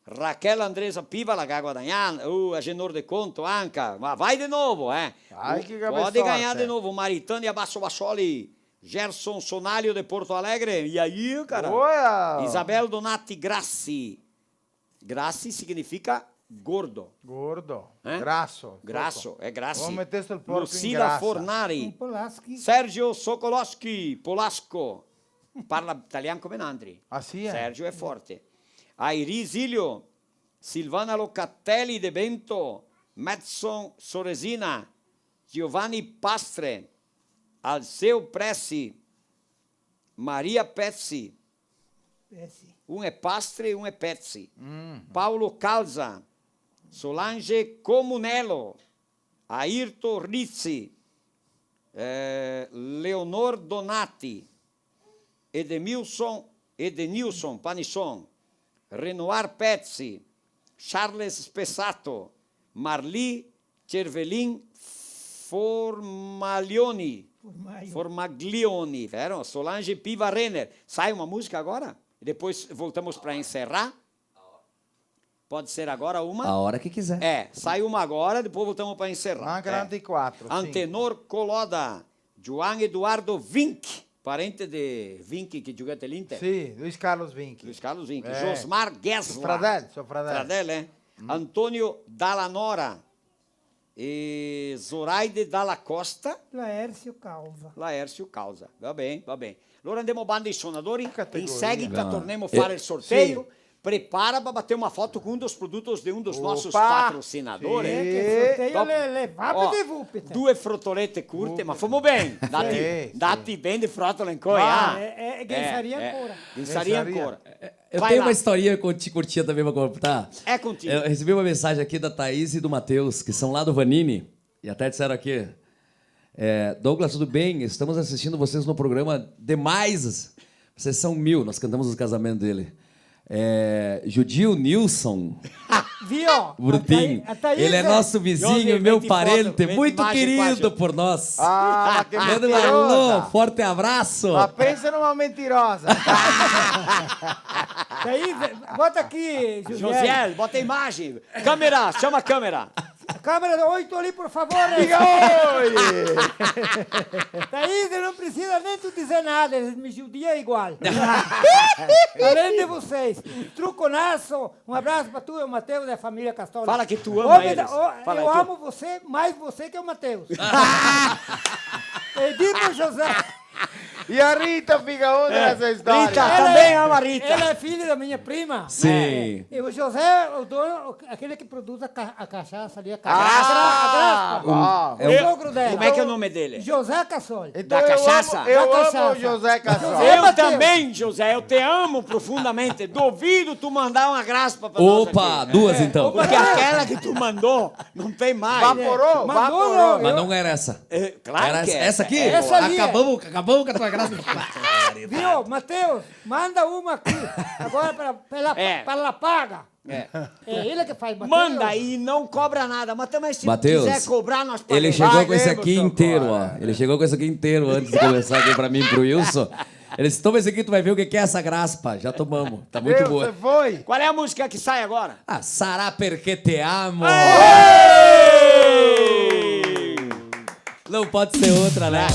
Raquel Andresa Piva, la ga guadagnà, uh, Agenor De Conto anca, ma vai de novo, eh. Vai che pode gagnar de novo, Maritânia Basso Bassoli, Gerson Sonalho de Porto Alegre, e aí, cara? Boa! Isabel Donati Grassi, Grassi significa gordo. Gordo. Eh? Grasso. Grasso, é grasso. Vamos meter sul porco in grassa. Lucila Fornari. Un Polaschi. Sergio Sokolowski, Polasco. Parla italian come nantri. Ah, sì, eh? Sergio xe forte. Airi Zilio, Silvana Locatelli de Bento, Madson Soresina, Giovanni Pastre, Alceu Pressi, Maria Pezzi. Pezzi. Un xe Pastre e un xe Pezzi. Mm. Paolo Calza, Solange Comunello, Ayrton Rizzi, eh, Leonor Donati, Edemilson, Edenilson Panisson, Renoir Pezzi, Charles Spessato, Marli Cervelin Formaglioni. Formaglio. Formaglioni, vero? Solange Piva Renner. Sai uma música agora? E depois voltamos pra encerrar? Pode ser agora uma? A hora que quiser. É, sai uma agora, depois voltamos pra encerrar. Manca altri quatro, cinco. Antenor Coloda, João Eduardo Vinck, parente de Vinck che gioga te l'Inter. Sì, Luis Carlos Vinck. Luis Carlos Vinck. Eh. Josmar Gessler. Fradel, so fradel. Fradel, eh? Mm. Antonio Dalla Nora. E Zoraide Dalla Costa. Laércio Causa. Laércio Causa. Va ben, va ben. Alora andemo banda i sonadori, in seguita tornemo a fare el sorteio. Sì. Prepara pa bater una foto con un dos produtos de un dos nosos patrocinadores. Eh, che sorteio le, le va, ó, due frotolete curte, ma femo ben. Dati, dati ben de frotole ancora, ah. Eh, eh, ghe saria ancora. Ghe saria ancora. Eu tenho uma historinha que eu te curtia também pra contar. É contigo. Eu recebi uma mensagem aqui da Thaís e do Matheus, que são lá do Vanini, e até disseram aqui, é, "Douglas, tudo bem? Estamos assistindo vocês no programa Demais. Vocês são mil." Nós cantamos os casamentos dele. É, Judil Nilson. Viu? Brutin. A Thaí-, a Thaís... Ele é nosso vizinho, meu parente, muito querido por nós. Ah, ma che mentirosa! Manda um alô, forte abraço. Ma pensa numa mentirosa. Thaís, bota aqui, Josiel. Josiel, bota a imagem. Câmera, chama a câmera. Câmera oito ali, por favor. Diga oi! Thaís, não precisa nem tu dizer nada, eles me judiam igual. Além de vocês, um truconaço, um abraço pra tu, o Matheus e a família Castoli. Fala que tu ama eles. Ô, eu amo você, mais você que o Matheus. E diz pro José. E a Rita fica onde nessa história? Rita, também ama a Rita. Ela é filha da minha prima. Sim. E o José, o dono, aquele que produz a ca-, a cachaça ali, a cachaça. Ah, a graspa. O sogro dela. Como é que é o nome dele? José Cassol. Então, da cachaça? Eu amo, eu amo o José Cassol. José Mateus. Eu também, José, eu te amo profundamente. Duvido tu mandar uma graspa pra nós aqui. Opa, duas então. Porque aquela que tu mandou, não tem mais. Vaporou, vaporou. Mas não era essa. É, claro que é essa. Era essa aqui? Essa ali. Acabamos, acabamos com a tua graspa. Viu, Mateus? Manda uma aqui. Agora pra, pra ela, pra ela paga. É. É ele que faz, Mateus. Manda e não cobra nada. Mas também, se quiser cobrar, nós pagamos. Mateus, ele chegou com esse aqui inteiro, ó. Ele chegou com esse aqui inteiro antes de começar aqui pra mim, pro Wilson. Ele disse: "Toma esse aqui, tu vai ver o que que é essa graspa." Já tomamos. Tá muito boa. Você foi? Qual é a música que sai agora? Ah, Sarà perché te amo. Aê! Não pode ser outra, né?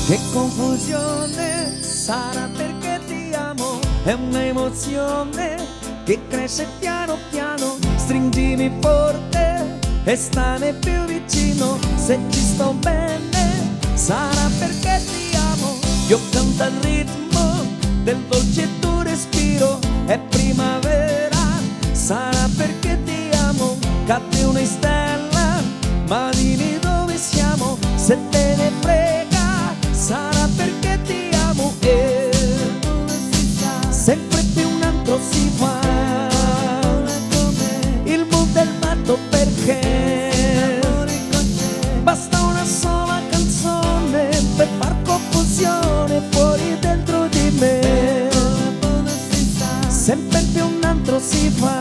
Che confusione, sarà perché ti amo, è un'emozione che cresce piano piano, stringimi forte e stame più vicino, se ci sto bene sarà perché ti amo, io canto al ritmo del dolce tuo respiro, è primavera, sarà perché ti amo, cade una stella, ma dimmi dove siamo, se te ne frega, sarà perché ti amo e sempre più un altro si fa. Il mondo è matto perché basta una sola canzone per far confusione fuori dentro di me. Sempre più un altro si fa.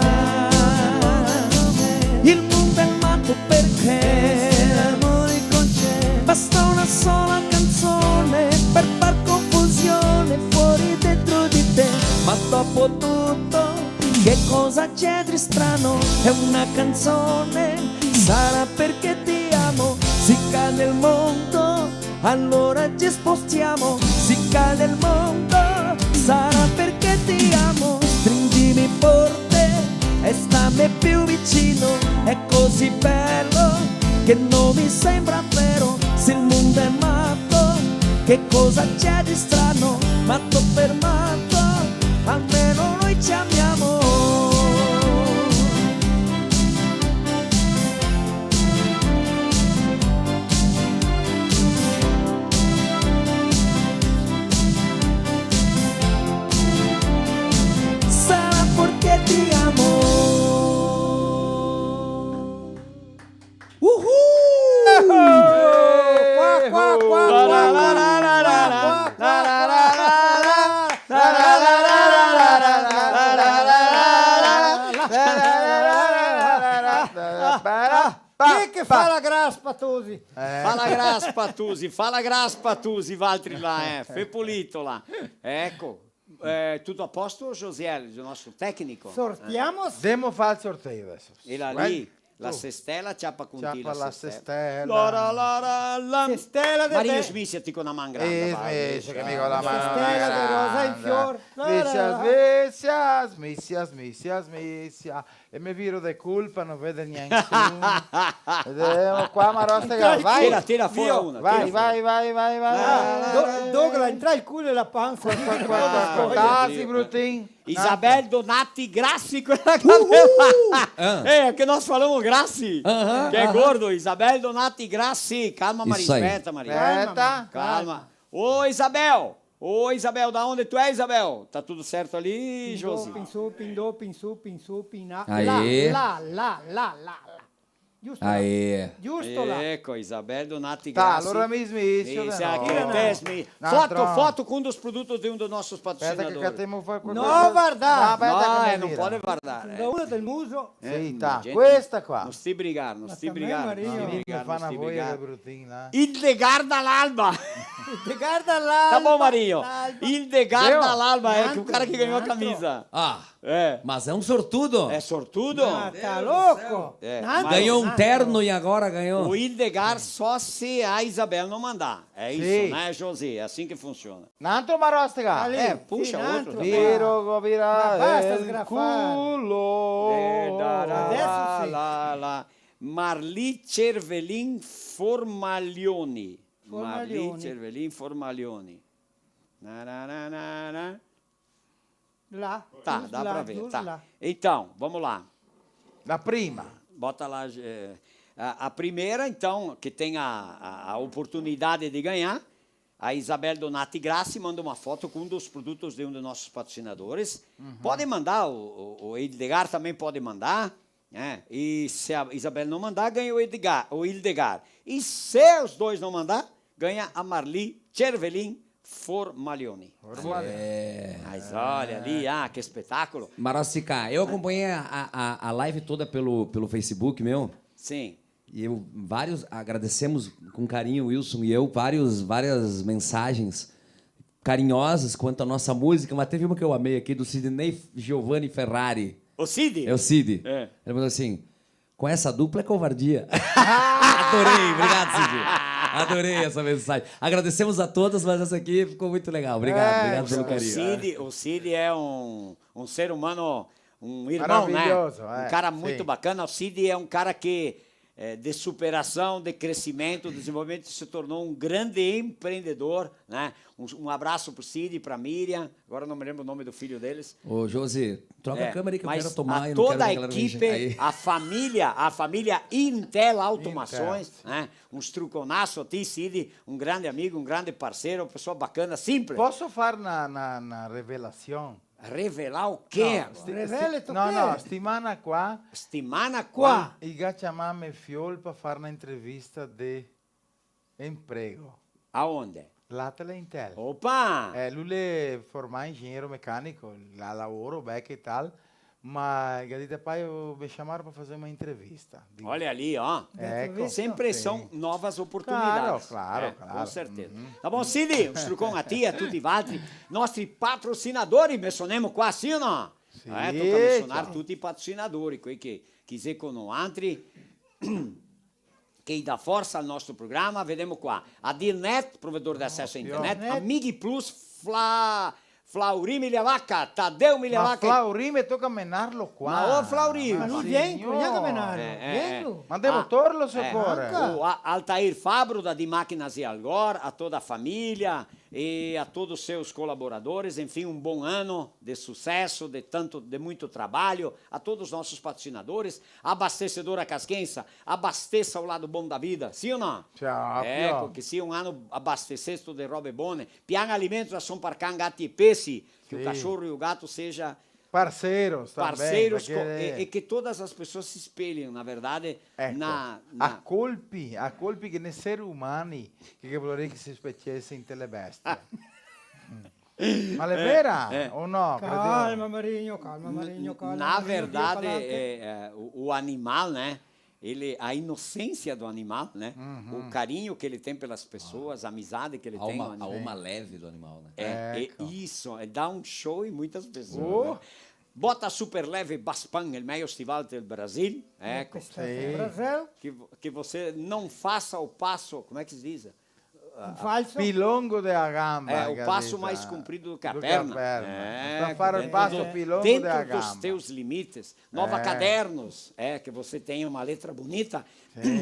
Il mondo è matto perché basta una sola canzone per far confusione fuori dentro di te. Ma dopo tutto, che cosa c'è di strano? È una canzone, sarà perché ti amo. Se cade il mondo, allora ci spostiamo. Se cade il mondo, sarà perché ti amo. Stringimi forte e stammi più vicino. È così bello che non mi sembra vero. Se il mondo è matto, che cosa c'è di strano? Matto per matto, almeno noi ci amiamo. Sarà perché ti amo. Uhul! Qua, qua, qua, qua, qua. Chi che fa la graspa, tosi? Eh. Fa la graspa, tosi, fa la graspa, tosi, valtri là, eh. Fe polito là. Eco. Eh, tutto a posto, Josiel, il nostro tecnico? Sortiamo? Demo fa el sorteio deso. E là lì? La sestela, ciapa con ti la sestela. Lora, lora, la. Sestela de Mario be- Smisia, ti co na man granda, eh, va, Smisia, che mi go la man granda. Sestela de rosa in fior. Smisia, Smisia, Smisia, Smisia, Smisia. E me viro de culpa, no vede gnente. Vedemo qua, Marostega, vai. Tira, tira fora una, tira fora. Vai, vai, vai, vai, vai. Ah, do-, Douglas, entra el culo e la pansa. Qua, qua, qua, qua. Tasi, brutin. Isabel Donati Grassi, quela che... Uh, uh! Ah. Eh, che nós falamos Grassi, aham, che é gordo. Isabel Donati Grassi, calma, Maria, isso aí. Espeta, Maria. Espeta. Calma, calma. Ô, Isabel! Ô, Isabel, da onde tu é, Isabel? Tá tudo certo ali, Josi? Pindó, pinsó, pindó, pinsó, pinsó, piná. Aê. Lá, lá, lá, lá, lá, lá. Giusto là. Aê. Giusto là. Eco, Isabel Donati Grassi. Tá, alora mi smisio, sì, no? Anche te smi-, foto, foto con un dos produtos de un dos nostros patrocinadores. Speta che catemo fora qualcosa. No vardar! No, speta che me vira. No, eh, no pode vardar, eh. Da una del muso. Eh, sì, tá, gente, questa qua. No sti brigar, no sti brigar, no sti brigar, no sti brigar. Fa na voia de brutin là. Hildegard Dall'Alba. Hildegard Dall'Alba. Tá bom, Marinho. Hildegard Dall'Alba, é que o cara que ganhou a camisa. Ah. É. Mas é um sortudo. É sortudo? Ah, tá louco? É, mas ganhou um terno e agora ganhou. O Hildegard só se a Isabel não mandar. É isso, né, Josi? É assim que funciona. N'antro, Marostega? É, puxa outro também. Viro, vira el culo. Adesso sì. Marli Cervelin Formaglioni. Formaglioni. Marli Cervelin Formaglioni. Na, na, na, na, na. Lá, tá, dá pra ver, tá. Então, vamos lá. A prima. Bota lá, eh, a, a primeira, então, que tem a, a, a oportunidade de ganhar, a Isabel Donati Grassi manda uma foto com um dos produtos de um dos nossos patrocinadores. Uhum. Pode mandar, o, o, o Edgar também pode mandar, né? E se a Isabel não mandar, ganha o Edgar, o Hildegard. E se os dois não mandar, ganha a Marli Cervelin Formaglioni. Formaglioni. É. Mas olha ali, ah, que espetáculo. Marostica, eu acompanhei a, a, a live toda pelo, pelo Facebook, meu. Sim. E eu, vários, agradecemos com carinho, Wilson e eu, vários, várias mensagens carinhosas quanto à nossa música, mas teve uma que eu amei aqui, do Sidney Giovanni Ferrari. O Cid? É o Cid. É. Ele mandou assim: "Com essa dupla é covardia." Adorei, obrigado, Cid. Adorei essa mensagem. Agradecemos a todos, mas essa aqui ficou muito legal. Obrigado, é, obrigado pelo carinho. O Cid, o Cid é um, um ser humano, um irmão, né? Maravilhoso, é, um cara muito bacana. O Cid é um cara que, é, de superação, de crescimento, desenvolvimento, se tornou um grande empreendedor, né? Um, um abraço pro Cid, pra Miriam. Agora eu não me lembro o nome do filho deles. Ô, Josi, troca a câmera aí que eu quero tomar aí, não quero ver a galera mexer. É, mas a toda a equipe, a família, a família Intel Automações, né? Intel, sim. Um struconasso a ti, Cid, um grande amigo, um grande parceiro, uma pessoa bacana, simples. Posso far na, na, na revelação? Revelar o quê? No, sti-, sti-, no, no, stimana qua. Stimana qua? I ga ciamame Fiol pa far na entrevista de emprego. Aonde? Là te la Intel. Opa! Eh, lu l'è formà ingegnero mecanico, l'à lavoro, beh, che tal, ma el ga dito: "Pai, me ciamaron par far una entrevista." Digo, olha ali, ó. Eco. Sempre são novas oportunidades. Claro, claro, claro. Com certeza. Tá bom, Cid, un strucon a ti, a tuti valtri, nostri patrocinadori, mensonemo qua, sì o no? Sì, eh, toca mensonar tuti i patrocinadori, quei che, che xe co noantri, che i dà forsa al nostro programa, vedemo qua. A Dealnet, provedor de acesso a internet, a Mig Plus, Fla-, Flauri Migliavacca, Tadeu Migliavacca. Ma Flauri me toca menarlo qua. Ma ô Flauri. Ma no vien, no vien a menarlo. Eh, eh, vien lu. Ma devo torlo, se ocore. O A-, Altair Fabro, da Di Máquinas e Algor, a toda a família e a todos os seus colaboradores, enfim, um bom ano de sucesso, de tanto, de muito trabalho, a todos os nossos patrocinadores, Abastecedora Casquense, abasteça o lado bom da vida, sim ou não? Ciao, eco, che sia un ano abastesesto de robe bone, Pian Alimentos, ração par can, gati e pesi, que o cachorro e o gato seja parceiros também, parceiros, parceiros, e, e que todas as pessoas se espelhem, na verdade, eco, na, na... A colpi, a colpi che ne ser umani, che, che voleria che se specesse inte le bestie. Mm. Ma l'è vera o no? Calma, Marigno, calma, Marigno, calma, Marigno, tira pa'lante. Na verdade, é, é, o, o animal, né? Ele, a inocência do animal, né? Uhum. O carinho que ele tem pelas pessoas, a amizade que ele tem com o animal. A alma, a alma leve do animal, né? É, é isso, é, dá um show em muitas pessoas, né? Bota super leve Baspan, el meio estival del Brasil. Eco. Sì. Brasil. Que vo-, que você não faça o passo, como é que se diz? Ah, falso. Pi longo de a gamba, é, o passo mais comprido do que a perna. Do que a perna. É, pra fare o passo pi longo de a gamba. Dentro dos teus limites. Nova Cadernos, é, que você tenha uma letra bonita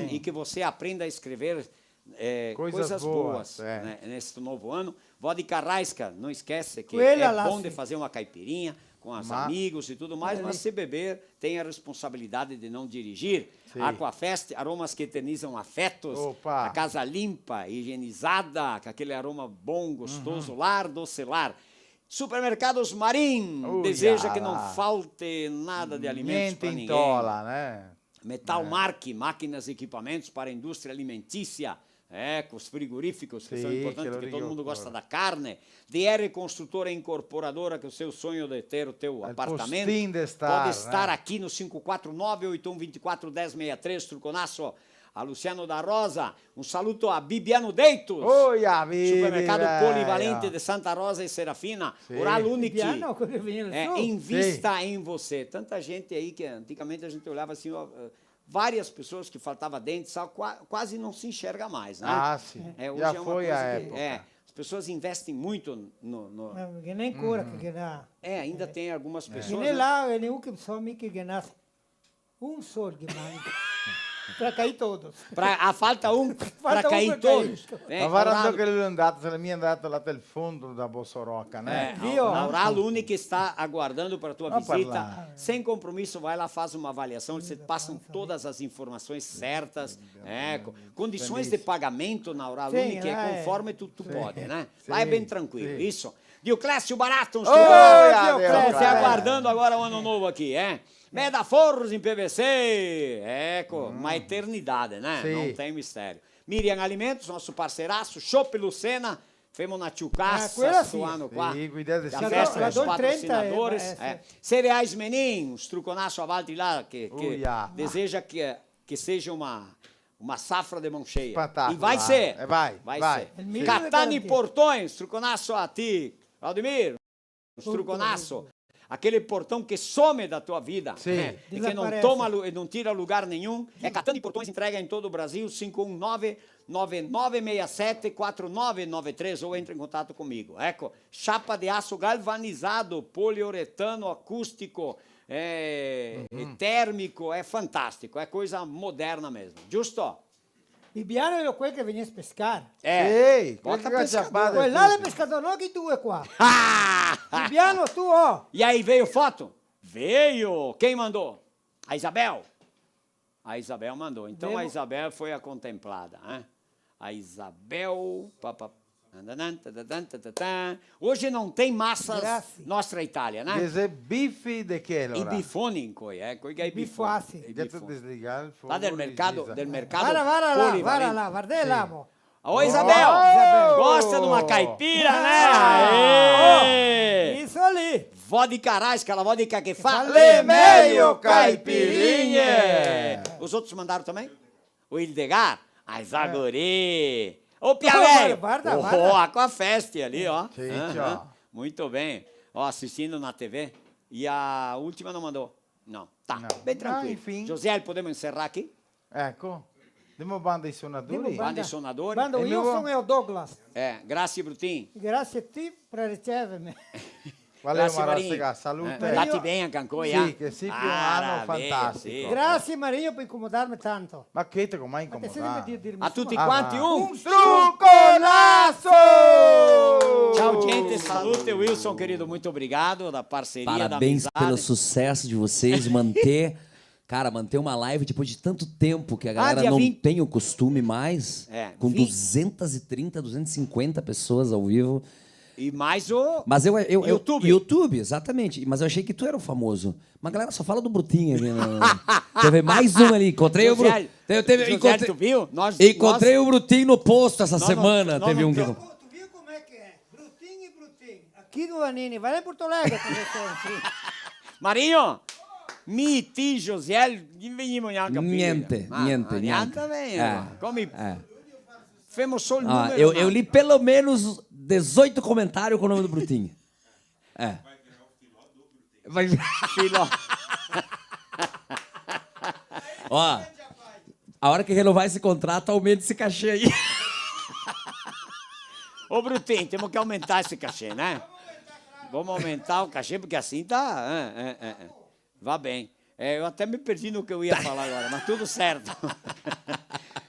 e que você aprenda a escrever, é, coisas boas, né, nesse novo ano. Vodka Raiska, não esquece que é bom de fazer uma caipirinha com os amigos e tudo mais, mas se beber, tenha a responsabilidade de não dirigir. Sim. Aquafest, aromas que eternizam afetos. Opa. A casa limpa, higienizada, com aquele aroma bom, gostoso, lar, doce lar. Supermercados Marim, deseja que não falte nada de alimentos pra ninguém. Niente in tola, né? Metal Mark, máquinas e equipamentos para a indústria alimentícia. É, com os frigoríficos, que são importantes, porque todo mundo gosta da carne. D R Construtora Incorporadora, que é o seu sonho de ter o teu apartamento pode estar aqui no cinco quatro nove, oito um vinte e quatro, dez sessenta e três, Truconasso. A Luciano da Rosa, um saluto a Bibiano Deitos. Oia, Bibi, Supermercado Polivalente de Santa Rosa e Serafina. Sì. Oral Unique. Bibiano, come viene su? Invista em você. Tanta gente aí que antigamente a gente olhava assim, ó, eh, várias pessoas que faltava dente, sal, qua-, quase não se enxerga mais, né? Ah, sì. É, hoje já foi a época. É, as pessoas investem muito no, no... Não, que nem cura que dá. É, ainda tem algumas pessoas, né? Que nem lá, que nem um que só me que nasce. Un sol che manca. Pra cair todos. Pra, ah, falta um pra cair todos. Falta um pra cair. Ma varda dove che l'è ndato, se l'è mia ndato là del fondo da Bossoroca, né? É, a Oral Unique está aguardando pra tua visita. Sem compromisso, vai lá, faz uma avaliação, eles te passam todas as informações certas, é, co-, condições de pagamento na Oral Unique é conforme tu, tu pode, né? Lá é bem tranquilo, isso. Dioclésio Barato, um senhor. Ô, Dioclésio. Estamos te aguardando agora o ano novo aqui, é? Meda Forros em P V C, eco, uma eternidade, né? Sì. Não tem mistério. Miriam Alimentos, nosso parceiraço, Chopp Lucena, femo na ciucasa sto ano qua. Sì, cuidate, sì. A festa dos patrocinadores, eh, Cereais Menin, un struconasso a valtri là che, che deseja che, che seja uma, uma safra de mão cheia. Espetacular. E vai ser. Eh, vai, vai. Vai ser. Catani Portões, struconasso a ti, Claudemir. Struconasso, aquele portão que some da tua vida, né? E que não toma lu-, e não tira lugar nenhum. É Catani Portões, entrega em todo o Brasil, cinco um nove, nove nove seis sete, quatro nove nove três, ou entre em contato comigo. Eco, chapa de aço galvanizado, poliuretano acústico, é, e térmico, é fantástico, é coisa moderna mesmo. Giusto? Bibiano l'è quel che vegnea a pescar. Eh, sì, quel che ga ciapà. Quel là l'è pescador, no che due qua. Bibiano, tu, oh. E aí, veio foto? Veio! Quem mandou? A Isabel? A Isabel mandou. Então, a Isabel foi a contemplada, né? A Isabel, pa, pa, Hoje não tem massas Nostra Italia, né? Ghe xe bifi de che, alora? I bifoni incoi, eh, coi che i bifoni. Bifuasi. I bifoni. Gheto desligà el fogo, là del mercato, Luisa, del mercato polivalente. Varda, varda là, varda là, varda là, mo. Ô, Isabel! Isabel! Gosta de uma caipira, né? Ah! Aê! Isso ali! Vodka Raiska, la vodka che fa le meglio caipirinhe! Os outros mandaram também? O Hildegard, a Isaguri. Ô, Piavé! Varda, varda. Oh, Aquafest ali, ó. Sì, ciò. Muito bem. Ó, assistindo na T V. E a última não mandou. Não. Tá, bem tranquilo. Ah, enfim. Josiel, podemos encerrar aqui? Eco. Demo banda ai sonadori. Demo banda. Banda ai sonadori. Banda, o Wilson e o Douglas. Eh, grazie, Brutin. Grazie a ti per ricevermi. Valeu, Marasega, salute. Eh, lati ben anca ancoi, eh? Sì, che sia un ano fantastico. Grazie, Marinho, per incomodarmi tanto. Ma che te, come incomodar? Ma te senti per dir-, dirmi, insoma. A tuti quanti un struconasso! Ciao, gente, salute, Wilson, querido, muito obrigado da parceria, da amizade. Parabéns pelo sucesso de vocês, manter Cara, manter uma live depois de tanto tempo que a galera não tem o costume mais, com duzentas e trinta, duzentas e cinquenta pessoas ao vivo. E mais o YouTube. Mas eu, eu, eu, YouTube, exatamente. Mas eu achei que tu era o famoso. Mas a galera só fala do Brutinho ali, né? Teve mais um ali, encontrei o Bru-, Josiel, teve, teve, Josiel, encontrei, tu viu? Nós, encontrei o Brutinho no posto essa semana, teve um que... Tu viu como é que é? Brutinho e Brutinho. Aqui no Vanini, vai lá em Porto Alegre, professor, assim. Marinho, mi, ti, Josiel, no vegnimo gnanca pi. Niente, niente, niente. Gnanca ben, eh, ma come, eh, femo sol el numero, eu, eu li pelo menos dezoito comentários com o nome do Brutinho. Eh. Vai. Filó. Ó, a hora que renovar esse contrato, aumenta esse cachê aí. Ô, Brutinho, temos que aumentar esse cachê, né? Vamos aumentar o cachê, porque assim tá, é, é, é, é. Vá bem. É, eu até me perdi no que eu ia falar agora, mas tudo certo.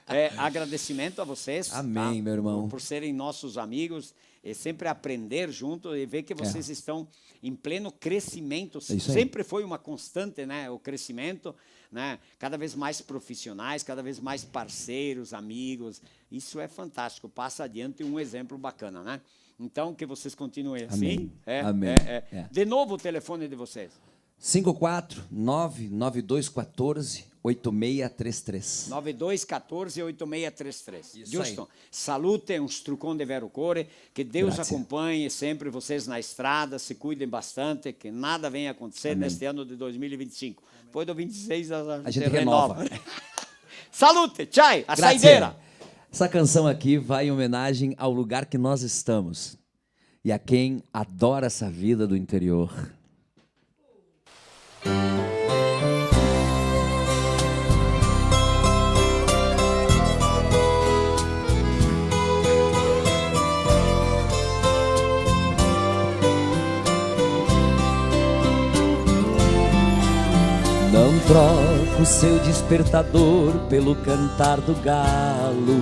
É, agradecimento a vocês, tá? Amém, meu irmão. Por, por serem nossos amigos e sempre aprender junto e ver que vocês estão em pleno crescimento. É isso aí. Sempre foi uma constante, né, o crescimento, né? Cada vez mais profissionais, cada vez mais parceiros, amigos. Isso é fantástico. Passa adiante um exemplo bacana, né? Então, que vocês continuem assim. Amém. É, amém. É, é. É. De novo o telefone de vocês. Cinco quatro nove nove dois quatorze oito meia três três. Nove dois quatorze oito meia três três. Isso aí. Giusto? Salute, un strucon de vero core, que Deus acompanhe sempre vocês na estrada, se cuidem bastante, que nada venha acontecer neste ano de dois mil e vinte e cinco. Amém. Depois do vinte e seis a gente renova. A gente renova. Salute, tchau, a saideira. Grazie. Essa canção aqui vai em homenagem ao lugar que nós estamos. E a quem adora essa vida do interior. Não troco seu despertador pelo cantar do galo.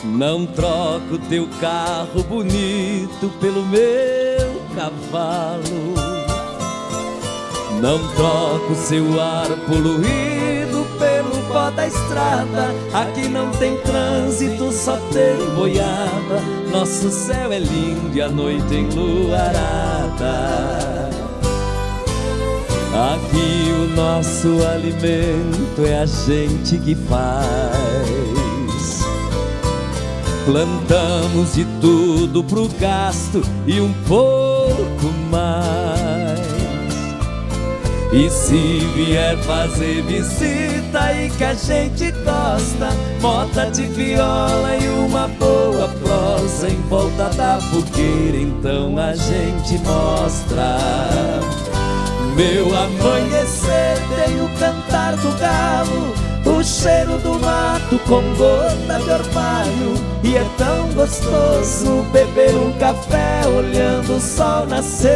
Não troco teu carro bonito pelo meu cavalo. Não troco seu ar poluído pelo pó da estrada. Aqui não tem trânsito, só tem boiada. Nosso céu é lindo e a noite enluarada. Aqui o nosso alimento é a gente que faz. Plantamos de tudo pro gasto e um pouco mais. E se vier fazer visita aí que a gente gosta, moda de viola e uma boa prosa em volta da fogueira, então a gente mostra. Meu amanhecer tem o cantar do galo, o cheiro do mato com gota de orvalho, e é tão gostoso beber um café olhando o sol nascer.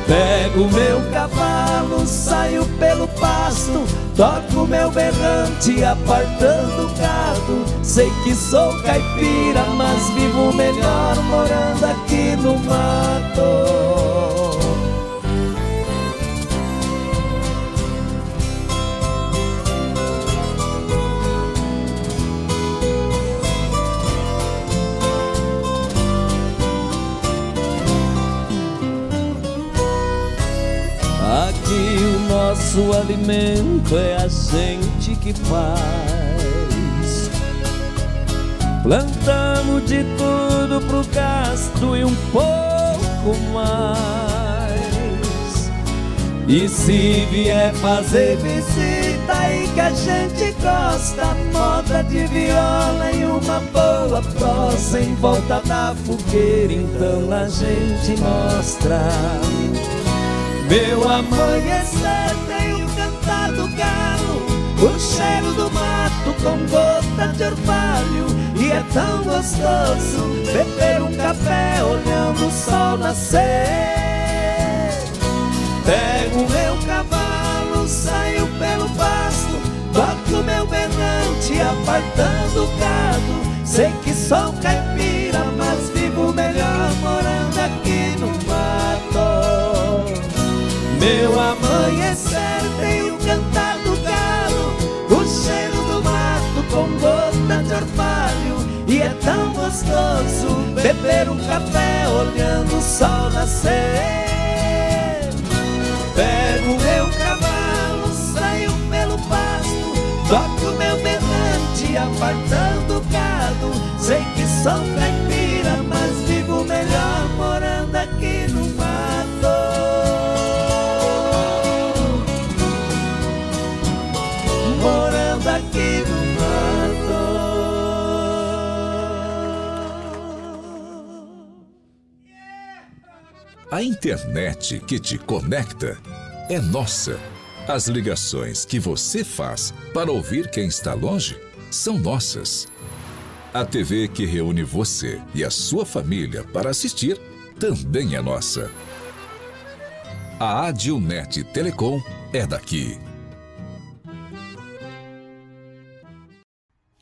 Pego meu cavalo, saio pelo pasto, toco meu berrante, apartando o gado. Sei que sou caipira, mas vivo melhor morando aqui no mato. Aqui o nosso alimento é a gente que faz. Plantamos de tudo pro gasto e um pouco mais. E se vier fazer visita aí que a gente gosta, moda de viola e uma boa prosa em volta da fogueira, então a gente mostra. Meu amanhecer tem o cantar do galo, o cheiro do mato com gota de orvalho, e é tão gostoso beber um café olhando o sol nascer. Pego meu cavalo, saio pelo pasto, toco meu berrante, apartando o gado. Sei que sou caipira, mas vivo melhor morando aqui no mato. Meu amanhecer tem o cantar do galo, o cheiro do mato com gota de orvalho, e é tão gostoso beber um café olhando o sol nascer. Pego meu cavalo, saio pelo pasto, toco meu berrante, apartando o gado. Sei que sou caipira, mas vivo melhor morando aqui no mato. Morando aqui no mato. A internet que te conecta é nossa. As ligações que você faz para ouvir quem está longe são nossas. A T V que reúne você e a sua família para assistir também é nossa. A Adilnet Telecom é daqui.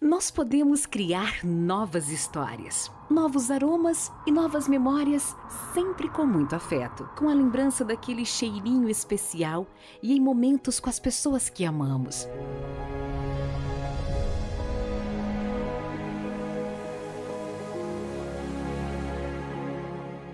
Nós podemos criar novas histórias, novos aromas e novas memórias, sempre com muito afeto, com a lembrança daquele cheirinho especial e em momentos com as pessoas que amamos.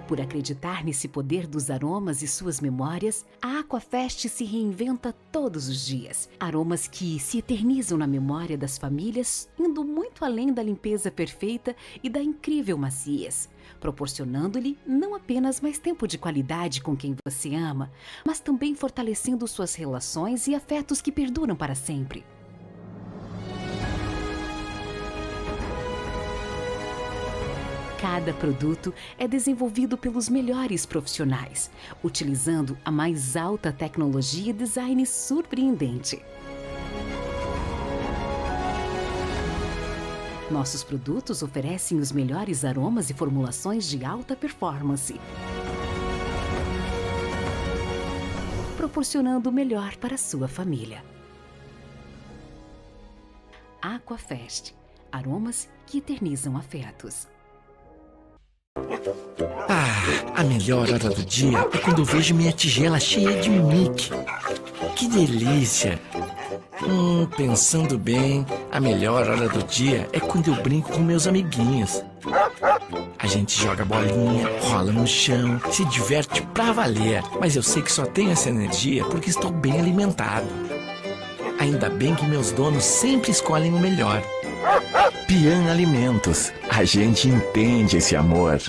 Por acreditar nesse poder dos aromas e suas memórias, a Aquafest se reinventa todos os dias. Aromas que se eternizam na memória das famílias, indo muito além da limpeza perfeita e da incrível maciez, proporcionando-lhe não apenas mais tempo de qualidade com quem você ama, mas também fortalecendo suas relações e afetos que perduram para sempre. Cada produto é desenvolvido pelos melhores profissionais, utilizando a mais alta tecnologia e design surpreendente. Nossos produtos oferecem os melhores aromas e formulações de alta performance, proporcionando o melhor para sua família. Aquafest, aromas que eternizam afetos. Ah, a melhor hora do dia é quando eu vejo minha tigela cheia de Mickey. Que delícia! Hum, pensando bem, a melhor hora do dia é quando eu brinco com meus amiguinhos. A gente joga bolinha, rola no chão, se diverte pra valer. Mas eu sei que só tenho essa energia porque estou bem alimentado. Ainda bem que meus donos sempre escolhem o melhor. Pian Alimentos, a gente entende esse amor.